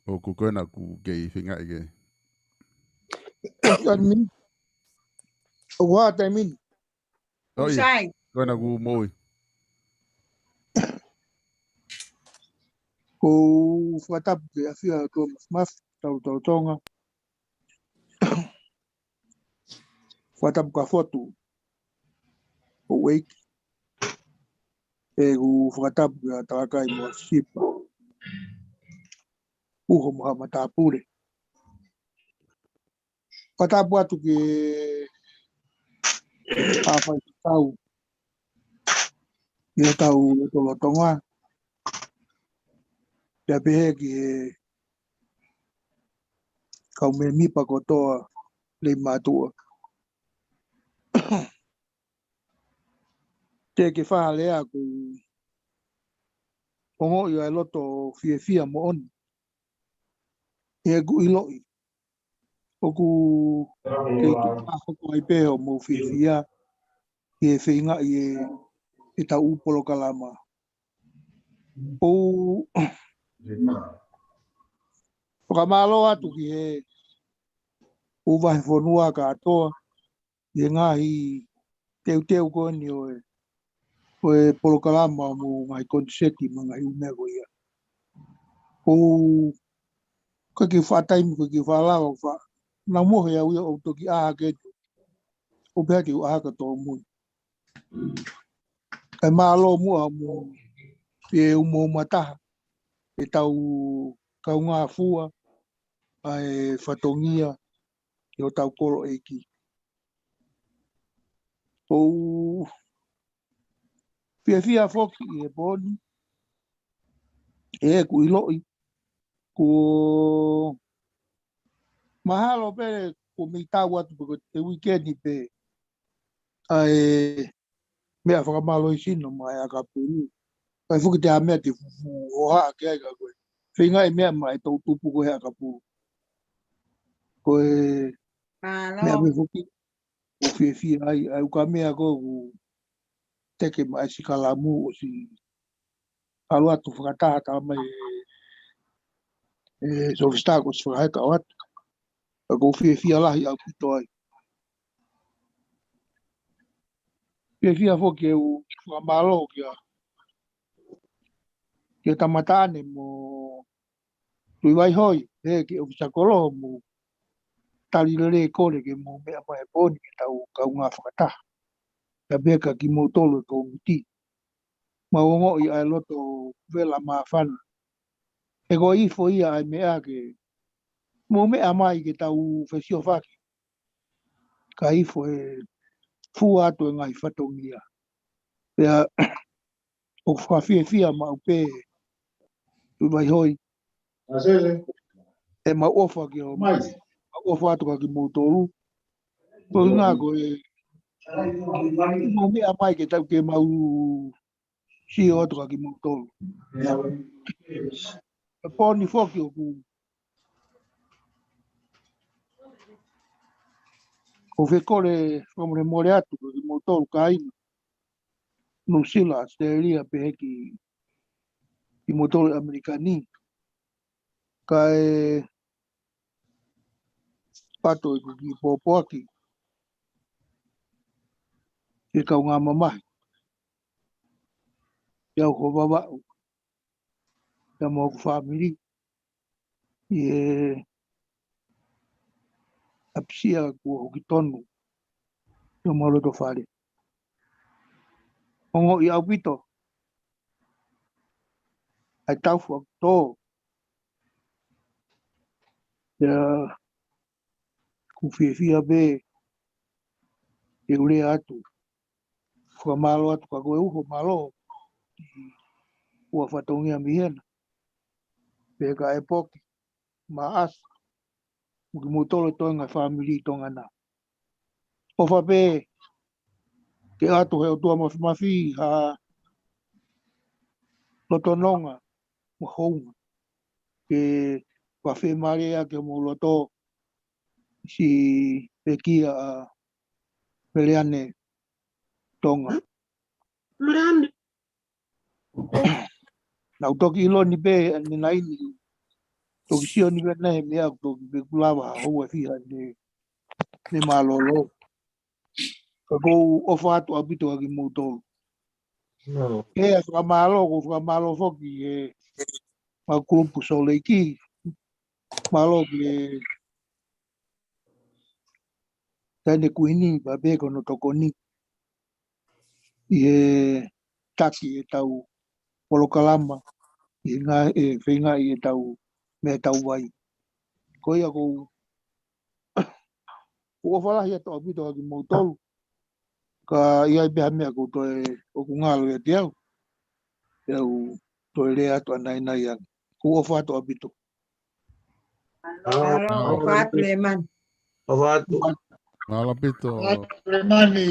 ʻoku ko ena ʻoku kei feingaʻi ke. What do you mean? What do you mean? ʻOi, Sai. Ko ena ʻoku moʻui. ʻOku ou fakatapu ki he ʻafio ʻa e ʻOtua Māfimafi, tau tau Tonga. Fakatapu ki he fotu ʻo e ʻEiki. ʻOku ou fakatapu kia Talakai mo Sipa. Uho mo haʻa matāpule. Fakatapu atu ki he faifekau ʻi hotau lotolotonga. Pea pehē ki he kau mēmipa kotoa lelei mātuʻa. Te ke fakalea ʻoku ou ongoʻi ʻa e loto fiefia moʻoni. ʻOku ou ʻiloʻi ʻoku kei tuʻu hoko ai pē hoʻomou fiefia ki he feingaʻi ʻe, ʻetau polokalama. ʻOku ou fakamālō atu ki he ʻū vahefonua kātoa, ʻi he ngaahi teuteu ko eni ʻo e, ʻo e polokalama mo e ngaahi koniseti mo e ngaahi ʻū meʻa ko ia. ʻOku ou ʻikai ke u faʻa taimi, ʻikai ke u faʻa lava, faʻa nau mohe au ia ʻo toki ʻā hake atu. ʻO pehē atu ʻa e haka tōmui. ʻE mālō muʻa mo e ʻumo mataha ʻetau kaungā fua ʻa e fatongia ʻi hotau kolo ʻeiki. ʻOku ou fiefia foki ʻi he pō ni, ʻoku ou ʻiloʻi kuo mahalo pē kuo mei tau atu pē ko e uike ni pē ʻa e meʻa fakamālohisino mai ʻa e ʻakapulu. ʻIkai foki te ʻi ai ha meʻa te u fufū hohaʻa ki ai ka ko e feingaʻi meʻa mai ʻetau tupu ko e ʻakapulu. Ko e meʻa pē foki ʻoku ou fiefia ai, ʻa e ukamea ko ē ʻoku teke mai ʻa e sikalamu ʻosi ʻalu atu fakataha, tala mai ʻe, ʻe Sofisitā kuo ʻosi fakaheka atu. Ka ʻoku ou fiefia lahi ʻaupito ai. Fiefia foki ʻoku ou fakamālō kia, kia Tamaitaʻane mo Tuʻivaihoi, ʻi he ʻōfisa kolo mo tali lelei e kole ke mou meʻa mai he pō ni ke tau kaungā fakataha. Pea pehē kia kimoutolu e kōmiti. Mau ongoʻi ʻa e loto vela māfana. He ko e ifo ia ʻa e meʻa ke mou meʻa mai ke tau fesiofaki. Ka ifo e fua atu e ngaahi fatongia. Pea ʻoku fakafiefia maʻu pē Tuʻivaihoi. ʻE mau ʻofa ki ho, mau ʻofa atu kia kimoutolu. Ko e ngā ko e, mau meʻa mai ke tau ke mau sio atu kia kimoutolu. ʻE pō ni foki ʻoku, ʻoku ou fie kole fakamolemole atu kia kimoutolu kāinga Nuʻusila, ʻAositelēlia, pehē ki, kimoutolu ʻAmelika ni. Kae pato ʻeku kiʻi pōpoaki ki he kaungā mamahi. Kiate au, ho Vavaʻu, pea mo hoku fāmili, ʻi he ʻapisia kuo hoki tonu ʻi homau loto fale. Ongoʻi ʻaupito ʻa e taufa ʻoku tō. Pea ʻoku ou fiefia pē ke u lea atu. Fakamālō atu kia koe Uho, mālō ʻi he ua fatongia mei hena. Pea kia ʻEpoki, Maʻasa, mo kimoutolu e toenga fāmili Tonga na. ʻOfa pē ke ʻoatu ʻe he ʻOtua Māfimafi ha loto nonga mo hounga ke fakafiemālieʻi ʻaki homou loto siʻi pekia ʻa Meleane Tonga. Meleane. Naʻá ku toki ʻilo ni pē ʻanenai ni, toki sio ni pē naʻe he meʻa ʻoku toki pe kulava hou e fiha ne, ne mālōlō. Ka ʻoku ou ʻofa atu ʻaupito ʻa kimoutolu. Ke a fakamālō, ʻoku ou fakamālō foki he mau kulupu Sōleki. Mālō ki he Taʻahine Kuini, pea pehē ko hono tokoni ʻi he taki ʻetau polokalama, ʻi he ngā, ʻi he feingaʻi ʻetau meʻatau vai. Ko ia ʻoku ou, ʻoku ou ʻofa lahi atu ʻaupito ʻa kimoutolu. Ka ʻi ai pē ha meʻa ʻoku toe ʻoku ngalo ʻiate au, te u toe lea atu ʻanainai ange. ʻOku ou ʻofa atu ʻaupito. Mālō, ʻofa atu Lemani. ʻOfa atu. Mālō ʻaupito. Lemani.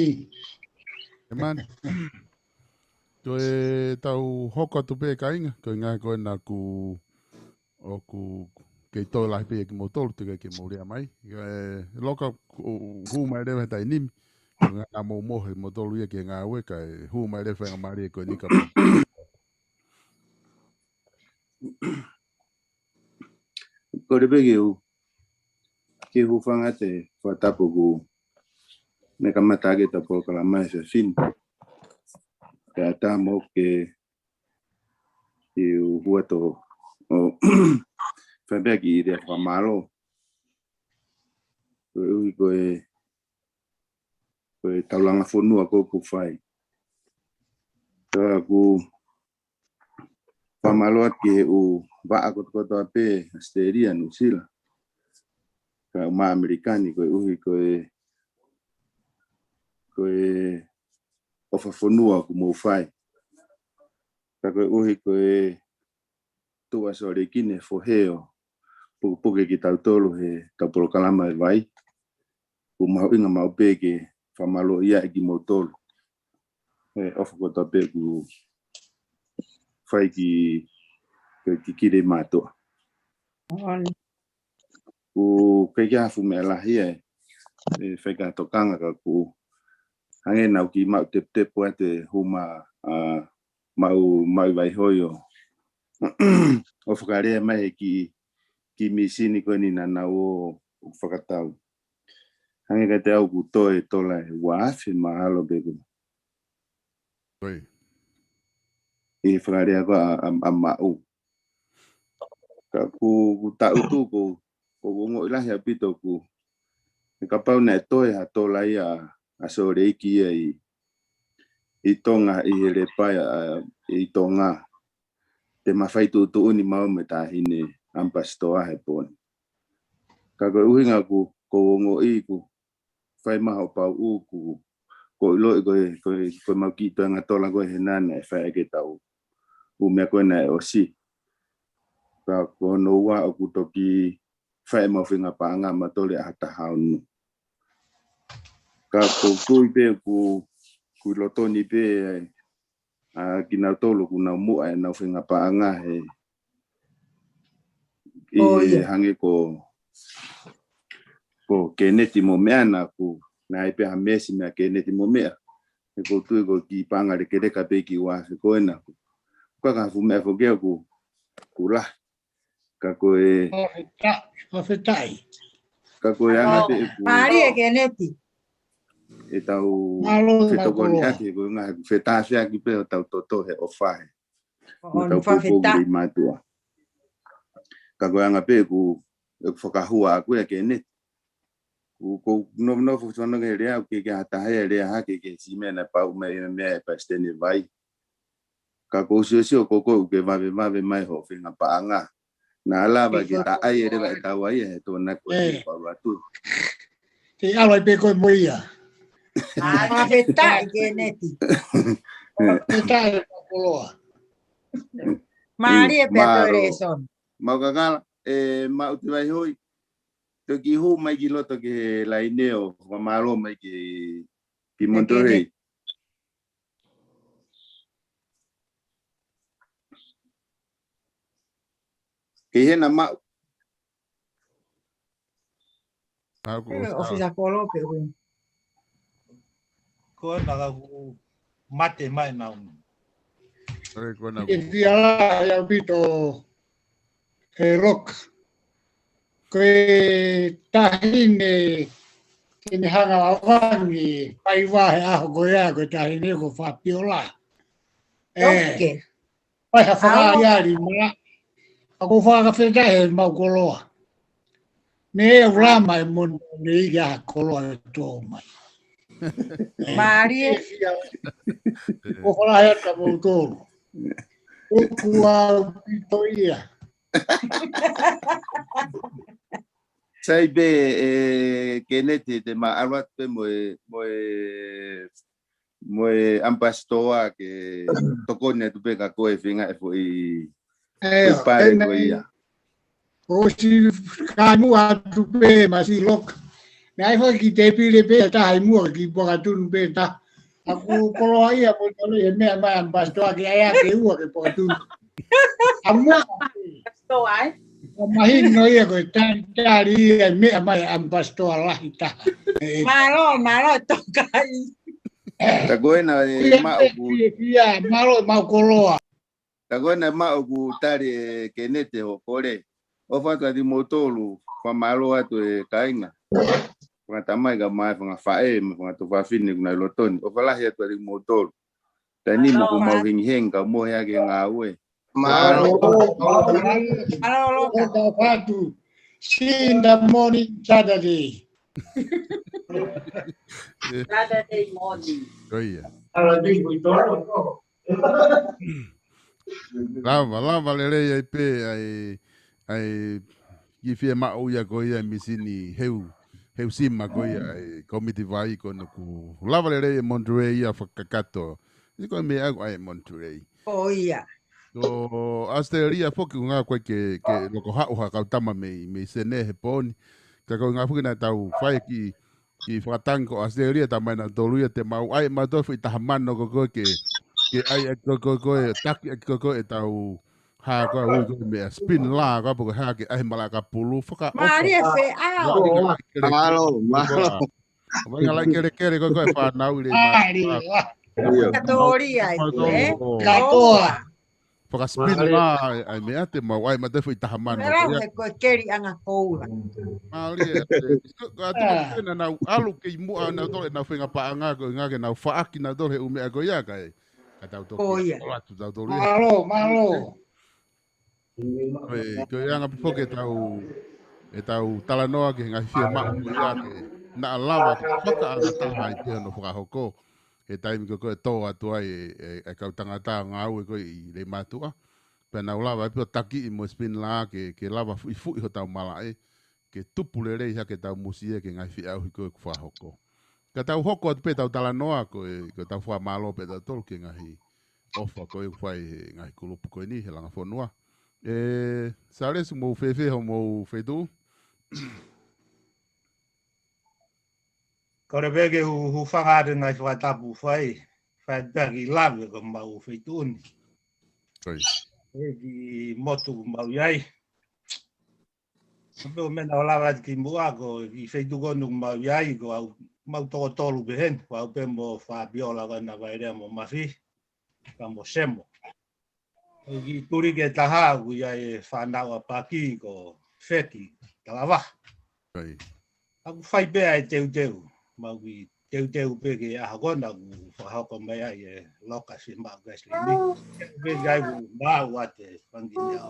Lemani. Ko e tau hoko atu pē kāinga, ko e ngaahi ko ena ʻoku, ʻoku kei toe lahi pē kimoutolu, te ke ke mou lea mai. E, Loka, ʻo, hū mai leva he taimi ni. Ko e ngaahi mou mohe moutolu ia ki he ngāue kae hū mai leva e faingamālie ko eni ka mou. Kole pē ke u, ke u hūfanga he fakatapu ʻoku ne kamata ʻaki ʻetau polokalama he efiafi ni. Pea tā mo ke, ke u hū atu ʻo fai pē ha kiʻi lea fakamālō. Koeʻuhi ko e, ko e taulanga fonua ʻoku ou fai. Ka ʻoku fakamālō atu ki he ʻū vaʻa kotokotoa pē, ʻAositelēlia, Nuʻusila, kae ʻumaʻā ʻAmelika ni, koeʻuhi ko e, ko e ʻofa fonua ʻoku mou fai. Ka koeʻuhi ko e tuʻu ʻa Sōleki ni he fohe ʻo pukepuke kitautolu heʻetau polokalama e vai. ʻOku mahuʻinga maʻu pē ke fakamālōʻia ʻe kimoutolu he ʻofa kotoa pē ʻoku fai ki, ki, ki Kilimātuʻa. ʻOku ʻikai ke ʻi ai ha fuʻu meʻa lahi ʻe, ʻe fai ki ha tokanga ka ʻoku hangē naʻa ku kiʻi maʻu teputepu atu he hū mai ʻa Maʻu, Maʻu Vaihoi ʻo, ʻo fakalea mai he kiʻi, kiʻi mīsini ko eni naʻa nau ō ʻo fakatau. Hangē kiate au ʻoku toe tola ʻe ua afe mahalo pē ko. Oi. ʻI he fakalea ko ē ʻa, ʻa, ʻa Maʻu. Ka ʻoku, ʻoku taʻutu ʻoku, ʻoku ongoʻi lahi ʻaupito ʻoku, he kapau naʻe toe ha tola ia ʻa Sōleki ia ʻi, ʻi Tonga, ʻi he Lepa ia, ʻa, ʻi Tonga, te ma fai tuʻutuʻuni maʻu mo e Taʻahine ʻAmipasitoa he pō ni. Ka ko e ʻuhinga ʻoku, ʻoku ongoʻi ʻoku fai mai hoʻo pauʻu ʻoku, ʻoku ou ʻiloʻi ko e, ko e, ko e mau kiʻi toenga tola ko ē he nana ʻe fai ʻaki ʻetau ʻū meʻa ko ē naʻe ʻosi. Ka ko hono ua ʻoku toki fai ʻemau feinga paʻanga ma tole ʻa ha taha ʻo nu. Ka ʻoku ou tui pē ʻoku, ʻoku ʻi loto ni pē ʻa kinautolu ʻoku nau muʻa ʻenau feinga paʻanga he ʻi, ʻo, ia, hangē ko, ko Keneti mo meʻa naʻa ku, naʻe ʻi ai pē ha meesi meia Keneti mo meʻa. He ʻoku ou tui ko e kiʻi paʻanga lekeleka pē kiʻi ua afe ko ena ʻoku, ʻoku ʻikai ha fuʻu meʻa foki ia ʻoku, ʻoku lahi. Ka ko e, fakafetaʻi, fakafetaʻi. Ka ko e anga pē ʻeku, mālie Keneti. ʻEtau, mālō, fetokoniʻaki, mālō. Ko e ngaahi fetāfeaki pē ʻo tau toto he ʻofa he. ʻO, ʻo tau ʻofa, poupou fakafetaʻi. Kiate Kilimātuʻa. Ka ko e anga pē ʻeku, ʻeku fakahua ʻaʻaku ia Keneti. ʻOku, ʻoku ou nofonofo fanongo he lea, ʻoku ʻikai ke ʻi ai ha taha ia ʻe lea hake ki he siʻi meʻa naʻe pauʻu mai ʻe he meʻa ʻe Palesiteni Vai. Ka ʻoku ou siosio ko koe ʻoku ke vavevave mai hoʻo feinga paʻanga. Naʻa lava ke taʻai ʻe leva ʻe tau ai he tō naʻa ku, ē, ke palu atu. Te ʻalu ai pē koe mo ia. Fakafetaʻi Keneti. Fakafetaʻi Koloa. Mālie pē mālō. Tole son. Mau kakala, ē, Maʻu Vaihoi. Toki hū mai ki loto ki he laine ʻo fakamālō mai ki, ki Monterey. Kei hena Maʻu. Ē, ʻofisa Kolo pē hui. Ko ena ka ʻoku mate mai nau. Ē, ko ena. ʻE fia la ia pito he Loka. Ko e taʻahine ke ne hanga ʻo avangi faiva he ʻaho ko ia, ko e taʻahine ko Fapiola. ʻE, fai ha fakaʻaliʻali mai. ʻOku ou fakafetaʻi he mau koloa. Meʻa ʻoku lama e moni nei ki ha koloa ʻe tō mai. Mālie. ʻOku ou fakalahi atu kia moutolu. ʻOku ʻaupito ia. Sai pē, ʻe Keneti, te ma ʻalu atu pē mo e, mo e, mo e ʻamipasitoa ke tokoni atu pē kia koe feinga e foʻi, ʻe, foʻi pale ko ia. ʻOsi kai muʻa atu pē Masiloka. Naʻe ʻai foki ki Tepile pē, taha ʻi muʻa ki Puakatunu pē ta. ʻOku ou koloa ia mo tole he meʻa mai ʻamipasitoa ke ʻai ake ua ki Puakatunu. ʻA muʻa. Pasitoa, ē? ʻOku mahino ia ko e talitali ia meʻa mai ʻamipasitoa lahi taha. ʻE, mālō, mālō, tokai. Ta ko ena e, ia, maʻu ku, ia, ia, mālō, mau koloa. Ta ko ena e maʻu ku tali ʻe Keneti hoʻo kole. ʻOfa atu kiate kimoutolu, fakamālō atu e kāinga. Fanga tamai kae ʻumaʻā e fanga faʻē, mo e fanga tuofāfine kuo nau ʻi loto ni. ʻOfa lahi atu kiate kimoutolu. Taimi ni mo ʻoku mau hengihengi ka mohe ake ngāue. Mālō. Mālō, Loka. ʻOfa atu. See you in the morning, Saturday. Saturday morning. Ko ia. Lava, lava lelei ai pē, ʻai, ʻai, kiʻi fiemaʻu ia ko ia e misini heu, heu sima ko ia, ʻai, kōmiti vai ko ena ʻoku lava lelei e Monterey ia fakakakato. ʻIkai ko e meʻa ʻoku ʻai e Monterey. Ko ia. Ko ʻAositelēlia foki ʻoku ngāue ko ē ke, ke loko haʻu ha kau tama mei, mei Senē he pō ni. Ka ko e ʻuhinga foki naʻa tau fai ki, ki fakatangi ko ʻAositelēlia, tala mai nautolu ia te mau ʻai ʻe mautolu foʻi taha mano ko ē ke, ke ʻai ʻaki ko ē, ko ē, taki ʻaki ko ē ʻetau hā ko ē ui ko ē meʻa spin la ko ē pe ko e hā ke ʻai he malaʻe kapulu. Fakaʻofa. Mālie feʻao. Mālō, mālō. Mai ngā laʻi kelekele ko ē, ko e fānau ʻi le ma. Mālie. Katōlia ʻi, ē? Katoa. Fakaspin la ʻai, ʻai meʻa te mau ʻai ʻe mautolu foʻi taha mano. Mera he ko e keli ʻanga koula. Mālie, ʻe, ko, ko atu ko ē naʻa nau ʻalu ki muʻa nautolu ʻenau feinga paʻanga ko e ʻuhinga ke nau faʻaki nautolu he ʻū meʻa ko ia kae. Ka tau toki. Ko ia. Ola atu tautolu ia. Mālō, mālō. Ko e, ko e anga pē foki ʻetau, ʻetau talanoa ki he ngaahi fiemaʻu ko ia ke naʻa lava ke fakaʻangataha ai pē hono fakahoko. He taimi ko ē ko ē tō atu ai e, e, e kau tangata ngāue ko ē ʻi Leimātuʻa. Pea nau lava ai pē ʻo takiʻi mo e spin la ke, ke lava fuʻifuʻi hotau malaʻe. Ke tupu lelei hake ʻetau musie ki he ngaahi feʻauhi ko ē ʻoku fakahoko. Ka tau hoko atu pē ʻetau talanoa ko e, ko ʻetau fakamālō pē tautolu ki he ngaahi ʻofa ko ē ʻoku fai he ngaahi kulupu ko eni he langa fonua. ʻE, Sālesi, mou fēfē hoʻomou feituʻu? Kole pē ke u hūfanga atu he ngaahi fakatapu fai, fai pē ki lave ko ʻemau feituʻu ni. Ko ia. ʻE ki he motu ʻoku mau ʻi ai. Pea meʻa naʻa ku lave atu ki muʻa ko e kiʻi feituʻu ko eni ʻoku mau ʻi ai, ko au, mau toko tolu pē heni, ko au pē mo Fabiola ko ena Vailea mo Mafi, ka mo Semo. Ko e kiʻi tuliki ʻe taha ʻoku ʻi ai e fānau ʻa Paki ko Feki Talavaha. Ko ia. ʻOku fai pē ʻa e teuteu, mau kiʻi teuteu pē ki he ʻaho ko ena ʻoku fakahoko mai ai e Loka si maʻu Gasilini. Teuteu pē ki ai ʻoku mau ʻa e fanga kiʻi meʻa.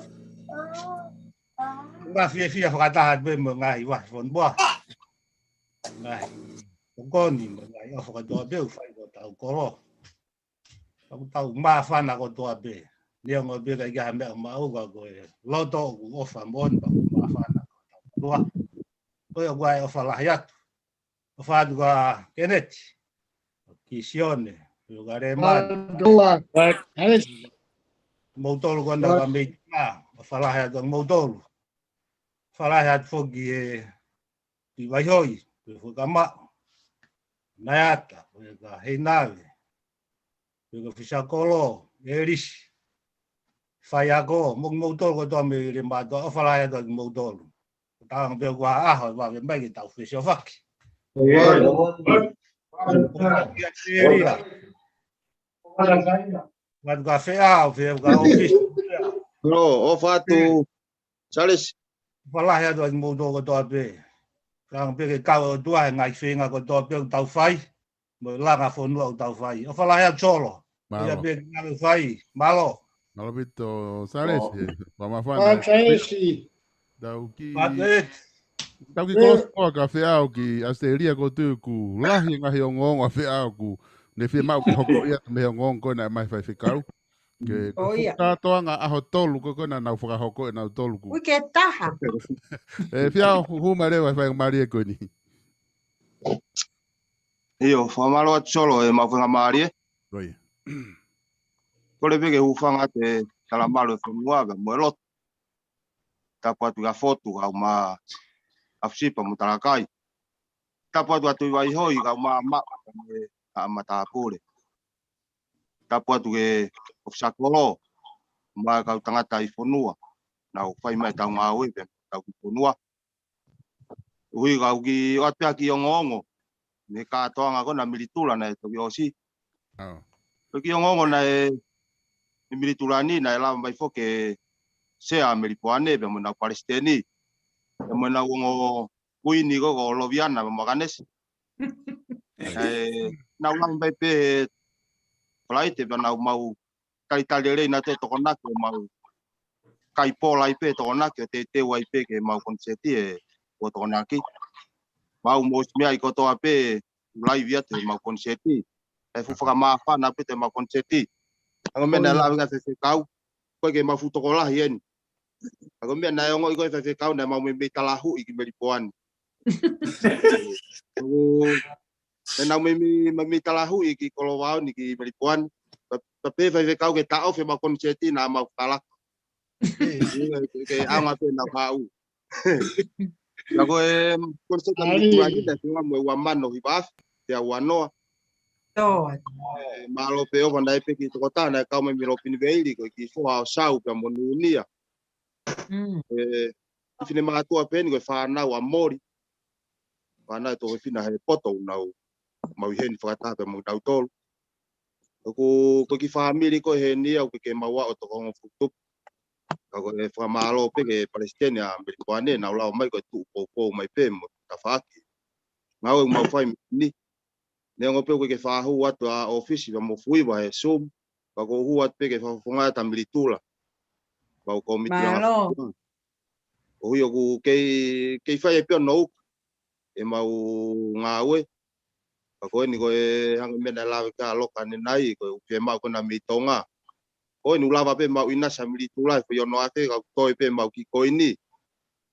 Ka fiefia fakataha pē mo e ngaahi vahefonua. Ngaahi tokoni mo e ngaahi ʻofa kotoa pē ʻoku fai ki hotau kolo. ʻOku tau māfana kotoa pē. Neongo pē ʻikai ke ʻi ai ha meʻa maʻu ka ko e loto ʻoku ʻofa moʻoni pea ʻoku māfana kotoa. Ko ia ʻoku ʻai ʻofa lahi atu. ʻOfa atu kia Keneti. Ki Sione. Pea kia Lemani. Moutolu ko ena ka mei tā. ʻOfa lahi atu kia moutolu. ʻOfa lahi atu foki ʻe ki Vaihoi, pea foki kia Maʻu. Naiata, pea kia Heinave. Pea kia Fisakolo, ʻElisi. Faiako, mo kimoutolu kotoa mei Leimātuʻa, ʻofa lahi atu kia moutolu. Ko e taimi pē ʻoku ʻi ai ha ʻaho ʻe vave mai ke tau fesiofaki. Kia Telia. Vatu ka feʻao, feʻao ka ʻōfisi. Lo, ʻofa atu, Sālesi. Fakalahi atu ai mo toko kotoa pē. Ka pē ke kau ʻOtua he ngaahi feinga kotoa pē ʻoku tau fai. Mo e langa fonua ʻoku tau fai. ʻOfa lahi atu Solo. Ia pē ke ngalo fai. Mālō. Mālō ʻaupito, Salesi. Fakamāfana. Salesi. Tau ki, tau ki Kolosi koa ka feau ki Australia ko tu ku lahi ngaahi ongoongo ʻa feau ku. Ne fiemaʻu ke hoko ia mei he ongoongo ko ena mai faifekau. Ke ko ia. Kātoanga ʻaho tolu ko ena nau fakahoko ʻenau tolu ku. Uike taha. ʻE, feau hū mai leva fai mālie ko eni. ʻIo, fakamālō atu Solo e mau fenga mālie. Ko ia. Kole pē ke hūfanga atu e talamalu e fonua pea mo e lotu. Tapu atu kia Fotu, kau ma Afisipa mo Talakai. Tapu atu atu i Vaihoi, kau ma ma, ma, ma tāpule. Tapu atu ke ʻofisa kolo, ma kau tangata i fonua. Nau fai mai tau ngāue pea tau ki fonua. Ui kau ki ʻoatu pea ki ongoongo. Mei he kātoanga ko ena militula naʻe toki ʻosi. Ko e ki ongoongo naʻe, e militula ni naʻe lava mai foki e sea Melipoane, pea mo nau palesiteni. Pea mo nau ongo kuini ko, ko Loviana, pea mo Akanesi. ʻE, nau lava mai pē he Falaite, pea nau mau talitali lelei naʻa toe Tokonaki ʻo mau kai pola ai pē Tokonaki ʻo teuteu ai pē ke mau koniseti ʻe ua Tokonaki. Mau mo ʻosi meʻa ai kotoa pē laivi atu he mau koniseti. ʻE fuʻu fakamāfana pē te mau koniseti. Ako meʻa naʻe lave ki ai faifekau. Ko e ke mau fuʻu tokolahi eni. Ako meʻa naʻe ongoʻi ko e faifekau naʻe mau meimei talahuʻi ki Melipoane. Ako ʻenau meimei, meimei talahuʻi ki Kolovao ni ki Melipoane. Ka, ka pē faifekau ke taʻofi ʻemau koniseti naʻa mau kalaka. Ke, ke anga pē ʻenau haʻu. Ka ko e koniseti ʻa Melipoane naʻe feinga mo e ua mano hiva afe, pea ua noa. ʻE, mālō pē ʻofa naʻe pē ki tokotaha naʻe kau mai mei Lopini Veili, ko e kiʻi foha ʻo Sau pea mo Nunia. ʻE, kiʻi finemātuʻa pē eni ko e fānau ʻa Moli. Fānau ʻe toko fā ʻi he poto ʻoku nau mau ʻi heni fakataha pea mo kinautolu. ʻOku, ko e kiʻi fāmili ko ē heni ia ʻoku ke mau ʻo toko hongofulu tupu. Ka ko e fakamālō pē ki he palesiteni ʻa Melipoane, nau lava mai ko e tuʻu poupou mai pē mo tafaʻaki. Ngāue ʻoku mau fai mei heni. Neongo pē ʻoku ke fakahū atu ʻa e ʻōfisi pea mo Fuiva he Zoom, ka ko e hū atu pē ke fakafofonga atu ʻa militula. Mau kōmiti langa fonua. Koeʻuhi ʻoku kei, kei fai ai pē ʻo nouka ʻemau ngāue. Ka ko eni ko e hangē ko e meʻa naʻe lave ki ai ʻa Loka ʻanenai, ko e ʻū fiemaʻu ko ena mei Tonga. Ko eni ʻoku lava pē mau ʻinasi ʻa militula he foʻi ono afe, ka ʻoku toe pē mau kiʻi koini.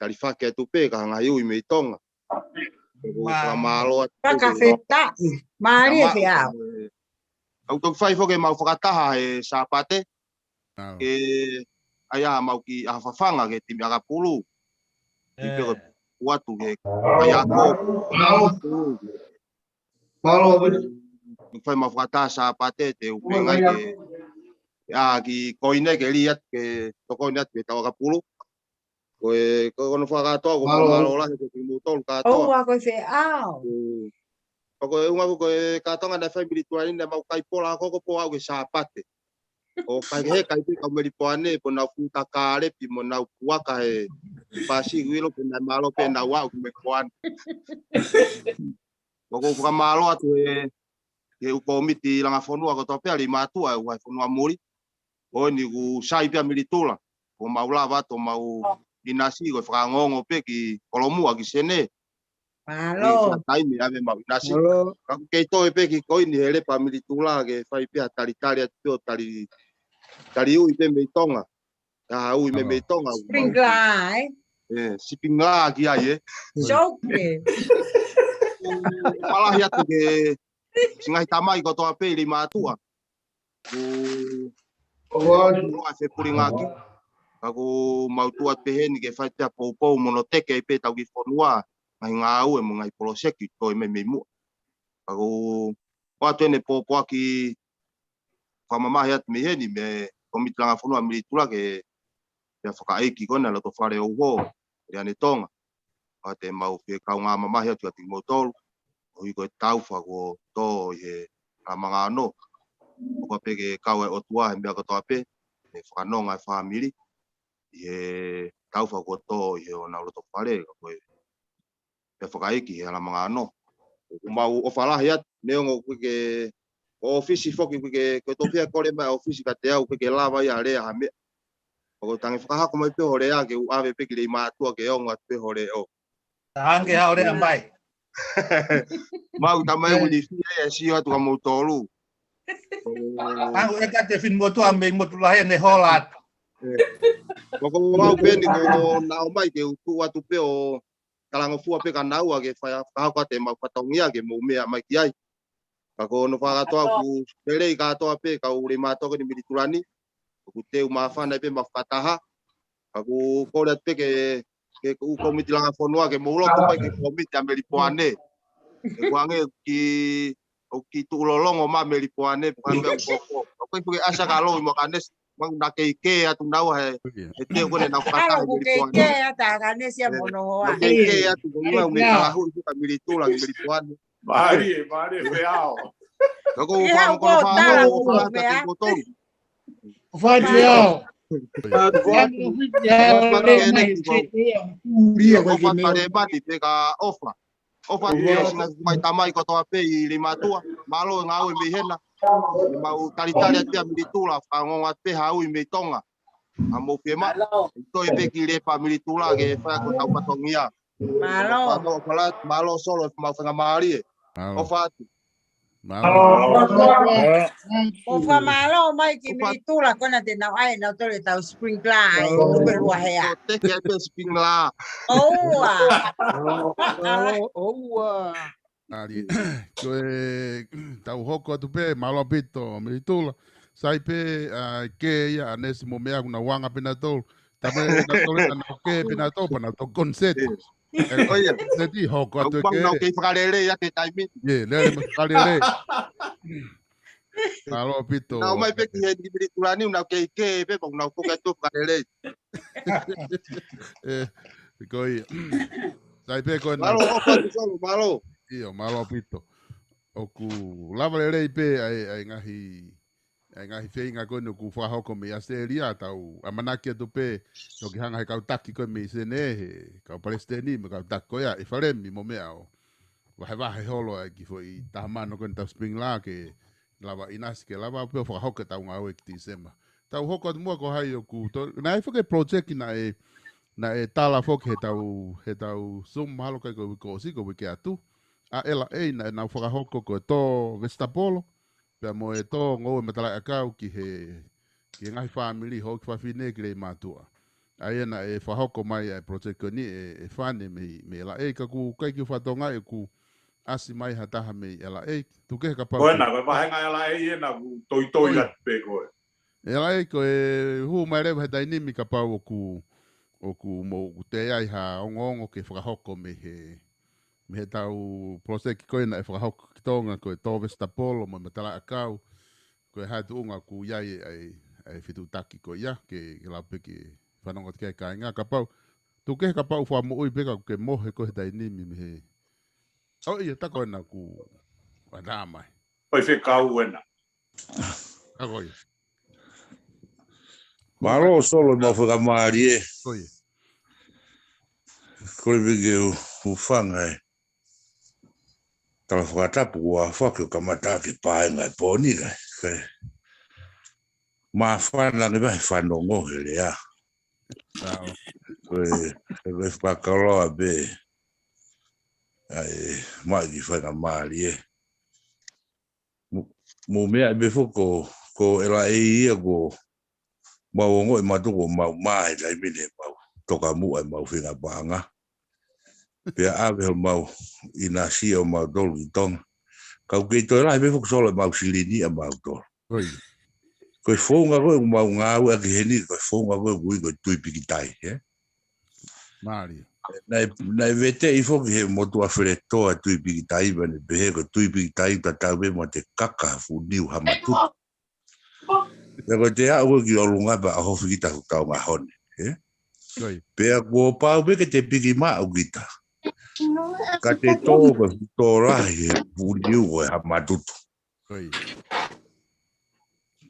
Talifaki atu pē ki he ngaahi ui mei Tonga. Ko e fakamālō atu pē. Fakafetaʻi. Mālie feau. ʻOku toki fai foki ʻemau fakataha he Sāpate. Ke ʻai ʻa mau kiʻi ʻaho fafanga ki he timi ʻakapulu. Kiʻi pē ko e ʻoatu ki he kaiako. Mālō. Toki fai ʻemau fakataha Sāpate te u penga ke, ʻa, kiʻi koini ke lī atu ke tokoni atu ki he tau ʻakapulu. Ko e, ko hono fakakātoa, ko e fakamālō lahi kiate kimoutolu kātoa. ʻOua ko e feau. Ko e ʻuhinga ko e kātoanga naʻe fai militula ni naʻe mau kai pola ʻa koko pō aʻu ki he Sāpate. ʻO kai ke he kai pē kau Melipoane, pea nau futa kālepi mo nau puaka he Pasifiki ʻilo pe naʻe mālō pē ʻenau aʻu ki Melipoane. Ko e fakamālō atu he, he ʻū kōmiti langa fonua kotoa pē ʻa e mātuʻa ʻi he fonua muli. Ko eni ʻoku sai pē ʻa militula. Ko mau lava atu ʻo mau ʻinasi ko e fakaongoongo pē ki Kolomuʻa ki Sene. Mālō. Ko e taimi ʻave mau ʻinasi. Mālō. Ka ʻoku kei toe pē kiʻi koini he lepa militula ke fai pē ʻa e talitali atu pē ʻo tali, tali ui pē mei Tonga. ʻA, ui mei, mei Tonga. Sprinkler, ē? ʻE, sprinkler ki ai, ē? Soak, ē? ʻOfa lahi atu ki he siʻi ngaahi tamai kotoa pē ʻi he mātuʻa. Ko, ko e fepulingaki. Ka ʻoku mau tuʻu atu pē heni ke fai pē ʻa e poupou mo nofo teke ai pē ʻetau kiʻi fonua. Ngaahi ngāue mo e ngaahi poloseki toe mei, mei muʻa. Ka ʻoku ʻoatu eni e pōpoaki fakamamahi atu mei heni mei he kōmiti langa fonua militula ki he, ki he fakaʻeiki ko ena loto fale ʻo Uho, ʻi ʻAne Tonga. ʻOatu ʻemau fie kaungā mamahi atu kiate kimoutolu, koeʻuhi ko e taufa kuo tō ʻi he ʻamanaki ono. ʻOfa pē ke kau e ʻOtua he meʻa kotoa pē, he fakanonga e fāmili, ʻi he tau fakakoto ʻi he ʻo nau loto fale, ka ko e pea fakaiki he hala mangano. ʻOku mau ʻofa lahi atu, neongo ʻoku ke, ko ʻōfisi foki ʻoku ke, ko e tō pea kole mai ʻōfisi ka te au ʻoku ke lava ia lea ha meʻa. Ko e tangi fakahako mai pē ho lea ke u ʻave pē ki Leimātuʻa ke ongo atu pē ho lea ʻo. Tangi ha lea mai. Mau tamai uli fia e sio atu ka mau tolu. Tangu e ka te fin motu a mei motu lahi ne hola atu. Ko ko mau pē ni ko nau mai ke u tuʻu atu pē ʻo talangofua pē ka nau a ke fai fakahako atu e mau fatongia ke mou meʻa mai ki ai. Ka ko hono fakakatoa ʻoku lelei kātoa pē kau Leimātuʻa ko eni Militula ni. ʻOku teu māfana pē mau fakataha. Ka ʻoku kole atu pē ke, ke ʻū komiti langa fonua ke mou loto mai ke komiti ʻa Melipoane. ʻE kuange ki, ʻoku ki tuʻu lolongo mai Melipoane, pukana meʻa ʻoku koko. ʻOku ʻi puke asa ka loi mo Kanesi, mau na kei ke atu nau he, he teu kone nau fakataha Melipoane. Kei ke atu Kanesi a mono hoa. Na kei ke atu ko mau me kalahu i puka Militula, Melipoane. Mālie, mālie feao. Ka ko u fanga kono fanga kono fanga ke motou. Fai feao. Fai feao. Fai feao. Fai feao. Fai feao. Fai feao. Fai feao. Fai feao. ʻOfa atu ki he singa mai tamai kotoa pē ʻi Leimātuʻa. Mālō e ngāue mei hena. Mau talitali atu pē ʻa Militula, fakaongo atu pē ha ui mei Tonga. ʻA mou fie maʻu. Toe pē ki lepa Militula ke fai ko tau fatongia. Mālō. Mālō, mālō Solo, mau faingamālie. ʻOfa atu. Mālō. ʻOfa mālō mai ki Militula, ko ena te nau ʻai, nau tole tau sprinkler ai, lupe lua hea. Teke ai pē sprinkler. ʻOua. Mālō, ʻoua. ʻAli, ko e tau hoko atu pē, mālō ʻaupito, Militula. Sai pē, ʻa, ke ia, ʻa Nesi mo meʻa kuna uanga pē na tolu. Tame na tolu, na ke pē na tolu, pa na tolu consent. ʻE, ko ia. Consent hoko atu ke. Nau kei fakalele ia te taimi. Ie, lele mo fakalele. Mālō ʻaupito. Nau mai pē ki he ni Militula ni, nau kei ke, pē, pa nau koke atu fakalele. ʻE, ko ia. Sai pē ko ena. Mālō, ʻofa atu Solo, mālō. ʻIo, mālō ʻaupito. ʻOku lava lelei pē ʻa e, ʻa e ngaahi, ʻa e ngaahi feinga ko eni ʻoku fakahoko mei ʻAositelēlia tau ʻamanaki atu pē, toki hanga he kau taki ko ē mei Senē, he kau palesiteni, mo e kau taki ko ia, ʻe falemi mo meʻa ʻo vahevahe holo ai ki foʻi taha mano ko eni tau sprinkler ke lava ʻinasi ke lava pē ʻo fakahoko e tau ngāue ki Tīsema. Tau hoko atu muʻa ko hai ʻoku to-, naʻe ʻi ai foki e project naʻe, naʻe tala foki he tau, he tau Zoom mahalo kai ko e uike ʻosi ko e uike atu. ʻA e L A naʻe nau fakahoko ko e tō vesitapolo, pea mo e tō ngoue matalaʻiʻakau ki he, ki he ngaahi fāmili houʻeiki fafine ki Leimātuʻa. ʻA ia naʻe fakahoko mai ʻa e project ko eni ʻe, ʻe Fane mei, mei L A ka ʻoku ʻikai ke u fakatokangaʻi ʻoku ʻasi mai ha taha mei L A. Tuku kehe kapau. Ko ena, ko e vahenga L A ena ʻoku toitoi atu pē ko ē. L A ko e hū mai leva he taimi ni kapau ʻoku, ʻoku mou, ʻoku teʻeki ai ha ongoongo ke fakahoko mei he, mei he tau project ko ena ʻe fakahoko ki Tonga ko e tō vesitapolo mo e matalaʻiʻakau. Ko e hā e tuʻunga ʻoku ʻi ai ʻa e, ʻa e fetuʻutaki ko ia ke, ke lau pē ke fanongo atu ki ai e kāinga kapau. Tuku kehe kapau ʻoku fakamoʻui pē ka ʻoku ke mohe ko ē he taimi ni mei he. ʻOi, ʻio, tā ko ena ʻoku ʻatā mai. ʻOi, fekau ena. Ka ko ia. Mālō Solo, mau fakamālie. Ko ia. Ko e vike u, u fanga e tala fakatapu ua fake ʻo kamata ke paenga e pō ni kai. Kai. Māfana ke vahe fanongo he lea. Ko e, ko e fakakoloa pē. ʻAi, mai ki faingamālie. Mo, mo meʻa pē foki ko, ko e L A ia ko mau ongoʻi mātuku ʻo mau mā he taimi ni mau tokamuʻa ʻemau fenga paʻanga. Pea ʻave homau ʻinasi ʻo mautolu ki Tonga. Ka ʻoku kei toe lahi pē foki Solo ʻemau silini ʻa mautolu. Ko e founga ko ē ʻoku mau ngāueʻaki heni, ko e founga ko ē ʻoku ui ko e tui pikitai, ē? Mālie. Naʻe, naʻe veteʻi foki he motuʻa feletoa tui pikitai, pea ne pehē ko e tui pikitai tatau pē mo e kaka fuʻu niu ha matutu. Pea ko e te aʻu ko ē ki ʻolunga pea ʻohofi kita ʻi he taʻu ngahone, ē? Pea kuo pau pē ke te piki maʻu kita. Ka te tō ko e fuʻu tō lahi he fuʻu niu ko ē ha matutu.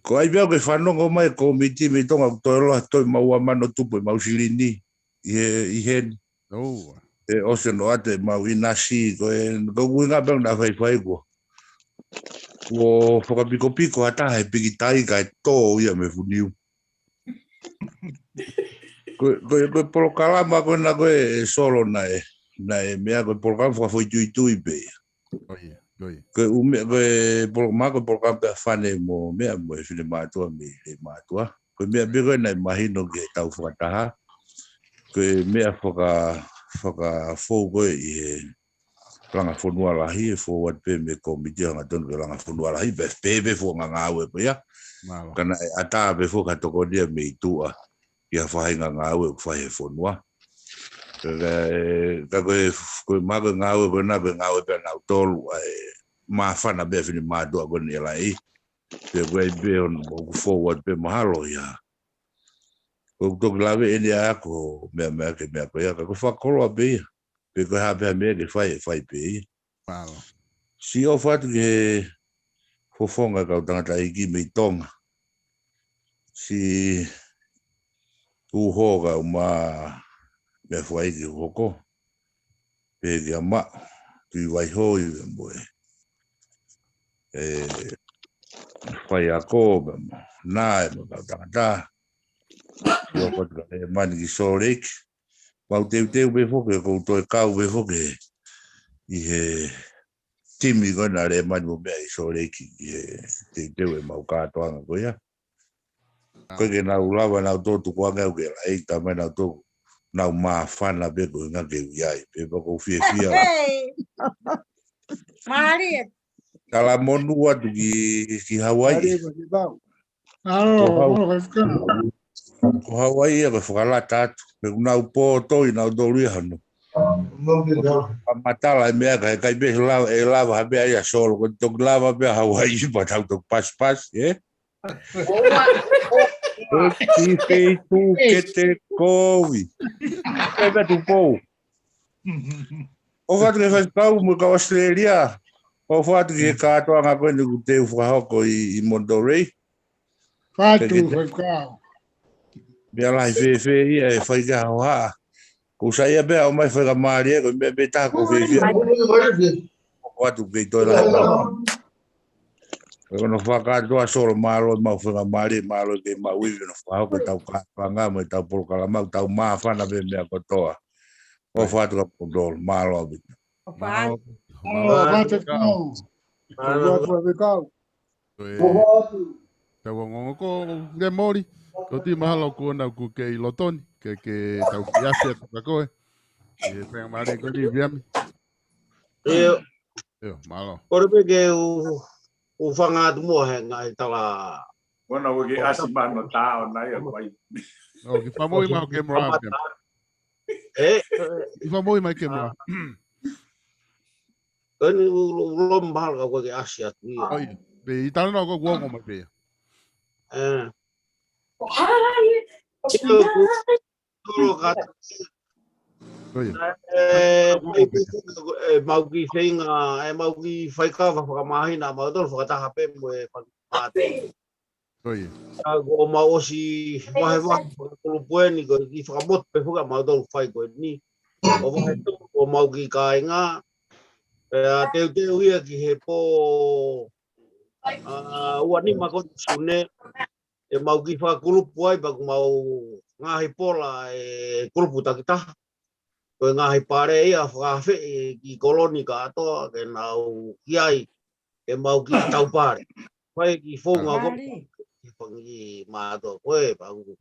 Ko ai pē ʻoku ke fanongo mai kōmiti mei Tonga ʻoku toe loa, toe maʻu ua mano tupu ʻemau silini. ʻi he, ʻi heni. ʻE ʻosi ʻoatu ʻemau ʻinasi, ko e, ko e ʻuhinga pē naʻa faifai kuo. Kuo fakapikopiko ha taha he pikitai kae tō ia mei he funiu. Ko, ko, ko e polokalama ko ena ko ē Solo naʻe, naʻe meʻa ko e polokalama fakafoʻituitui pē ia. Ko e ʻū meʻa ko e polo-, ma ko e polokalama pē ʻa Fane mo meʻa mo e finemātuʻa mei Leimātuʻa. Ko e meʻa pē ko ē naʻe mahino ki heʻetau fakataha. Ko e meʻa faka-, fakafou ko ē ʻi he langa fonua lahi, ʻe fou atu pē mei he kōmiti hangatonu ki he langa fonua lahi, pē, pē, pē fou ngāue ko ia. Ka naʻe ʻatā pē fou ka tokoni ia mei tuʻa, ʻi ha faʻahinga ngāue ʻoku fai he fonua. Ka, ka, ka ko e, ko e ma ko e ngāue ko ena, ko e ngāue pē ʻa nautolu, ʻa e māfana pē ʻa e finemātuʻa ko eni ʻe lahi. Pea ko e pē ʻoku fou atu pē mahalo ia. ʻOku toki lave eni ʻa e ako meʻa meʻa ke meʻa ko ia, ka ko e fakakoloa pē ia. Pe ko e hā pē ha meʻa ke fai, ʻe fai pē ia. Siʻi ʻofa atu ki he fofonga kau tangataʻeiki mei Tonga. Siʻi uho kau ma meʻa fai ki hoko. Pehē kia Maʻu, Tuʻivaihoʻi, mo e, ʻe, faiako, mo e, naʻe, mo e kau tangata. Siʻi ʻofa atu kia Lēmani ki Salt Lake. Mau teuteu pē foki, ʻoku ou toe kau pē foki ʻi he timi ko ena ʻa Lēmani mo meʻa ʻi Salt Lake, ʻi he teuteu ʻemau kātoanga ko ia. Ko e ke nau lava, nau tō tukuange au ke la, ʻe tā mai nau tō, nau māfana pē ko e ngā ke ui ai, pē pea ʻoku ou fiefia la. Mālie. Talamonū atu ki, ki Hawaii. Mālie, mālie, Pau. Ko Hau-, ko Hawaii ia ko e fakalata atu. Pea ʻoku nau pōtoi, nau tolu ia hano. Ka matala e meʻa ka, ʻe ʻikai pē lava, ʻe lava ha meʻa ia Solo, ko e toki lava pē ʻa Hawaii pea tau toki pasipasi, ē? Ko e ki feitu ke te kovi. Pea pea tu pou. ʻOfa atu ki he faifekau mo e kau ʻAositelēlia. ʻOfa atu ki he kātoanga ko eni ʻoku teu fakahoko ʻi, ʻi Monterey. Fatu, faifekau. Meʻa lahi fēfē ia ʻe fai ki ha hohaʻa. Ko u saiʻia pē ʻo ʻomai faingamālie ko e meʻa pē taha ko u fiefia. ʻOfa atu kei toe lahi. Ko hono fakakātoa Solo mālō ʻemau faingamālie, mālō ke mau ivi hono fakahoko ʻetau kātoanga mo ʻetau polokalama, ʻoku tau māfana pē meʻa kotoa. ʻOfa atu kia Paul Dole, mālō ʻaupito. ʻOfa atu. ʻOfa atu. Ko e tau ongoongo ko Lemoli, ko e tui mahalo kuo nau ʻoku kei loto ni, ke, ke tau kiʻi ʻasi atu kia koe. ʻI he faingamālie ko eni Viami. ʻIo. ʻIo, mālō. Kole pē ke u, u fanga atu muʻa he ngaahi tala. Kuo nau ʻoku ke ʻasi mano tā ʻo nai a pai. ʻO, kiʻi fakamui mai ho kemera, Viami. Ē? Kiʻi fakamui mai ho kemera. Ko eni u, u, u lom mahalo ka ʻoku ke ʻasi atu ia. ʻOi, pē ʻi talanoa ko ʻoku ongo mai pē ia. Ē. Tolo ka. ʻOi. Ē, ʻe, ʻe mau kiʻi feinga, ʻe mau kiʻi faikava fakamāhina, mau tolo fakataha pē mo e fanga mate. ʻOi. Ka ko mau ʻosi vahevahe fakakulupu eni ko e kiʻi fakamotu pē foki ʻa mau tolo fai ko eni. ʻO vahe tolu ko mau kiʻi kāinga. Pea teuteu ia ki he pō, ʻa, ua nima ko eni Sune. ʻE mau kiʻi fakakulupu ai, pea ʻoku mau ngaahi pola ʻe kulupu takitaha. Ko e ngaahi pale ia fakafeʻi ki Koloni kātoa, ke nau ʻi ai, ke mau kiʻi tau pale. Fai kiʻi founga ko, kiʻi fangi mātoa ko ē, pea ʻoku.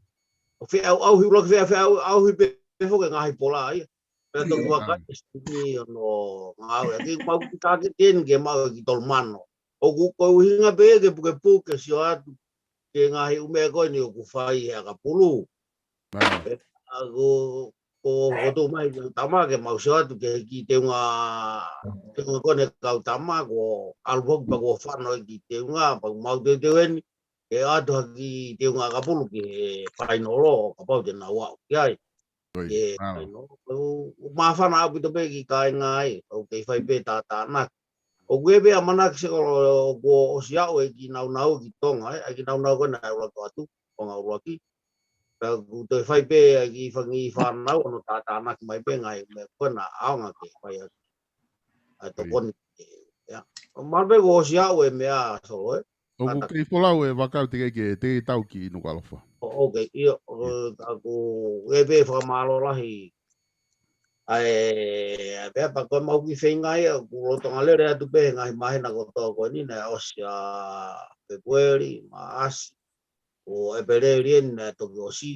ʻO feʻauʻauhi, ʻuluaki feʻa-, feʻauʻauhi pē, pē foki e ngaahi pola ia. Pea toki vakai e sini ʻo no ngāue. Ke mau kiʻi tāketi eni ke mau kiʻi tolu mano. ʻOku ko e ʻuhinga pē ke pukepuke sio atu ki he ngaahi ʻū meʻa ko eni ʻoku fai he ʻakapulu. Pea ko, ko, ko tu mai ke tama ke mau sio atu ki he kiʻi teunga, teunga ko eni kau tama, ko ʻalu hoko pea ko fano e kiʻi teunga, pea mau teuteu eni, ke ʻoatu ha kiʻi teunga ʻakapulu ki he fainolo, kapau te nau aʻu ki ai. Ke fainolo, ʻoku māfana ʻaupito pē kiʻi kāinga ai, ʻoku kei fai pē tātānaki. ʻOku ʻi ai pē ʻamanaki Solo kuo ʻosi aʻu e kiʻi naunau ki Tonga, ē, ʻa e kiʻi naunau ko ena ʻe ʻuluaki atu, ʻo ngā ʻuluaki. Pea ʻoku toe fai pē ʻa e kiʻi fanga kiʻi fānau ʻo nau tātānaki mai pē ngaahi meʻa ko ē naʻa ʻaonga ke fai ʻa e tokoni. Ia. Mahalo pē kuo ʻosi aʻu e meʻa Solo, ē? ʻOku kei folau e vaka, teʻeki ke, teʻeki ke tau ki Nukuʻalofa. ʻO, ʻoku kei, ʻio, ʻo, ka ʻoku ʻi ai pē fakamālō lahi. ʻA e, ʻa e meʻa pea ko e mau kiʻi feinga ia, ʻoku lolotonga lele atu pē he ngaahi māhina kotoa ko eni naʻe ʻosi ʻa Fēpueli, Maʻasi, ʻo ʻEpeleli eni naʻe toki ʻosi.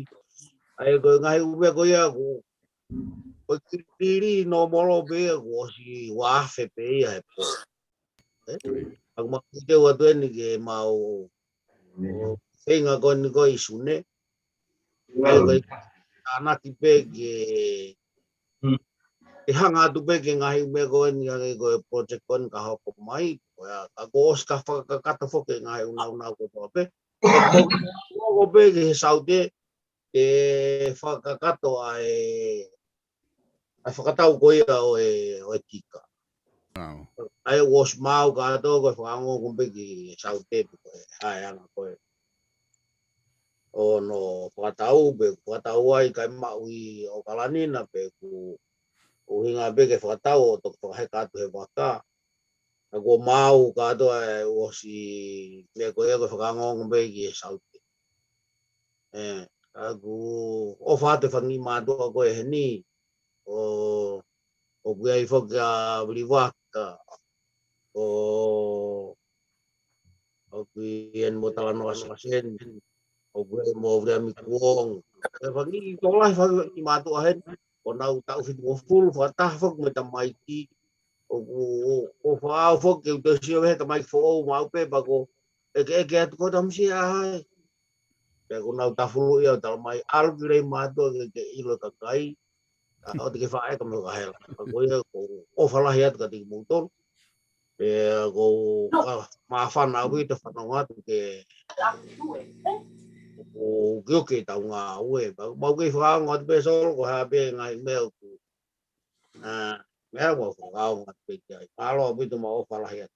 ʻA e ko e ngaahi ʻū meʻa ko ia ʻoku, ko e kiʻi lili nōmolo pē ia kuo ʻosi ua afe pē ia he pō. Ē? Ko ia. ʻOku mau kiʻi teu atu eni ke mau, ʻo feinga ko eni ko ē ʻi Sune. ʻA e ko e tānaki pē ke, ke hanga atu pē ki he ngaahi meʻa ko eni, hangē ko e project ko eni ka hoko mai. Ko ia, ka kuo ʻosi ka fakakakato foki e ngaahi ʻunaʻuna kotoa pē. Ko, ko, ko pē ki he Saute, ke fakakakato ʻa e, ʻa e fakatau ko ia ʻo e, ʻo e tika. ʻAo. ʻA e ʻosi maʻu kātoa ko e fakaongo ko pē ki Saute pe ko e hā e anga ko ē ʻo hono fakatau pe fakatau ai kae maʻu ʻi ʻAokalani na pe ʻoku ʻuhinga pē ke fakatau ʻo toki fakaheka atu he vaka. Ka kuo maʻu kātoa e ʻosi meʻa ko ia ko e fakaongo ko pē ki Saute. Ē, ʻoku ʻofa atu e fanga kiʻi mātuʻa ko ē heni, ʻo, ʻoku ʻi ai foki ʻa Vilivaka, ʻo, ʻoku ʻi ai mo Talanoa Saseni, ʻoku ʻi ai mo Viliami Kuonga. E fanga kiʻi tokolahi fanga kiʻi mātuʻa heni, ʻoku nau taʻu fitungofulu, fakataha foki mo e tamaiki, ʻoku, ʻo, ʻoku faʻa foki ke u toe sio he tamaiki foʻou maʻu pē pea ko e ʻekeʻeke atu ko e tamasiʻi ʻa hai. Pea ʻoku nau tafulu ia ʻo tala mai, ʻalu ki lei mātuʻa ke, ke ʻilo e kakai. ʻA, ʻoua te ke faʻa ʻeka mo e kahela. Pea ko ia ʻoku ou ʻofa lahi atu kiate kimoutolu. Pea ʻoku ou, ʻa, māfana ʻaupito e fanongo atu ke, ʻoku, ʻoku ke tau ngāue. Pea mau kei fakaongo atu pē Solo ko e hā pē ngaahi meʻa ʻoku, ʻa, meʻa mau fakaongo atu pē ki ai. Mālō ʻaupito, mau ʻofa lahi atu.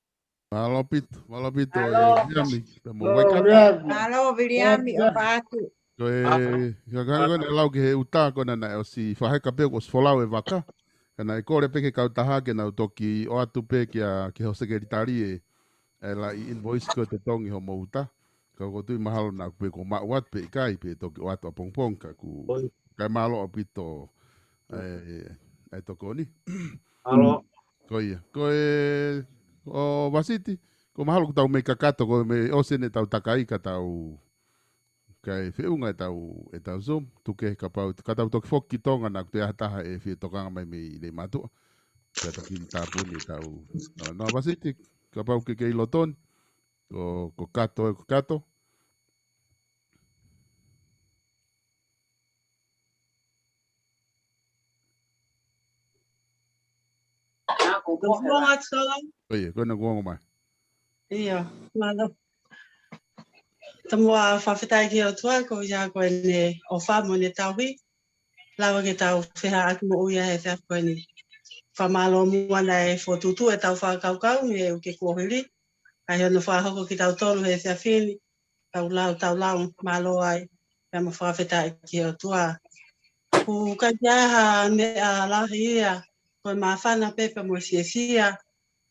Mālō ʻaupito, mālō ʻaupito, ē, Mālō. Viliami, pea mo Mālō, Waikato. Viliami. Mālō, Viliami, ʻofa atu. Ko e, ʻa, ka, ka, ko ʻene lau ki he ʻuta, ko ena naʻe ʻosi fakaheka pē kuo ʻosi folau e vaka. Ka naʻe kole pē ki he kautaha ke nau toki ʻoatu pē kia, ki ho sekelitali e, e laʻi invoice ko e totongi hoʻomou ʻuta. Ka ʻoku ou tui mahalo naʻa kuo pē kuo maʻu atu pe ʻikai pe toki ʻoatu ʻapongipongi ka ʻoku, ʻoi, kae mālō ʻaupito, ʻa e, ʻa e tokoni. Mālō. Ko ia. Ko e, ʻo Vasiti, ko mahalo kuo tau mei kakato, ko e mei ʻosi eni ʻetau takai ka tau, kae feʻunga ʻetau, ʻetau Zoom, tuku kehe kapau, ka tau toki foki ki Tonga naʻa kuo toe ʻi ai ha taha ʻe fie tokanga mai mei lei mātuʻa. Ka toki tāpuni ʻetau, ʻa, no Vasiti, kapau ʻoku ke kei lotoni, ko, ko Kato, ko Kato. Ko e kuonga atu Solo. ʻIo, ko ena kuo ongo mai. ʻIo, mālō. Tomuʻa fakafetaʻi ki he ʻOtua, ko ia ko ʻene ʻofa mo ʻene tauhi. Lava ke tau feʻiloaki mo ia he efiafi ko eni. Fakamālō muʻa naʻe fokotuʻutuʻu ʻetau fakakaukau mei he uike kuohili. ʻA ia hono fakahoko kitautolu he efiafi ni. Tau lau, tau lau, mālō ai. Pea mo fakafetaʻi ki he ʻOtua. ʻOku ʻikai ke ʻi ai ha meʻa lahi ia, ko e māfana pē pea mo e fiefia.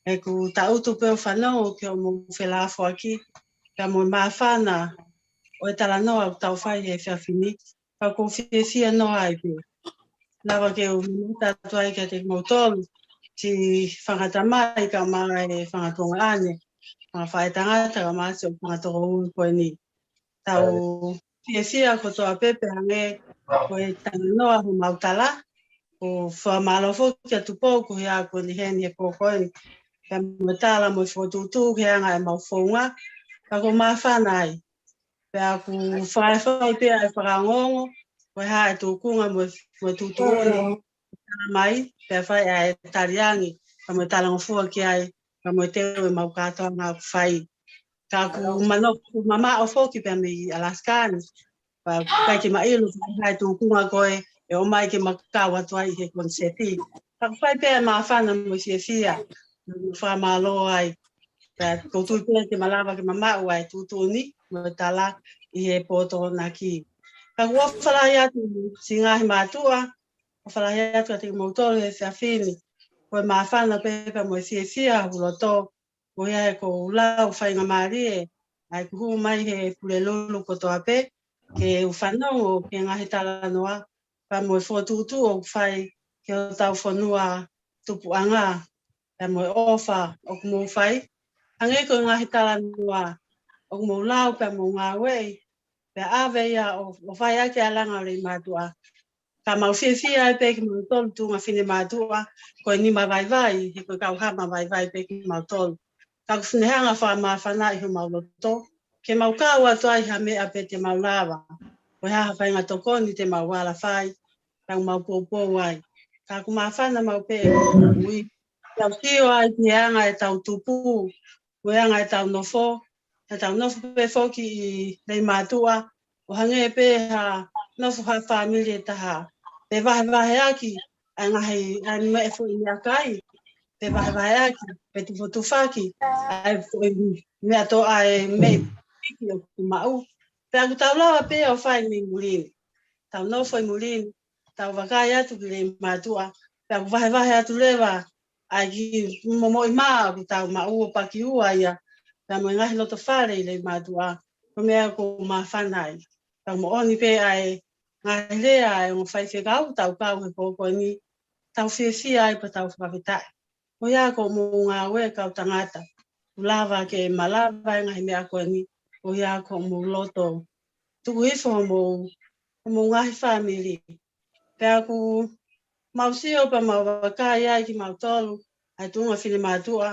ʻOku tangutu pē ʻo fanongo ki hoʻomou felāfoaki. Pea mo e māfana ʻo e talanoa ʻoku tau fai he efiafi ni. Ka ʻoku ou fiefia noa ai pē. Lava ke u mamata atu ai kiate kimoutolu, siʻi fanga tamai kae ʻumaʻā e fanga tuongaʻane, fanga faʻētangata kae ʻumaʻā siʻi fanga tokoua ko eni. Tau fiefia kotoa pē pea hangē ko e talanoa homau tala, ʻo fakamālō foki kia Tupou ko ia ko eni heni he pō ko eni. Pea mo e tala mo e fokotuʻutuʻu ki he anga ʻemau founga, ka ʻoku māfana ai. Pea ʻoku fai fai pē ʻa e fakaongoongo, ko e hā e tūkunga mo e, mo e tuʻutuʻuni, tala mai, pea fai ʻa e taliangi, ka mo e talangofua ki ai, ka mo e teu ʻemau kātoanga ʻoku fai. Ka ʻoku manako mamaʻo foki pea mei Alaska ni, pea ʻikai ke ma ʻilo, ko e hā e tūkunga ko ē, ʻe ʻomai ke ma kau atu ai he konisēti. Ka ʻoku fai pē ʻa e māfana mo e fiefia, mo e fakamālō ai. Pea ʻoku ou tui pē ke malava ke mamaʻo ʻa e tuʻutuʻuni, mo e tala ʻi he pō Tokonaki. Ka ʻoku ou ʻofa lahi atu siʻi ngaahi mātuʻa, ʻofa lahi atu kiate kimoutolu he efiafi ni. Ko e māfana pē pea mo e fiefia ʻa hoku loto, ko ia he ʻoku ou lau faingamālie ʻa ʻeku hū mai he Pulelulu kotoa pē, ke u fanongo ki he ngaahi talanoa, pea mo e fokotuʻutuʻu ʻoku fai ki hotau fonua tupuʻanga, pea mo e ʻofa ʻoku mou fai. Hangē ko e ngaahi talanoa ʻoku mou lau pea mou ngāueʻi, pea ʻave ia ʻo, ʻo fai ʻaki ʻa e langa ʻo Leimātuʻa. Ka mau fiefia ai pē kimautolu tuʻunga finemātuʻa, ko e nima vaivai, he ko e kau hama vaivai pē kimautolu. Ka ʻoku ou fie hanga ʻo fakamāfanaʻi homau loto, ke mau kau atu ai ha meʻa pē te mau lava. Ko e hā ha faʻahinga tokoni te mau ala fai, pea mau poupou ai. Ka ʻoku māfana maʻu pē ʻeku moʻui. Tau sio ai ki he anga ʻetau tupu, ko e anga ʻetau nofo, ʻetau nofo pē foki ʻi Leimātuʻa, ʻo hangē pē ha nofo ha fāmili ʻe taha. Pe vahevaheʻaki ʻa e ngaahi, ʻa e meʻa, foʻi meʻakai, pe vahevaheʻaki, pe tufotufaki ʻa e foʻi meʻa, tō ʻa e meʻa piki ʻoku maʻu. Pea ʻoku tau lava pē ʻo fai mei muli ni. Tau nofo ʻi muli ni, tau vakai atu ki Leimātuʻa, pea ʻoku vahevahe atu leva ʻa e kiʻi momoʻi mā ʻoku tau maʻu ʻo pakiua ia, pea mo e ngaahi loto fale ʻi Leimātuʻa, ko e meʻa ʻoku ou māfana ai. Tau moʻoni pē ʻa e ngaahi lea ʻa e ongo faifekau, tau kau he pō ko eni, tau fiefia ai pea tau fakafetaʻi. Ko ia ko hoʻomou ngāue kau tangata, ʻoku lava ke malava e ngaahi meʻa ko eni, ko ia ko hoʻomou loto tuku hifo hoʻomou, hoʻomou ngaahi fāmili. Pea ʻoku mau sio pea mau vakai ai kimautolu, ʻa e tuʻunga finemātuʻa,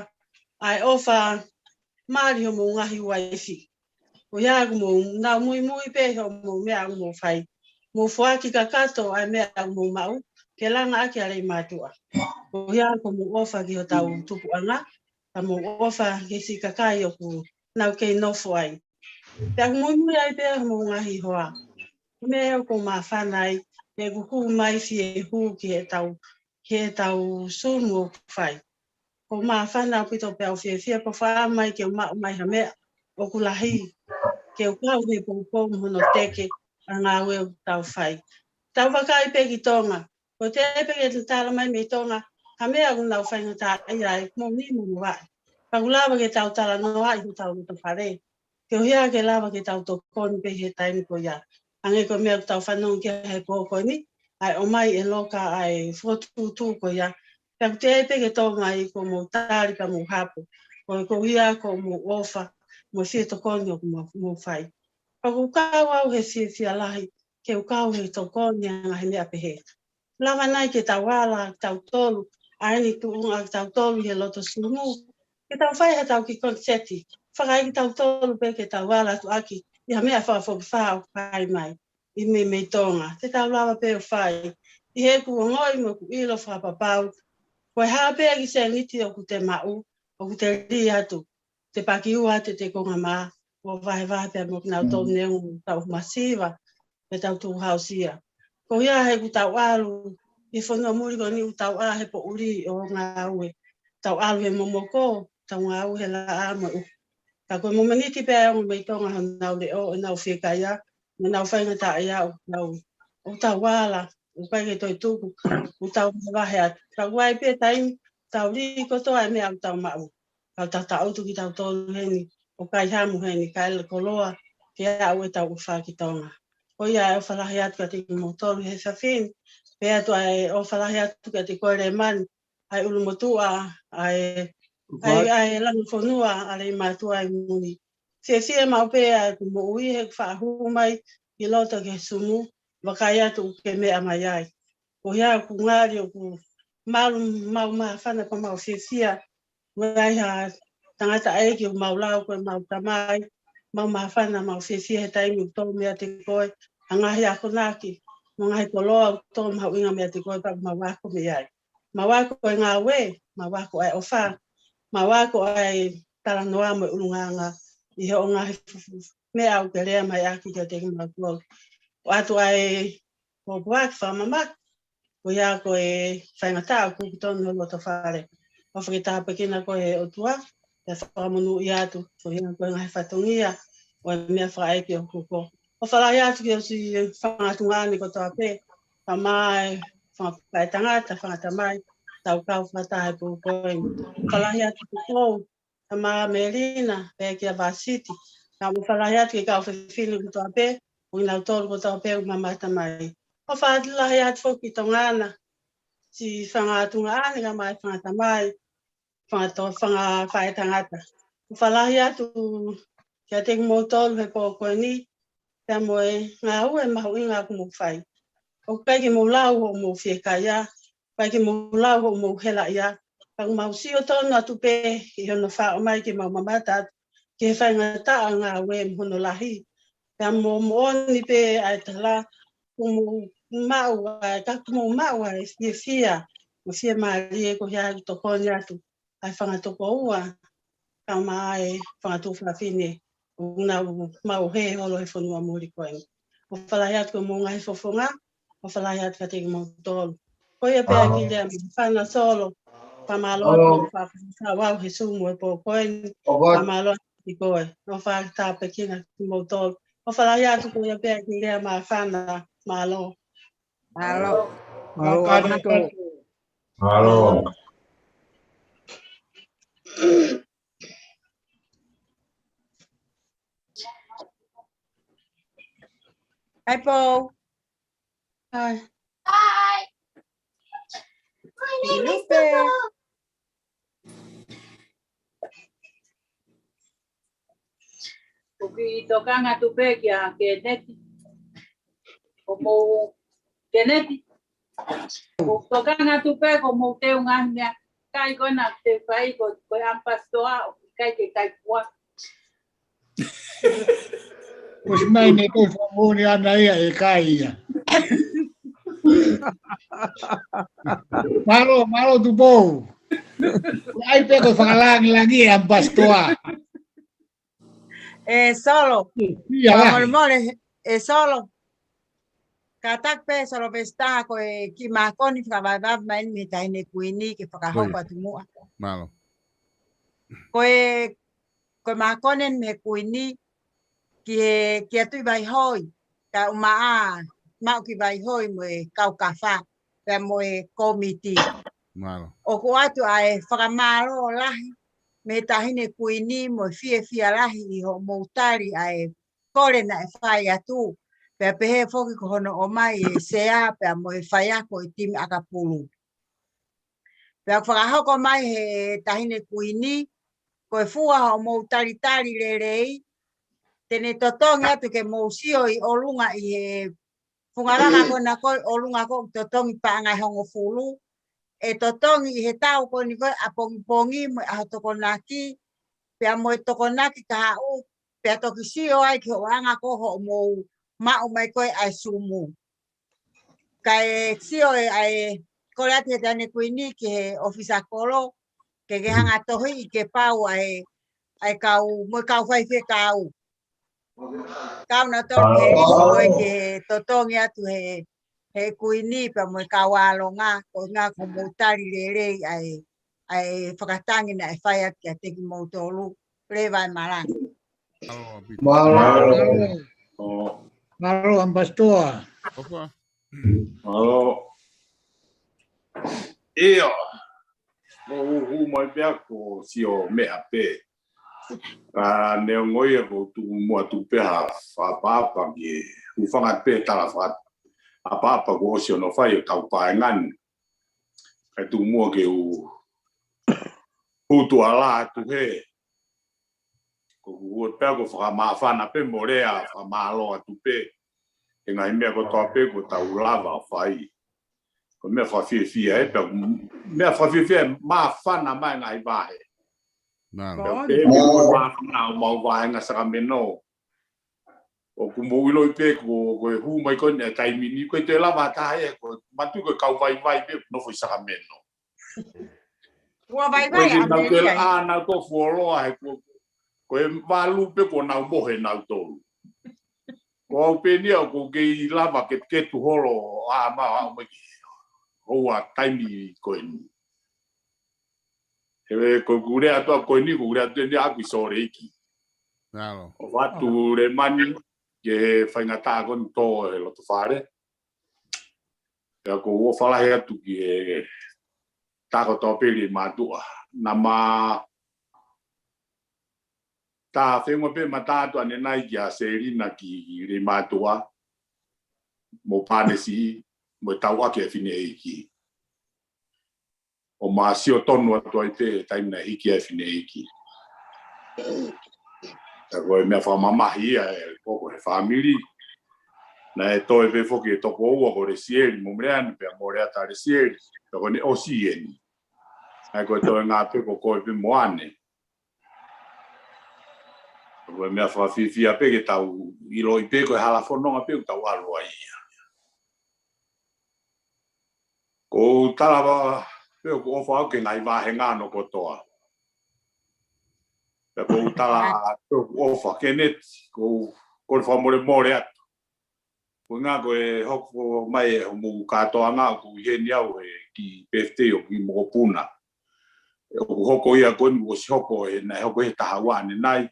ʻa e ʻofa mali hoʻomou ngaahi uaifi. Ko ia ʻoku mou nau muimui pē hoʻomou meʻa ʻoku mou fai. Mou foaki kakato ʻa e meʻa ʻoku mou maʻu, ke langa ʻaki ʻa Leimātuʻa. Ko ia ʻoku mou ʻofa ki hotau tupuʻanga, pea mou ʻofa ki he siʻi kakai ʻoku nau kei nofo ai. Pea ʻoku muimui ai pē hoʻomou ngaahi hoa. Ko e meʻa ʻoku ou māfana ai, he ʻoku hū mai fie hū ki heʻetau, ki heʻetau Zoom ʻoku fai. ʻOku ou māfana ʻaupito pea u fiefia pea u fakaʻamu mai ke u maʻu mai ha meʻa ʻoku lahi, ke u kau he poupou mo hono teke ʻa e ngāue ʻoku tau fai. Tau vakai pē ki Tonga, ko e teʻeki pē ke tala mai mei Tonga ha meʻa ʻoku nau faingataʻaʻia ai, mo ni mo vaʻe. Ka ʻoku lava ke tau talanoaʻi hotau loto fale, koeʻuhi ke lava ke tau tokoni pē he taimi ko ia. Hangē ko e meʻa ʻoku tau fanongo ki ai he pō ko eni, ʻa e ʻomai ʻe Loka ʻa e fokotuʻutuʻu ko ia. Pea ʻoku teʻeki pē ke tō mai, ʻoku mou tali pea mou hapo. Ko e, koeʻuhi ko hoʻomou ʻofa mo e fie tokoni ʻoku mou, mou fai. Pea ʻoku kau au he fiefia lahi ke u kau he tokoni ʻa e ngaahi meʻa pehē. Lava nai ke tau ala kitautolu, ʻa eni tuʻunga kitautolu ʻi he loto Zoom, ke tau fai haʻatau kiʻi koniseti, fakaʻai kitautolu pē ke tau ala atu ʻaki ʻi ha meʻa fakafokifā ʻoku fai mai ʻi mei, mei Tonga. Te tau lava pē ʻo fai, ʻi heʻeku ongoʻi mo ʻeku ʻilo fakapapau, ko e hā pē kiʻi sēniti ʻoku te maʻu, ʻoku te lī atu, te pakiua atu ʻete konga mā, ʻo vahevahe pea mo kinautolu neongo ʻetau masiva, pe tau tukuhausia. Koeʻuhi he ʻoku tau ʻalu ʻi he fonua muli ko eni, ʻoku tau ʻā he poʻuli ʻo ngāue. Tau ʻalu he momoko, tau ngāue he laʻā mo e ʻuha. Ka ko e mōmeniti pē ʻa e ongo mei Tonga honau leʻo, ʻenau fiekaia, mo ʻenau faingataʻaʻia, ʻoku tau, ʻoku tau ala, ʻoku ʻikai ke toe tuku, ʻoku tau vahevahe atu. Ka ʻoku ʻi ai pē taimi, tau lī kotoa e meʻa ʻoku tau maʻu. Kau tataʻutu kitautolu heni, ʻo kai hamu heni, kae ʻikai koloa ke aʻu ʻetau ʻofa ki Tonga. Ko ia e ʻofa lahi atu kiate kimoutolu he efiafi ni, pea ʻoatu ʻa e ʻofa lahi atu kiate koe Lēmani, ʻa e ʻulumotuʻa ʻa e, ʻa e, ʻa e langa fonua ʻa Leimātuʻa ʻi muli. Fiefia maʻu pē ʻa ʻeku moʻui he ʻeku faʻa hū mai ʻi loto ki he Zoom, vakai atu ʻoku ke meʻa mai ai. Ko ia ʻoku ngali ʻoku malu mau māfana pea mau fiefia. Mo e ʻai ha tangataʻeiki ʻoku mau lau ko e mau tamai, mau māfana mau fiefia he taimi ʻoku tō meiate koe ha ngaahi akonaki, mo e ngaahi koloa ʻoku tō mahuʻinga meiate koe pea mau ako mei ai. Mau ako e ngāue, mau ako e ʻofa, mau ako e talanoa mo e ʻulungaanga ʻi he ʻo ngaahi fufu meʻa ʻoku ke lea mai ʻaki kiate kimautolu. ʻOatu ʻa e pōpoaki fakamamahi, ko ia ko e faingataʻa ʻoku kukutonu he loto fale. ʻOfa ke tāpuekina koe ʻe he ʻOtua, pea fakamonūʻia atu, ko ia ko e ngaahi fatongia ʻo e meʻa fakaʻeiki ʻoku ko. ʻOfa lahi atu ki he siʻi fanga tuongaʻane kotoa pē, kae ʻumaʻā e fanga faʻētangata, fanga tamai, tau kau fakataha he pō ko eni. ʻOfa lahi atu ki Pou, kae ʻumaʻā Melina, pea kia Vasiti. Kae ʻumaʻā ʻofa lahi atu ki he kau fefine kotoa pē, ʻo kinautolu kotoa pē ʻoku mamata mai. ʻOfa lahi atu foki ki Tonga na, siʻi fanga tuongaʻane kae ʻumaʻā e fanga tamai, fanga to-, fanga faʻētangata. ʻOfa lahi atu kiate kimoutolu he pō ko eni, pea mo e ngāue mahuʻinga ʻoku mou fai. ʻOku ʻikai ke mou lau hoʻomou fiekaia, ʻikai ke mou lau hoʻomou helaʻia. Ka ʻoku mau sio tonu atu pē ʻi hono faʻo mai ke mau mamata atu ki he faingataʻa ngāue mo hono lahi. Pea mo moʻoni pē ʻa e tala, kuo mou maʻu ʻa e, ka kuo mou maʻu ʻa e fiefia, mo e fiemālie ko ia ʻoku tokoni atu ʻa e fanga tokoua, kae ʻumaʻā e fanga tuofāfine ʻoku nau maʻu he holo he fonua muli ko eni. ʻOfa lahi atu ki homou ngaahi fofonga, ʻofa lahi atu kiate kimoutolu. Ko ia pē ʻa e kiʻi lea māfana Solo, fakamālō atu ʻoku fakasau au he Zoom he pō ko eni, fakamālō atu ki koe. ʻOfa tāpuekina kimoutolu. ʻOfa lahi atu, ko ia pē ʻa e kiʻi lea māfana, mālō. Mālō. Mālō, mālō. Mālō. Hai, Pou. Hai. Hai. Lupe. ʻOku ou tokanga atu pē kia Keneti. ʻOku mou Keneti. ʻOku ou tokanga atu pē ko hoʻomou teu ngaahi meʻakai ko ena te fai ko, ko e ʻampasitoa, ʻoku ʻikai ke kai pua. Kuo ʻosi mai ne ko fua moni ana ia ʻe kai ia. Mālō, mālō Tupou. ʻAi pē ko e fakalangilangi e ʻampasitoa. ʻE Solo. Ia, lahi. Mole mole, ʻe Solo. Kātaki pē Solo Pesita ko e kiʻi mākoni fakavaivai mai mei he Taʻahine Kuini ke fakahoko atu muʻa. Mālō. Ko e, ko e mākoni mei he Kuini ki he, kia Tuʻivaihoi, kae ʻumaʻā Maʻukivaihoi mo e kau kafa, pea mo e kōmiti. Mālō. ʻOku ʻoatu ʻa e fakamālō lahi mei he Taʻahine Kuini mo e fiefia lahi ʻi hoʻomou tali ʻa e kole naʻe fai atu. Pea pehē foki ko hono ʻomai e sea, pea mo e faiako e timi ʻakapulu. Pea fakahoko mai he Taʻahine Kuini, ko e fua hoʻomou talitali lelei, te ne totongi atu ke mou sio ʻi ʻolunga ʻi he funga langa ko ena ko ē ʻolunga ko ē totongi paʻanga ʻe hongofulu, ʻe totongi ʻi he tau ko eni ko ē ʻapongipongi mo e ʻaho Tokonaki, pea mo e Tokonaki kahaʻu, pea toki sio ai ki he ʻoanga ko ē hoʻomou maʻu mai ko ē ʻa e Zoom. Kae sio ʻe, ʻa e kole atu he Taʻahine Kuini ki he ʻōfisa kolo, ke ke hanga tohiʻi ke pau ʻa e, ʻa e kau, mo e kau faifekau. Kau na tau ke liso ko ē ke totongi atu he, he Kuini pea mo e kau ʻālonga, ko e ʻuhinga ko hoʻomou tali lelei ʻa e, ʻa e fakatangi naʻe fai atu kiate kimoutolu. Leva e malanga. Mālō, ʻampasitoa. Mālō. ʻIo. Ko u hū mai pea ko u sio meʻa pē. Ka neongo ia ko u tuku muʻa atu pē ha fakaʻapaʻapa ke u hūfanga pē he tala fakaʻapaʻapa kuo ʻosi hono fai ʻe he kau paenga ni. Kae tuku muʻa ke u hū tuʻa lā atu hē. Ko u hū pē ko u fakamāfana pē mo lea fakamālō atu pē he ngaahi meʻa kotoa pē kuo tau lava ʻo fai. Ko e meʻa fakafiefia ē, pea meʻa fakafiefia ʻe māfana mai ngaahi vahe. Pea pē mo māfana ʻo mau vahenga Sakameno. ʻOku mou ʻiloʻi pē ko, ko e hū mai ko eni ʻa e taimi ni, ko e te lava taha ē, ko e matu ko e kau vaivai pē, nofo ʻi Sakameno. Ua vaivai ʻa Meli ai. Nau fuoloa he ko, ko e valu pē kuo nau mohe nautolu. Ko au pē eni ʻoku ou kei lava ke, ke tuʻu holo ʻa ma, ʻa ma ki houa taimi ko eni. He ko u lea atu ko eni, ko u lea atu eni ʻaku ʻi Sōleki. ʻO fatu le mani, ki he faingataʻa ko eni tō he loto fale. Pea ʻoku ou ʻofa lahi atu ki he tā kotoa pē Leimātuʻa. Naʻa ma tā feʻunga pē ma tā atu ʻanenai kia Selina ki Leimātuʻa, mo Pānesi, mo e tauʻaki e fineʻeiki. ʻO ma sio tonu atu ai pē taimi naʻe hiki ai e fineʻeiki. Ka ko e meʻa fakamamahi ia ʻe koko he fāmili. Naʻe toe pē foki e tokoua ko Lesieli mo Meleane, pea mo Leata Lesieli, pea ko ʻene ʻosi eni. ʻA ia ko e toenga pē ko koe pē mo ʻAne. Ko e meʻa fakafiefia pē ke tau ʻiloʻi pē ko e hala fononga pē ʻoku tau ʻalu ai ia. ʻOku ou tala pē ʻoku ou ʻofa au ki he ngaahi vāhenga hono kotoa. Pea ʻoku ou tala pē ʻoku ou ʻofa Keneti, ʻoku ou kole fakamolemole atu. Ko e ʻuhinga ko e hoko mai e hoʻomou kātoanga ʻoku ʻi heni au he kiʻi birthday ʻo e kiʻi mokopuna. ʻOku hoko ia ko eni ʻosi hoko he, naʻe hoko he taha ua ʻanenai.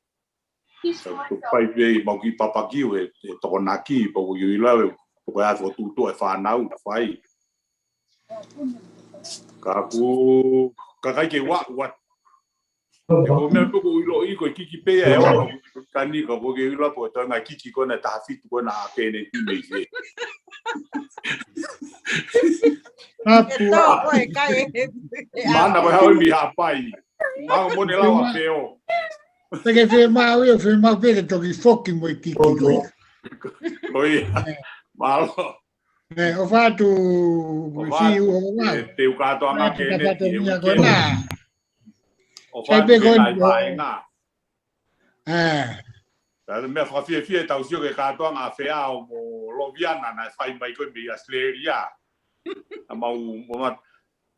Pea ʻoku ʻikai pē ʻi mau kiʻi papakiu he, he Tokonaki, pea ʻoku ʻikai ʻilo au, pea ko e ʻaho fokotuʻutuʻu e fānau, fai. Ka ʻoku, ka ʻikai ke ua, ua. Ko e meʻa pē ʻoku ou ʻiloʻi ko e kiki pē ia ʻe ono, ka ni ka ʻoku ke ʻilo pē ko e toenga kiki ko ena ʻe taha fitu ko ena ʻa Keneti mei fē. Hapu. Mana ko e haʻu ʻi Haʻapai. Mau mone lau a peo. Te ke fie mau ia, fie mau pē ke toki foki mo e kiki ko ia. Ko ia. Mālō. ʻE, ʻofa atu, ʻofa atu, ʻofa atu, ʻofa atu. Te u kātoanga Keneti, he weekend. ʻOfa atu ki he ngaahi vāhenga. ʻE. Pea ko e meʻa fakafiefia ʻetau sio ki he kātoanga ʻa Feao mo Loviana naʻe fai mai ko ē mei ʻAositelēlia. ʻA mau, mo ma,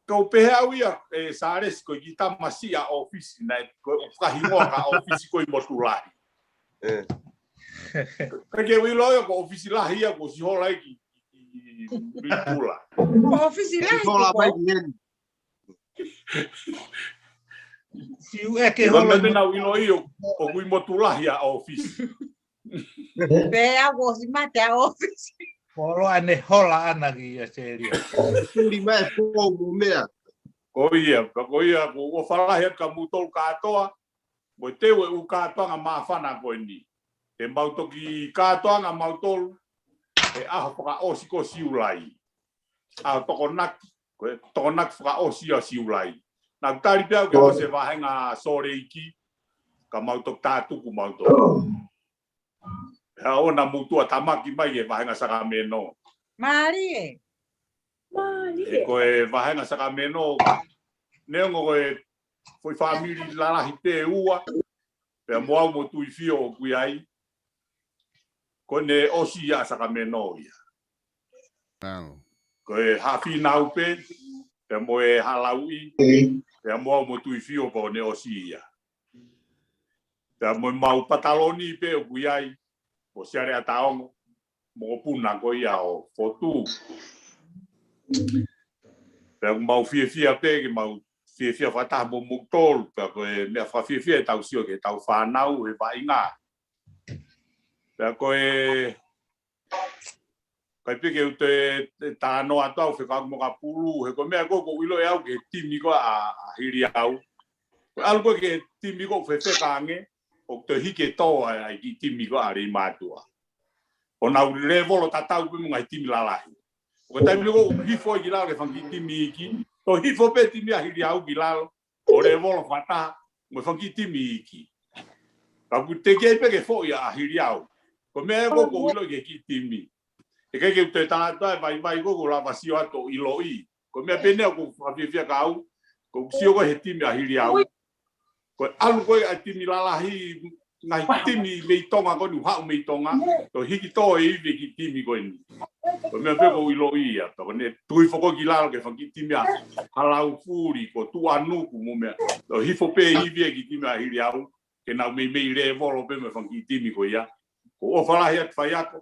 kau pehē au ia, ʻe Sālesi ko e kiʻi tamasiʻi ʻa ʻōfisi naʻe, ko e fakahingoa ka ʻōfisi ko ē ʻi Motulahi. ʻE. ʻIkai ke u ʻilo ia ko e ʻōfisi lahi ia ko ē ʻosi hola ʻi, ʻi, ʻi Motula. ʻŌfisi lahi ko ē. Siu ʻeke holo ʻi Motulahi ʻoku ʻi Motulahi ʻa ʻōfisi. Pea ʻoku ʻosi mate ʻa ʻōfisi. Ko e ʻaho ʻe hola ʻana ki ʻAositelēlia. Tuli mai e pou mo e meʻa. Ko ia, ka ko ia, ʻoku ou ʻofa lahi atu kia moutolu kātoa, mo e teu e ʻū kātoanga māfana ko eni. Te mau toki kātoanga mautolu, he ʻaho fakaʻosi ko Siulai. ʻAho Tokonaki, ko e Tokonaki fakaʻosi ʻo Siulai. Naʻa ku tali pē au ke ʻosi e vāhenga Sōleki, ka mau toki tātuku mautolu. He ʻoua naʻa mou tuʻa tāmaki mai ki he vāhenga Sakameno. Mālie. Mālie. He ko e vāhenga Sakameno, neongo ko e foʻi fāmili lalahi pē ʻe ua, pea mo au mo Tuifio ʻoku ʻi ai, ko ʻene ʻosi ia ʻa Sakameno ia. Ko e Haʻa Fīnau pē, pea mo e Haʻa Lauʻi, pea mo au mo Tuifio ko ʻene ʻosi ia. Pea mo e mau Pataloni pē ʻoku ʻi ai, mo Siale ʻAtaongo, mokopuna ko ia ʻo Fotu. Pea ʻoku mau fiefia pē, ke mau fiefia fakataha mo moutolu, pea ko e meʻa fakafiefia ʻetau sio ki heʻetau fānau he vaʻinga. Pea ko e, ʻikai pē ke u toe, toe talanoa atu au fekauʻaki mo Kapulu, he ko e meʻa ko ē ʻoku ou ʻiloʻi au ki he timi ko ē ʻa, ʻa Hiliau. Ko e ʻalu ko ē ki he timi ko ē ʻoku fefeka ange, ʻoku toe hiki e tō ʻa e, ʻa e kiʻi timi ko ē ʻa Leimātuʻa. ʻO nau lēvolo tatau pē mo e ngaahi timi lalahi. Ko e taimi ko ē ʻoku hifo ai ki lalo ki he fanga kiʻi timi iiki, toe hifo pē timi ʻa Hiliau ki lalo, ʻo lēvolo fakataha mo e fanga kiʻi timi iiki. Ka ʻoku teʻeki ai pē ke foʻi ʻa Hiliau. Ko e meʻa ia ko ē ʻoku ou ʻiloʻi ki he kiʻi timi. ʻIkai ke u toe talanoa atu e vaivai ko ē ʻoku ou lava sio atu ʻo ʻiloʻi. Ko e meʻa pē eni ʻoku ou fakafiefia kia au, ʻoku ou sio ko ē he timi ʻa Hiliau. Ko e ʻalu ko ē ʻa e timi lalahi, ngaahi timi mei Tonga ko eni ʻoku haʻu mei Tonga, toe hiki tō e ivi e kiʻi timi ko eni. Ko e meʻa pē ʻoku ou ʻiloʻi ia, pea ko ʻene toe hifo ko ē ki lalo ki he fanga kiʻi timi ʻa Halaufuli, ko Tuʻanuku mo e meʻa. Toe hifo pē ivi e kiʻi timi ʻa Hiliau, ke nau meimei lēvolo pē mo e fanga kiʻi timi ko ia. ʻOku ou ʻofa lahi atu faiako.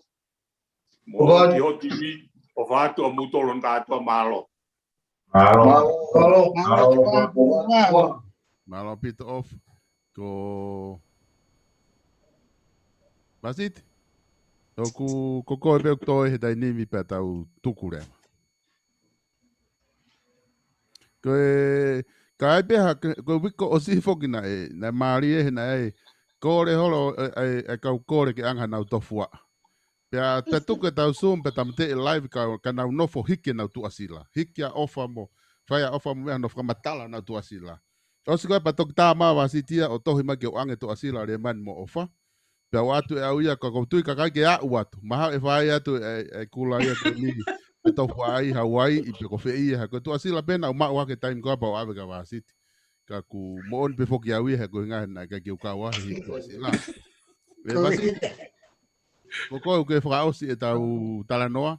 Mo ki hoʻo timi, ʻofa atu ʻa moutolu hono kātoa, mālō. Mālō. Mālō. Mālō. Mālō Pita ʻofa. Ko Pasiti? ʻOku, ko koe pē ʻoku toe he taimi ni pea tau tuku leva. Ko e, ka ai pē ha, ko e uike ʻosi foki naʻe, naʻe mālie he naʻe, kole holo, e, e, e kau kole ke ʻanga nau tofuaʻa. Pea, pea tuku ʻetau Zoom, pea tāmateʻi e live ka, ka nau nofo hiki ʻenau tuʻasila. Hiki ʻa ʻofa mo, fai ʻa ʻofa mo meʻa nofo ka matala nau tuʻasila. ʻOsi ko ē pea toki tā mai ʻa Vāsiti ia ʻo tohi mai ke u ʻoange tuʻasila ʻa Lēmani mo ʻOfa. Pea u ʻoatu ʻe au ia ka ʻoku ou tui kakai ke aʻu atu. Mahalo ʻe fai atu e, e kula ia ko eni. ʻE tofu ai, Hauaiʻi, pe ko fē ia, ha ko e tuʻasila pē naʻa ku maʻu ʻaki he taimi ko ē pea u ʻave kia Vāsiti. Ka ʻoku moʻoni pē foki au ia he ko e ʻuhinga naʻe ʻikai ke u kau ai he tuʻasila. ʻE Vāsiti, ko koe ʻoku ke fakaʻosi ʻetau talanoa,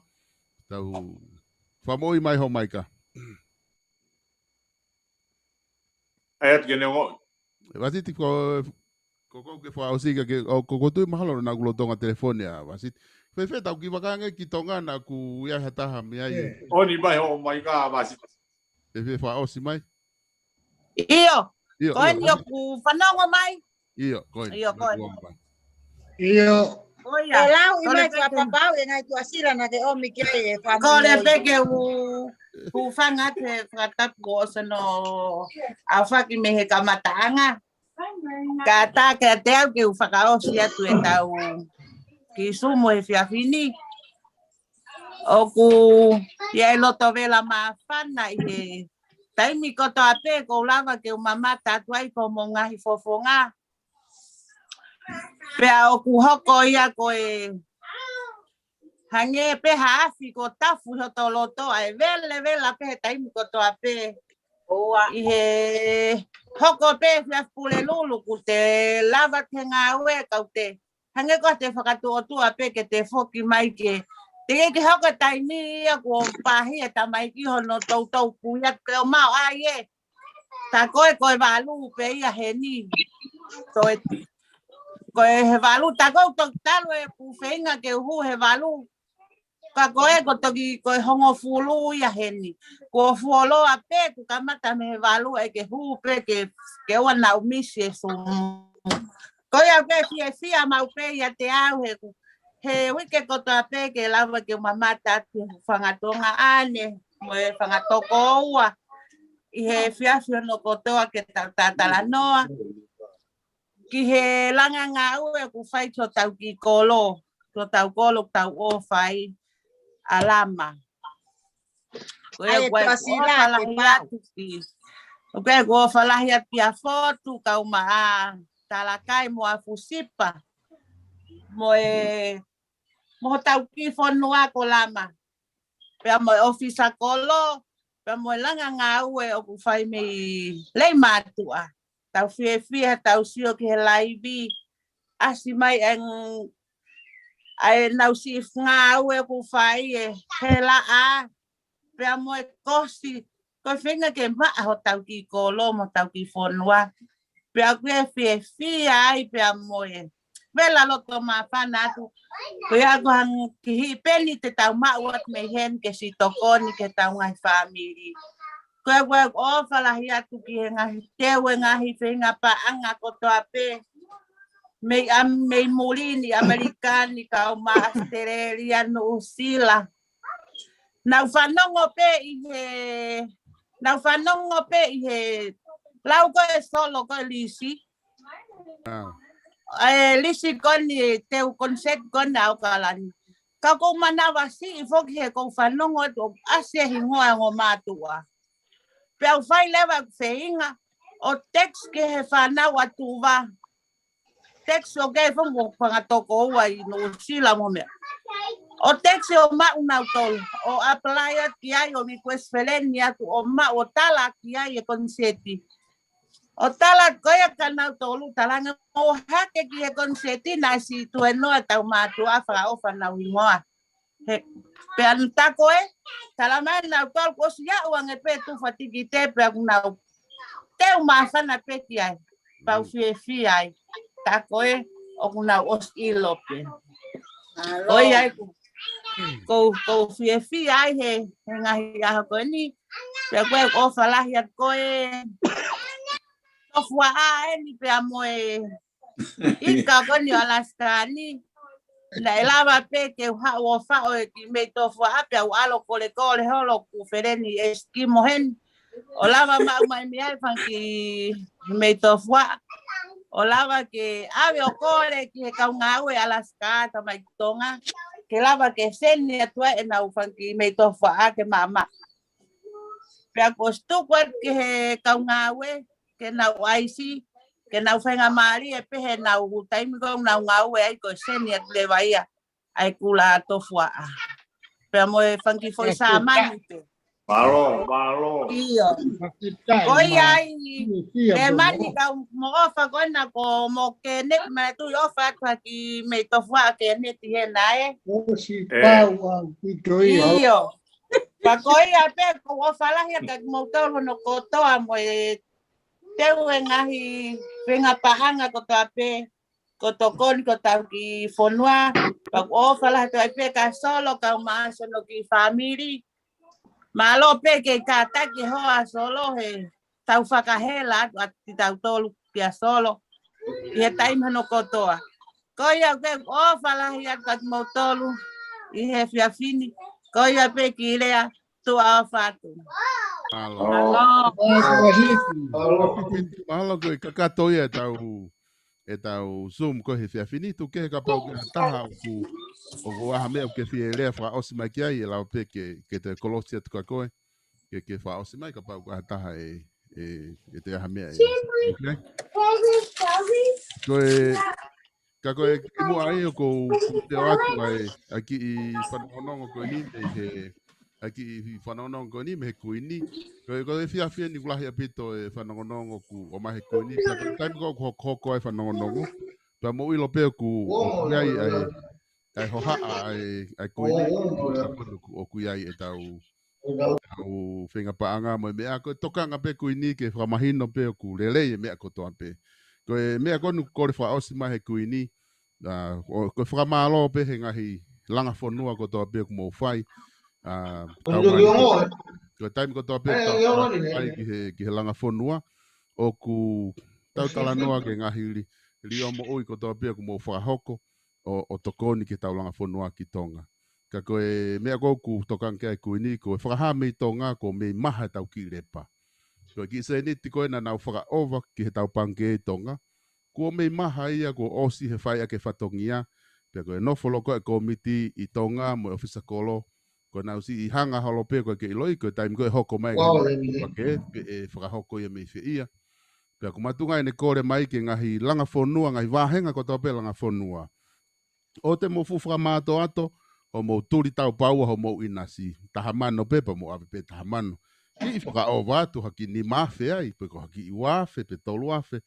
tau fakamoʻui mai ho maika. ʻAi atu ke ne ongoʻi. ʻE Vāsiti, ko, ko koe ʻoku ke fakaʻosi ka ke, ʻo, ko, ʻoku ou tui mahalo naʻa ku lolotonga telefoni ʻa Vāsiti. Fēfē tau kiʻi vakai ange ki Tonga naʻa ku ʻi ai ha taha mei ai. ʻOni mai ho maika Vāsiti. Fēfē fakaʻosi mai. ʻIo. ʻIo, ko eni ʻoku fanongo mai. ʻIo, ko eni. ʻIo, ko eni. ʻIo. Ko ia. Ke lau ʻi mai kua papau e ngaahi tuʻasila naʻa ke ʻomi ki ai e fāmili. Kole pē ke u, u fanga te fakatapu ʻo ʻosi hono ʻaofaki mei he kamataʻanga. Ka tā kiate au ke u fakaʻosi atu ʻetau kiʻi Zoom he efiafi ni. ʻOku ʻi ai e loto vela māfana ʻi he taimi kotoa pē ʻoku ou lava ke u mamata atu ai ki homou ngaahi fofonga. Pea ʻoku hoko ia ko e hangē pē ha afi kuo tafu ʻi hoto loto ʻa e velevela pē he taimi kotoa pē. ʻI he hoko pē efiafi Pulelulu kuo te lava ke ngāue kau te hangē ko te fakatuʻotuʻa pē ke te foki mai ke. Te ke hoko taimi ia kuo pāhia e tamaiki hono toutou pui atu ke ʻomai ai e. Tā ko e ko e valu pē ia heni. Ko e, ko e he valu, tā ko e toki talu e ʻoku feinga ke u hū he valu. Ka ko e ko e toki ko e hongofulu ia heni. Kuo fuoloa pē kuo kamata mei he valu ʻai ke hū pē ke, ke ʻoua naʻa misi e Zoom. Ko ia pē fiefia maʻu pē ʻiate au he ʻoku, he uike kotoa pē ke lava ke mamata atu he fanga Tonga ʻaʻane, mo e fanga tokoua. ʻI he efiafi hono kotoa ke tau tatalanoa. Ki he langa ngāue ʻoku fai ki hotau kiʻi kolo, ki hotau kolo ʻoku tau ʻofa ai ʻa Lama. Ko ia ʻoku ʻofa lahi atu ki. Ko ia ʻoku ʻofa lahi atu kia Fotu, kau maʻa Talakai mo ʻa Fusipa. Mo e, mo hotau kiʻi fonua ko Lama. Pea mo e ʻofisa kolo, pea mo e langa ngāue ʻoku fai mei Leimātuʻa. Tau fiefia, tau sio ki he laivi, ʻasi mai ʻa e, ʻa e nau siʻi ngāue ʻoku fai ʻe he laʻā, pea mo e kosi, ko e feinga ke maʻa hotau kiʻi kolo mo hotau kiʻi fonua. Pea ʻoku ou fiefia ai pea mo e vela loto māfana atu. Ko ia ʻoku hangē kiʻi peni te tau maʻu atu mei heni ke siʻi tokoni ki heʻetau ngaahi fāmili. Ko ia ʻoku ou ʻofa lahi atu ki he ngaahi teu e ngaahi feinga paʻanga kotoa pē. Mei ʻa, mei muli ni ʻAmelika ni kau maʻa ʻAositelēlia, Nuʻusila. Naʻa ku fanongo pē ʻi he, naʻa ku fanongo pē ʻi he lau ko e solo ko e Lisi. ʻE Lisi ko eni teu concert ko eni ʻAokalani. Ka ʻoku ou manavasiʻi foki he ʻoku ou fanongo atu ʻoku ʻasi e hingoa ʻo e ongo mātuʻa. Pea u fai leva ʻeku feinga ʻo text ki he fānau ʻa Tuva. Text ʻo ke fongo fanga tokoua ʻi Nuʻusila mo meʻa. ʻO text ʻo maʻu nautolu ʻo apply atu ki ai ʻo request friend atu ʻo maʻu ʻo tala ki ai e concert. ʻO tala ko ia kia nautolu tala ange ʻo hake ki he concert naʻe siʻi tuenoa ʻetau mātuʻa fakaʻofa nau hingoa. He, pea nau tā ko ē, tala mai nautolu kuo ʻosi aʻu ange pē tufa tikite pea ʻoku nau teu māfana pē ki ai. Pea u fiefia ai. Tā ko ē, ʻoku nau ʻosi ʻilo pē. Ko ia ai ʻoku, ʻoku ou fiefia ai he, he ngaahi ʻaho ko eni. Pea ko e ʻoku ʻofa lahi atu ko e. Tofuaʻa eni pea mo e ʻIka ko eni ʻo Alaska ni. Naʻe lava pē ke u haʻu ʻo faʻo e kiʻi mei tofuaʻa pea u ʻalu ʻo kolekole holo ʻeku feleni ʻEsikimo heni. ʻO lava maʻu mai mei ai e fanga kiʻi mei tofuaʻa. ʻO lava ke ʻave ʻo kole ki he kau ngāue ʻAlasika, tamaiki Tonga. Ke lava ke seni atu ai ʻenau fanga kiʻi mei tofuaʻa ke maʻamaʻa. Pea kuo ʻosi tuku atu ki he kau ngāue, ke nau ʻaisi, ke nau faingamālie pē heʻenau taimi ko ē ʻoku nau ngāue ai, ko e seni atu leva ia ʻa e kula tofuaʻa. Pea mo e fanga kiʻi foʻi sāmani pē. Mālō, mālō. ʻIo. Ko ia ai, Lēmani, ka u mo ʻofa ko ena ko mo Keneti, manatuʻi ʻofa atu ha kiʻi mei tofuaʻa Keneti hena ē. ʻOsi pau ʻaupito ia. ʻIo. Pea ko ia pē, ʻoku ou ʻofa lahi atu kiate kimoutolu hono kotoa mo e teu e ngaahi feinga paʻanga kotoa pē, ko tokoni ki hotau kiʻi fonua. Pea ʻoku ou ʻofa lahi atu ai pē kia Solo, kau mai ʻa Solo ki he fāmili. Mālō pē ke kātaki e hoa Solo he tau fakahela atu ʻa kitautolu kia Solo ʻi he taimi hono kotoa. Ko ia pē, ʻofa lahi atu kiate kimoutolu ʻi he efiafi ni. Ko ia pē, kiʻi lea, tuʻa ʻofa atu. Mālō. Mālō. Mālō. Mālō, ko e kakato ia ʻetau, ʻetau Zoom ko ē he efiafi ni. Tuku kehe kapau ko ha taha ʻoku, ʻoku ʻi ai ha meʻa ʻoku ke fie lea fakaʻosi mai ki ai, ʻe lava pē ke, ke toe kolosi atu kia koe. Ke, ke fakaʻosi mai kapau ko ha taha ʻe, ʻe, ʻe toe ʻi ai ha meʻa ʻe. Okay? Ko e, ka ko e kimuʻa ai ʻoku ou, ʻoku ou ʻoatu ai ʻa e kiʻi fanongonongo ko eni mei he, ʻa e kiʻi fanongonongo ko eni mei he Kuini. Ko e, ko e efiafi ni ʻoku lahi ʻaupito e fanongonongo ʻoku ʻomai he Kuini. Pea ko e taimi ko ē ʻoku hokohoko ai e fanongonongo, pea mou ʻilo pē ʻoku, ʻoku ʻi ai ʻa e, ʻa e hohaʻa ʻa e, ʻa e Kuini, ʻoku, ʻoku ʻi ai ʻetau, ʻetau feinga paʻanga mo e meʻa, ko e tokanga pē Kuini ke fakamahino pē ʻoku lelei e meʻa kotoa pē. Ko e meʻa ko eni ʻoku kole fakaʻosi mai he Kuini, ʻa, ʻo, ko e fakamālō pē he ngaahi langa fonua kotoa pē ʻoku mou fai. ʻA, tau mai ki, ko e taimi kotoa pē tau fai ki he, ki he langa fonua, ʻoku tau talanoa ki he ngaahi li, lio moʻui kotoa pē ʻoku mou fakahoko ʻo, ʻo tokoni ki heʻetau langa fonua ki Tonga. Ka ko e meʻa ko ē ʻoku tokanga ki ai Kuini, ko e fakahā mei Tonga, kuo mei maha ʻetau kiʻi lepa. Ko e kiʻi sēniti ko ē naʻa nau fakaʻova ki heʻetau pangikē ʻi Tonga, kuo mei maha ia, kuo ʻosi he fai ʻaki e fatongia, pea ko e nofo loko e kōmiti ʻi Tonga mo e ʻofisa kolo, ko ʻenau siʻi hanga holo pē ko e ke ʻiloʻi, ko e taimi ko ē ʻe hoko mai e ngaahi pangikē, pe ʻe fakahoko ia mei fē ia. Pea ʻoku makatuʻunga ʻene kole mai ki he ngaahi langa fonua, ngaahi vāhenga kotoa pē langa fonua, ʻoua te mou fuʻu fakamātoato hoʻomou tuli taupaua hoʻomou ʻinasi. Taha mano pē pea mou ʻave pē taha mano. Kiʻi fakaʻova atu ha kiʻi nima afe ai, pe ko ha kiʻi ua afe, pe tolu afe,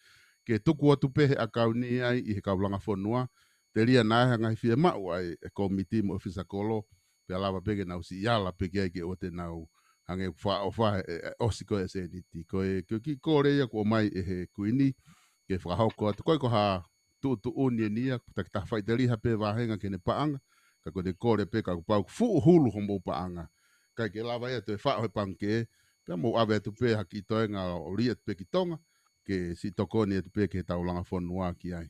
ke tuku atu pē he ʻakauni ai ʻi he kau langa fonua, telia naʻa ʻi ai ha ngaahi fiemaʻu ʻa e kōmiti mo e ʻofisa kolo, pea lava pē ke nau siʻi ala pē ki ai ke ʻoua te nau hangē ʻoku fakaʻofa e, e, ʻosi ko ē e sēniti. Ko e, ko e kiʻi kole ia kuo ʻomai ʻe he Kuini ke fakahoko atu. ʻIkai ko ha tuʻutuʻuni eni ia, ʻoku taki taha faʻiteliha pē vāhenga ki heʻene paʻanga, ka ko ʻene kole pē kapau ʻoku fuʻu hulu hoʻomou paʻanga, ʻikai ke lava ia ʻo toe faʻo he pangikē, pea mou ʻave atu pē ha kiʻi toenga ʻo lī atu pē ki Tonga, ke siʻi tokoni atu pē ki heʻetau langa fonua ki ai.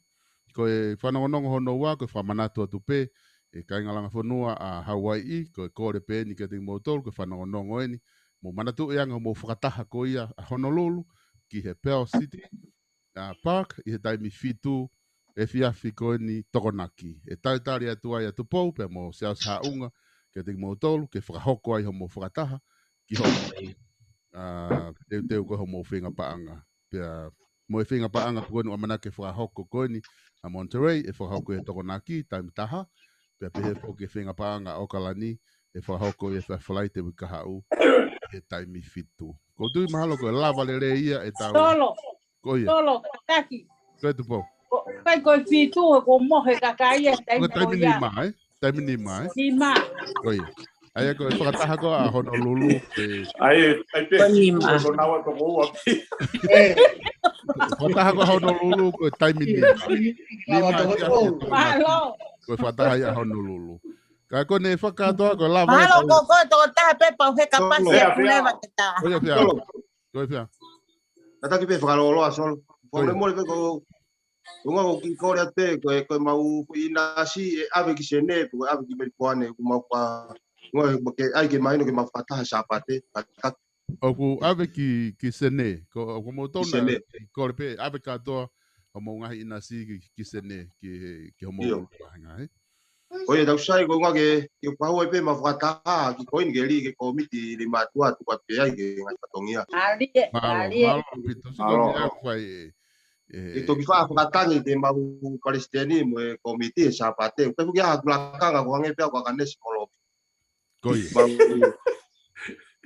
Ko e fanongonongo hono ua, ko e fakamanatu atu pē, ʻe kāinga langa fonua ʻa Hauaiʻi, ko e kole pē eni kiate kimoutolu, ko e fanongonongo eni, mou manatuʻi ange hoʻomou fakataha ko ia ʻa Honolulu ki he Pearl City, ʻa, Park, ʻi he taimi fitu efiafi ko eni Tokonaki. ʻE talitali atu ai ʻa Tupou, pea mo Siaosi Haʻunga, kiate kimoutolu, ke fakahoko ai hoʻomou fakataha, ki hoʻomou, ʻa, teuteu ko ē hoʻomou feinga paʻanga. Pea mo e feinga paʻanga ko eni ʻoku ʻamanaki ke fakahoko ko eni ʻa Monterey, ʻe fakahoko ia he Tokonaki, taimi taha, pea pehē foki e feinga paʻanga ʻa ʻOkalani, ʻe fakahoko ia he Falaite uike kahaʻu, he taimi fitu. ʻOku ou tui mahalo ko e lava lelei ia ʻetau. Solo. Ko ia. Solo, kātaki. Ko e Tupou. Ko, kai ko e fitu, ko mohe kakai ia, taimi ko ia. Ko e taimi nima, ē? Taimi nima, ē? Nima. Ko ia. ʻA ia ko e fakataha ko ē ʻa Honolulu, ʻe. ʻA ia, ʻa ia pē. Ko nima. Ko naua toko ua pē. Fakataha ko ē ʻa Honolulu, ko e taimi nima. Nima, ʻa ia, ʻa ia, Mālō. Ko e fakataha ia ʻa Honolulu. Ka ko ʻene fakakātoa ko e lava. Mālō, ko, ko e tokotaha pē pau he kapasi e kuleva te tā. Ko ia pē. Ko ia pē. Kātaki pē fakalōloa Solo. Ko ia. Fakamolemole pē ko. Ko e ʻuhinga ʻoku ou kiʻi kole atu pē, ko e, ko e mau foʻi ʻinasi ʻe ʻave ki Senē, pe ko e ʻave ki Melipoane, ʻoku mau ka, ʻuhinga ʻoku ke ʻai ke mahino ke mau fakataha he Sāpate, fakataha. ʻOku ʻave ki, ki Senē, ko, ko moutolu Ki Senē. Naʻe kole pē, ʻave kātoa, homou ngaahi ʻinasi ki, ki Senē, ki, ki homou ʻIo. Vahenga, ē? Ko ia tau sai, ko e ʻuhinga ke, ke pau ai pē mau fakataha, ki ko eni ke lī ke kōmiti Leimātuʻa, tuku atu pē ai ke ngaahi fatongia. Mālie, Mālō, mālie. Mālō, ʻaupito, siko Mālō. Ke au fai, ē, ē, Ke toki faʻa fakatangi ke mau palesiteni mo e kōmiti he Sāpate. Ko e fuki ʻa haku lakanga ko hangē pē au ko Akanesi Moloki. Ko ia.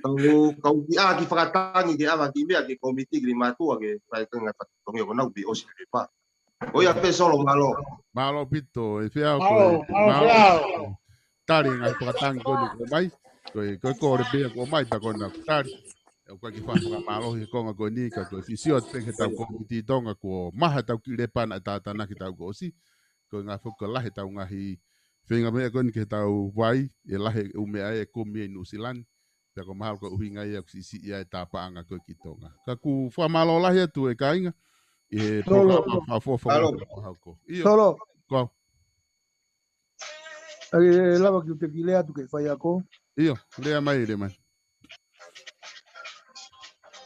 Mau, kau, kau ki ʻa ki fakatangi ke ʻava ki meʻa ke kōmiti ki Leimātuʻa ke fai ke ngaahi fatongia ko nau pi ʻosi le pa. Ko ia pē Solo mālō. Mālō ʻaupito, ʻe fea au ko Mālō, e, mālō mālō. Fea au. Tali ngaahi fakatangi ko eni kuo mai, ko e, ko e kole pē ia kuo mai, pea ko ena tali. ʻOku ʻikai ke fakamālohi he konga ko eni, ka ko e fisio atu pē ki heʻetau kōmiti Tonga kuo maha ʻetau kiʻi lepa naʻe tātānaki taʻu kuo ʻosi. Ko e ngaahi foki ko e lahi ʻetau ngaahi feinga meʻa ko eni ki heʻetau vai, ʻe lahi e ʻū meʻa ʻe kumi ʻi Nuʻusila ni. Pea ko e mahalo ko e ʻuhinga ia ʻoku siʻisiʻi ai e tāpaʻanga ko ē ki Tonga. Ka ʻoku fakamālō lahi atu e kāinga, ʻi he Solo. Polokalama fakaʻofoʻofa Solo. Ko e hauko. ʻIo. Solo. Ko au. ʻE lava ke u teʻeki lea atu ki he faiako. ʻIo, lea mai, lea mai.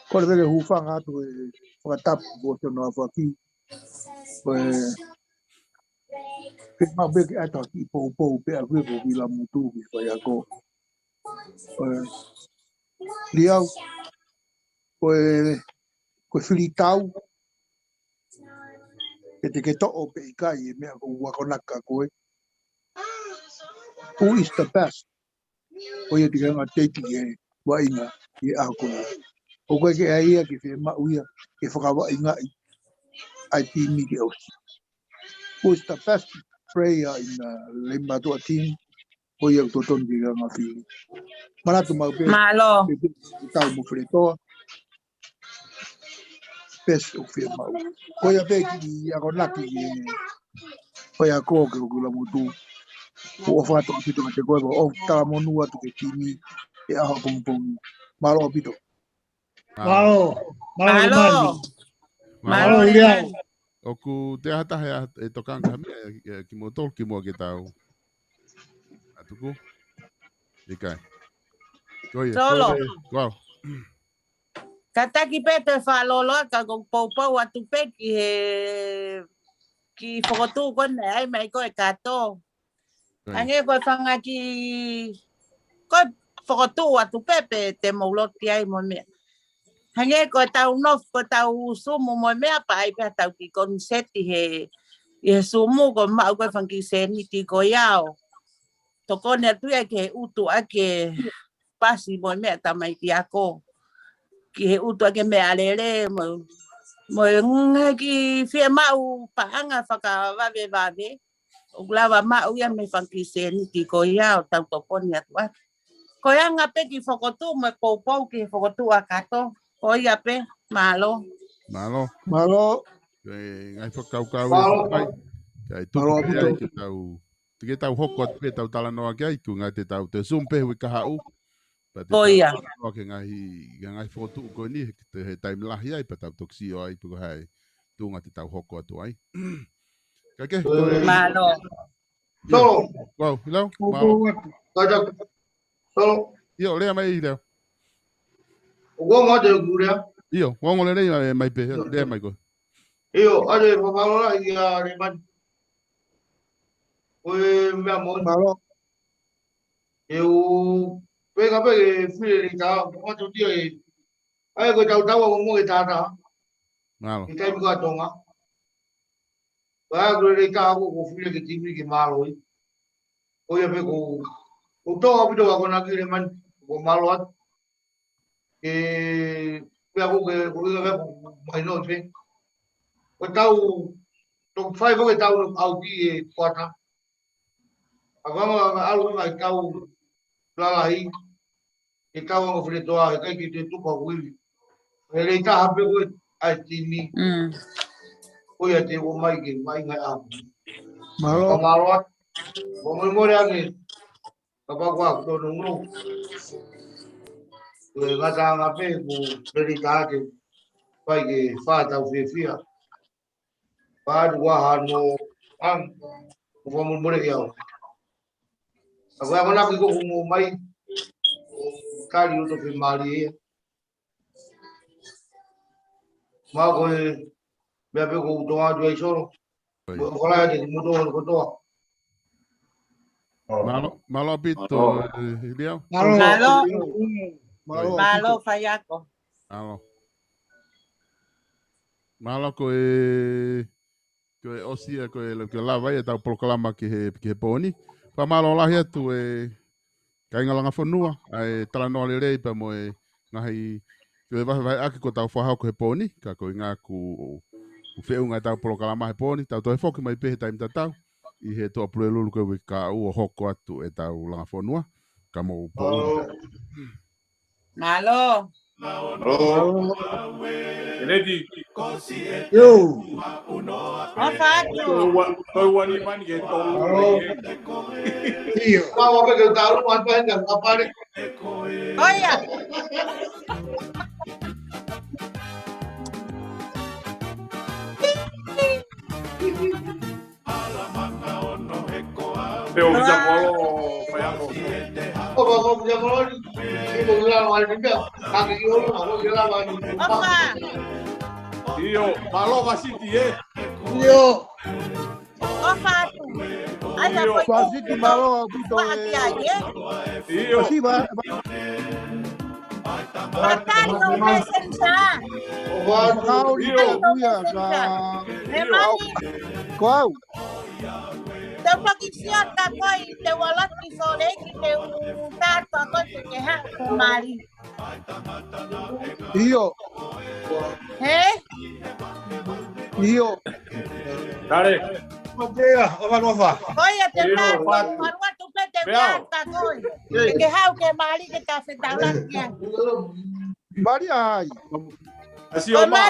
Kole pē ke hūfanga atu e fakatapu ko Tono Afaki. Ko e, ke mau pē ke ʻata ki poupou pē ʻa e ko e ko Vilamutu ki he faiako. Ko e, Liau, ko e, ko e fili tau, ʻe te ke toʻo pe ʻikai e meʻa ko ua konaka ko e. Who is the best? Ko ia te ke hanga teiki e vaʻinga ʻi he ʻaho ko ē. ʻOku ʻikai ke ʻai ia ke fiemaʻu ia ke fakavaʻingaʻi ʻa e timi ke ʻosi. Who is the best player in the Leimātuʻa team? Ko ia ʻoku totonu ke hanga fili. Manatu mau pē, Mālō. Pē, pē, tau mo Feletoa. Pesi ʻoku fiemaʻu. Ko ia pē kiʻi akonaki ki he faiako ke ʻoku la motu. Ko ʻofa atu ʻaupito kiate koe, ʻoku ou talamonū atu ki he timi he ʻaho pongipongi. Mālō ʻaupito. Mālō. Mālō. Mālō, Mālō. Mālō, Mālō, Mālō. Mālō. ʻOku te ʻata he ʻe tokanga ha meʻa, ē, kimoutolu kimuʻa ke tau. ʻA tuku. ʻIkai. Ko ia, Solo. Ko e, wow. Kātaki pē te fakalōloa ka ʻoku ou poupou atu pē ki he, ki he fokotuʻu ko ena ʻai mai ko e kato. Ko ia. Hangē ko e fanga kiʻi, ko e fokotuʻu atu pē pe te mou lotu ai mo e meʻa. Hangē ko ʻetau nofo, ko ʻetau Zoom mo e meʻa pea ʻai pē ʻetau kiʻi koniseti he, ʻi he Zoom ko e maʻu ko e fanga kiʻi sēniti ko ia ʻo tokoni atu ia ki he ʻutu ʻaki e pasi mo e meʻa tamaiki ako. Ki he ʻutu ʻaki e meʻalele mo, mo e ngaahi kiʻi fiemaʻu paʻanga fakavavevave. ʻOku lava maʻu ia mei he fanga kiʻi sēniti ko ia ʻo tau tokoni atu ʻaki. Ko e anga pē kiʻi fokotuʻu mo e poupou ki he fokotuʻu ʻa kato. Ko ia pē, mālō. Mālō. Mālō. Ko e ngaahi fakakaukau ʻe Mālō. Fai. Kae tuku Mālō pē ʻaupito. Ai ke tau, te ke tau hoko atu pē tau talanoa ki ai, ko e ngaahi te tau te Zoom pē hui kahaʻu. Pea te Ko tau ia. Talanoa ki he ngaahi, ki he ngaahi fokotuʻu ko eni, he, he taimi lahi ai, pea tau toki sio ai, pe ko hai. Tuʻunga te tau hoko atu ai. Ka ke, ko e Mālō. ʻIo. Solo. Wow, hello? Ko, Mālō. Ko, ko, ko, Solo. ʻIo, lea mai ʻi lea. ʻOku ongo atu ʻeku lea? ʻIo, ʻoku ongo lelei mai, mai pē, ʻIo. Lea mai ko. ʻIo, ʻa e fakamālō lahi ʻia Leimani. Ko e meʻa moʻoni. Mālō. ʻE u, peka peke file le ka, ko matu tia e. ʻA ia ko e tautau ʻa mo e tata. Mālō. Ki taimi ko ē ʻa Tonga. Ko e ʻaku lelei taha ko, ko fili ki he timi ke mālō ai. Ko ia pē ko, ko tō ʻaupito ʻa ko na ki le man, ko mālō atu. Ke, pea ko ke, ko ia pē ko mahino pē. Ko tau, tō fai ko ke tau no au ki e kuata. ʻA ko anga, anga alu anga e tau lalahi. Ke tau anga file toa, he ʻikai ke te tupa hui. He lei taha pē ko e ʻa e timi. Mm. Ko ia te ʻomai ke mai ngai ʻapu. Mālō. Ka mālō atu. Ko mole mole ange. Ka pau ko ʻaku tō nongo. Ko e ngata anga pē ko lelei taha ke fai ke fā tau fiefia. Paʻanu ua hano. Ang. Ko fakamolemole ia. Ako ya kona ki ko kumu mai. Kali uto pe mali ia. Mau ko e, meʻa pē ko uto atu ai solo. Ko e kola ya te ki muto kotoa. Mālō, mālō ʻaupito, eh, Liau. Mālō. Mālō. Mālō. Mālō, Faiako. Mālō. Mālō ko e, ko e ʻosi ia ko e, ko e lava ia ʻetau polokalama ki he, ki he pō ni. Fakamālō lahi atu e kāinga Langa Fonua, ʻa e talanoa lelei pea mo e ngaahi, ko e vahevaheʻaki kuo tau fakahoko he pō ni, ka ko e ʻuhinga ʻoku, ʻoku feʻunga ʻetau polokalama he pō ni, tau toe foki mai pē he taimi tatau, ʻi he Tuʻapulelulu ko e uike kahaʻu ʻo hoko atu ʻetau Langa Fonua, ka mou pō. Mālō. Mālō. Mālō. Kennedy. Yo. ʻOfa atu. Toe ua, toe ua ni mani ke tolu. Mālō. ʻIo. Pau pē ke tau ua pē ka kapale. ʻOia. Pe o visa kolo, Faiako. ʻOfa. ʻIo, mālō Vasiti, ē. ʻIo. ʻOfa atu. ʻIo. Vasiti, mālō ʻaupito, ē. ʻIo. Siva. Matani o messenger. Makauri ʻio. Kuia ka. He mani. Ko au. Te u toki sio ta koe, te u ʻalu ki Sōleki, te u tā ta koe ke ke haʻu ko mali. ʻIo. He? ʻIo. Dale. Matea, ʻofa, ʻofa. Ko ia te ʻio, tā, ʻofa. Malu atu pē te u tā ta koe. Ke ke haʻu ke mali ke ta fetaulaki ai. Mali ai. Asio ko mali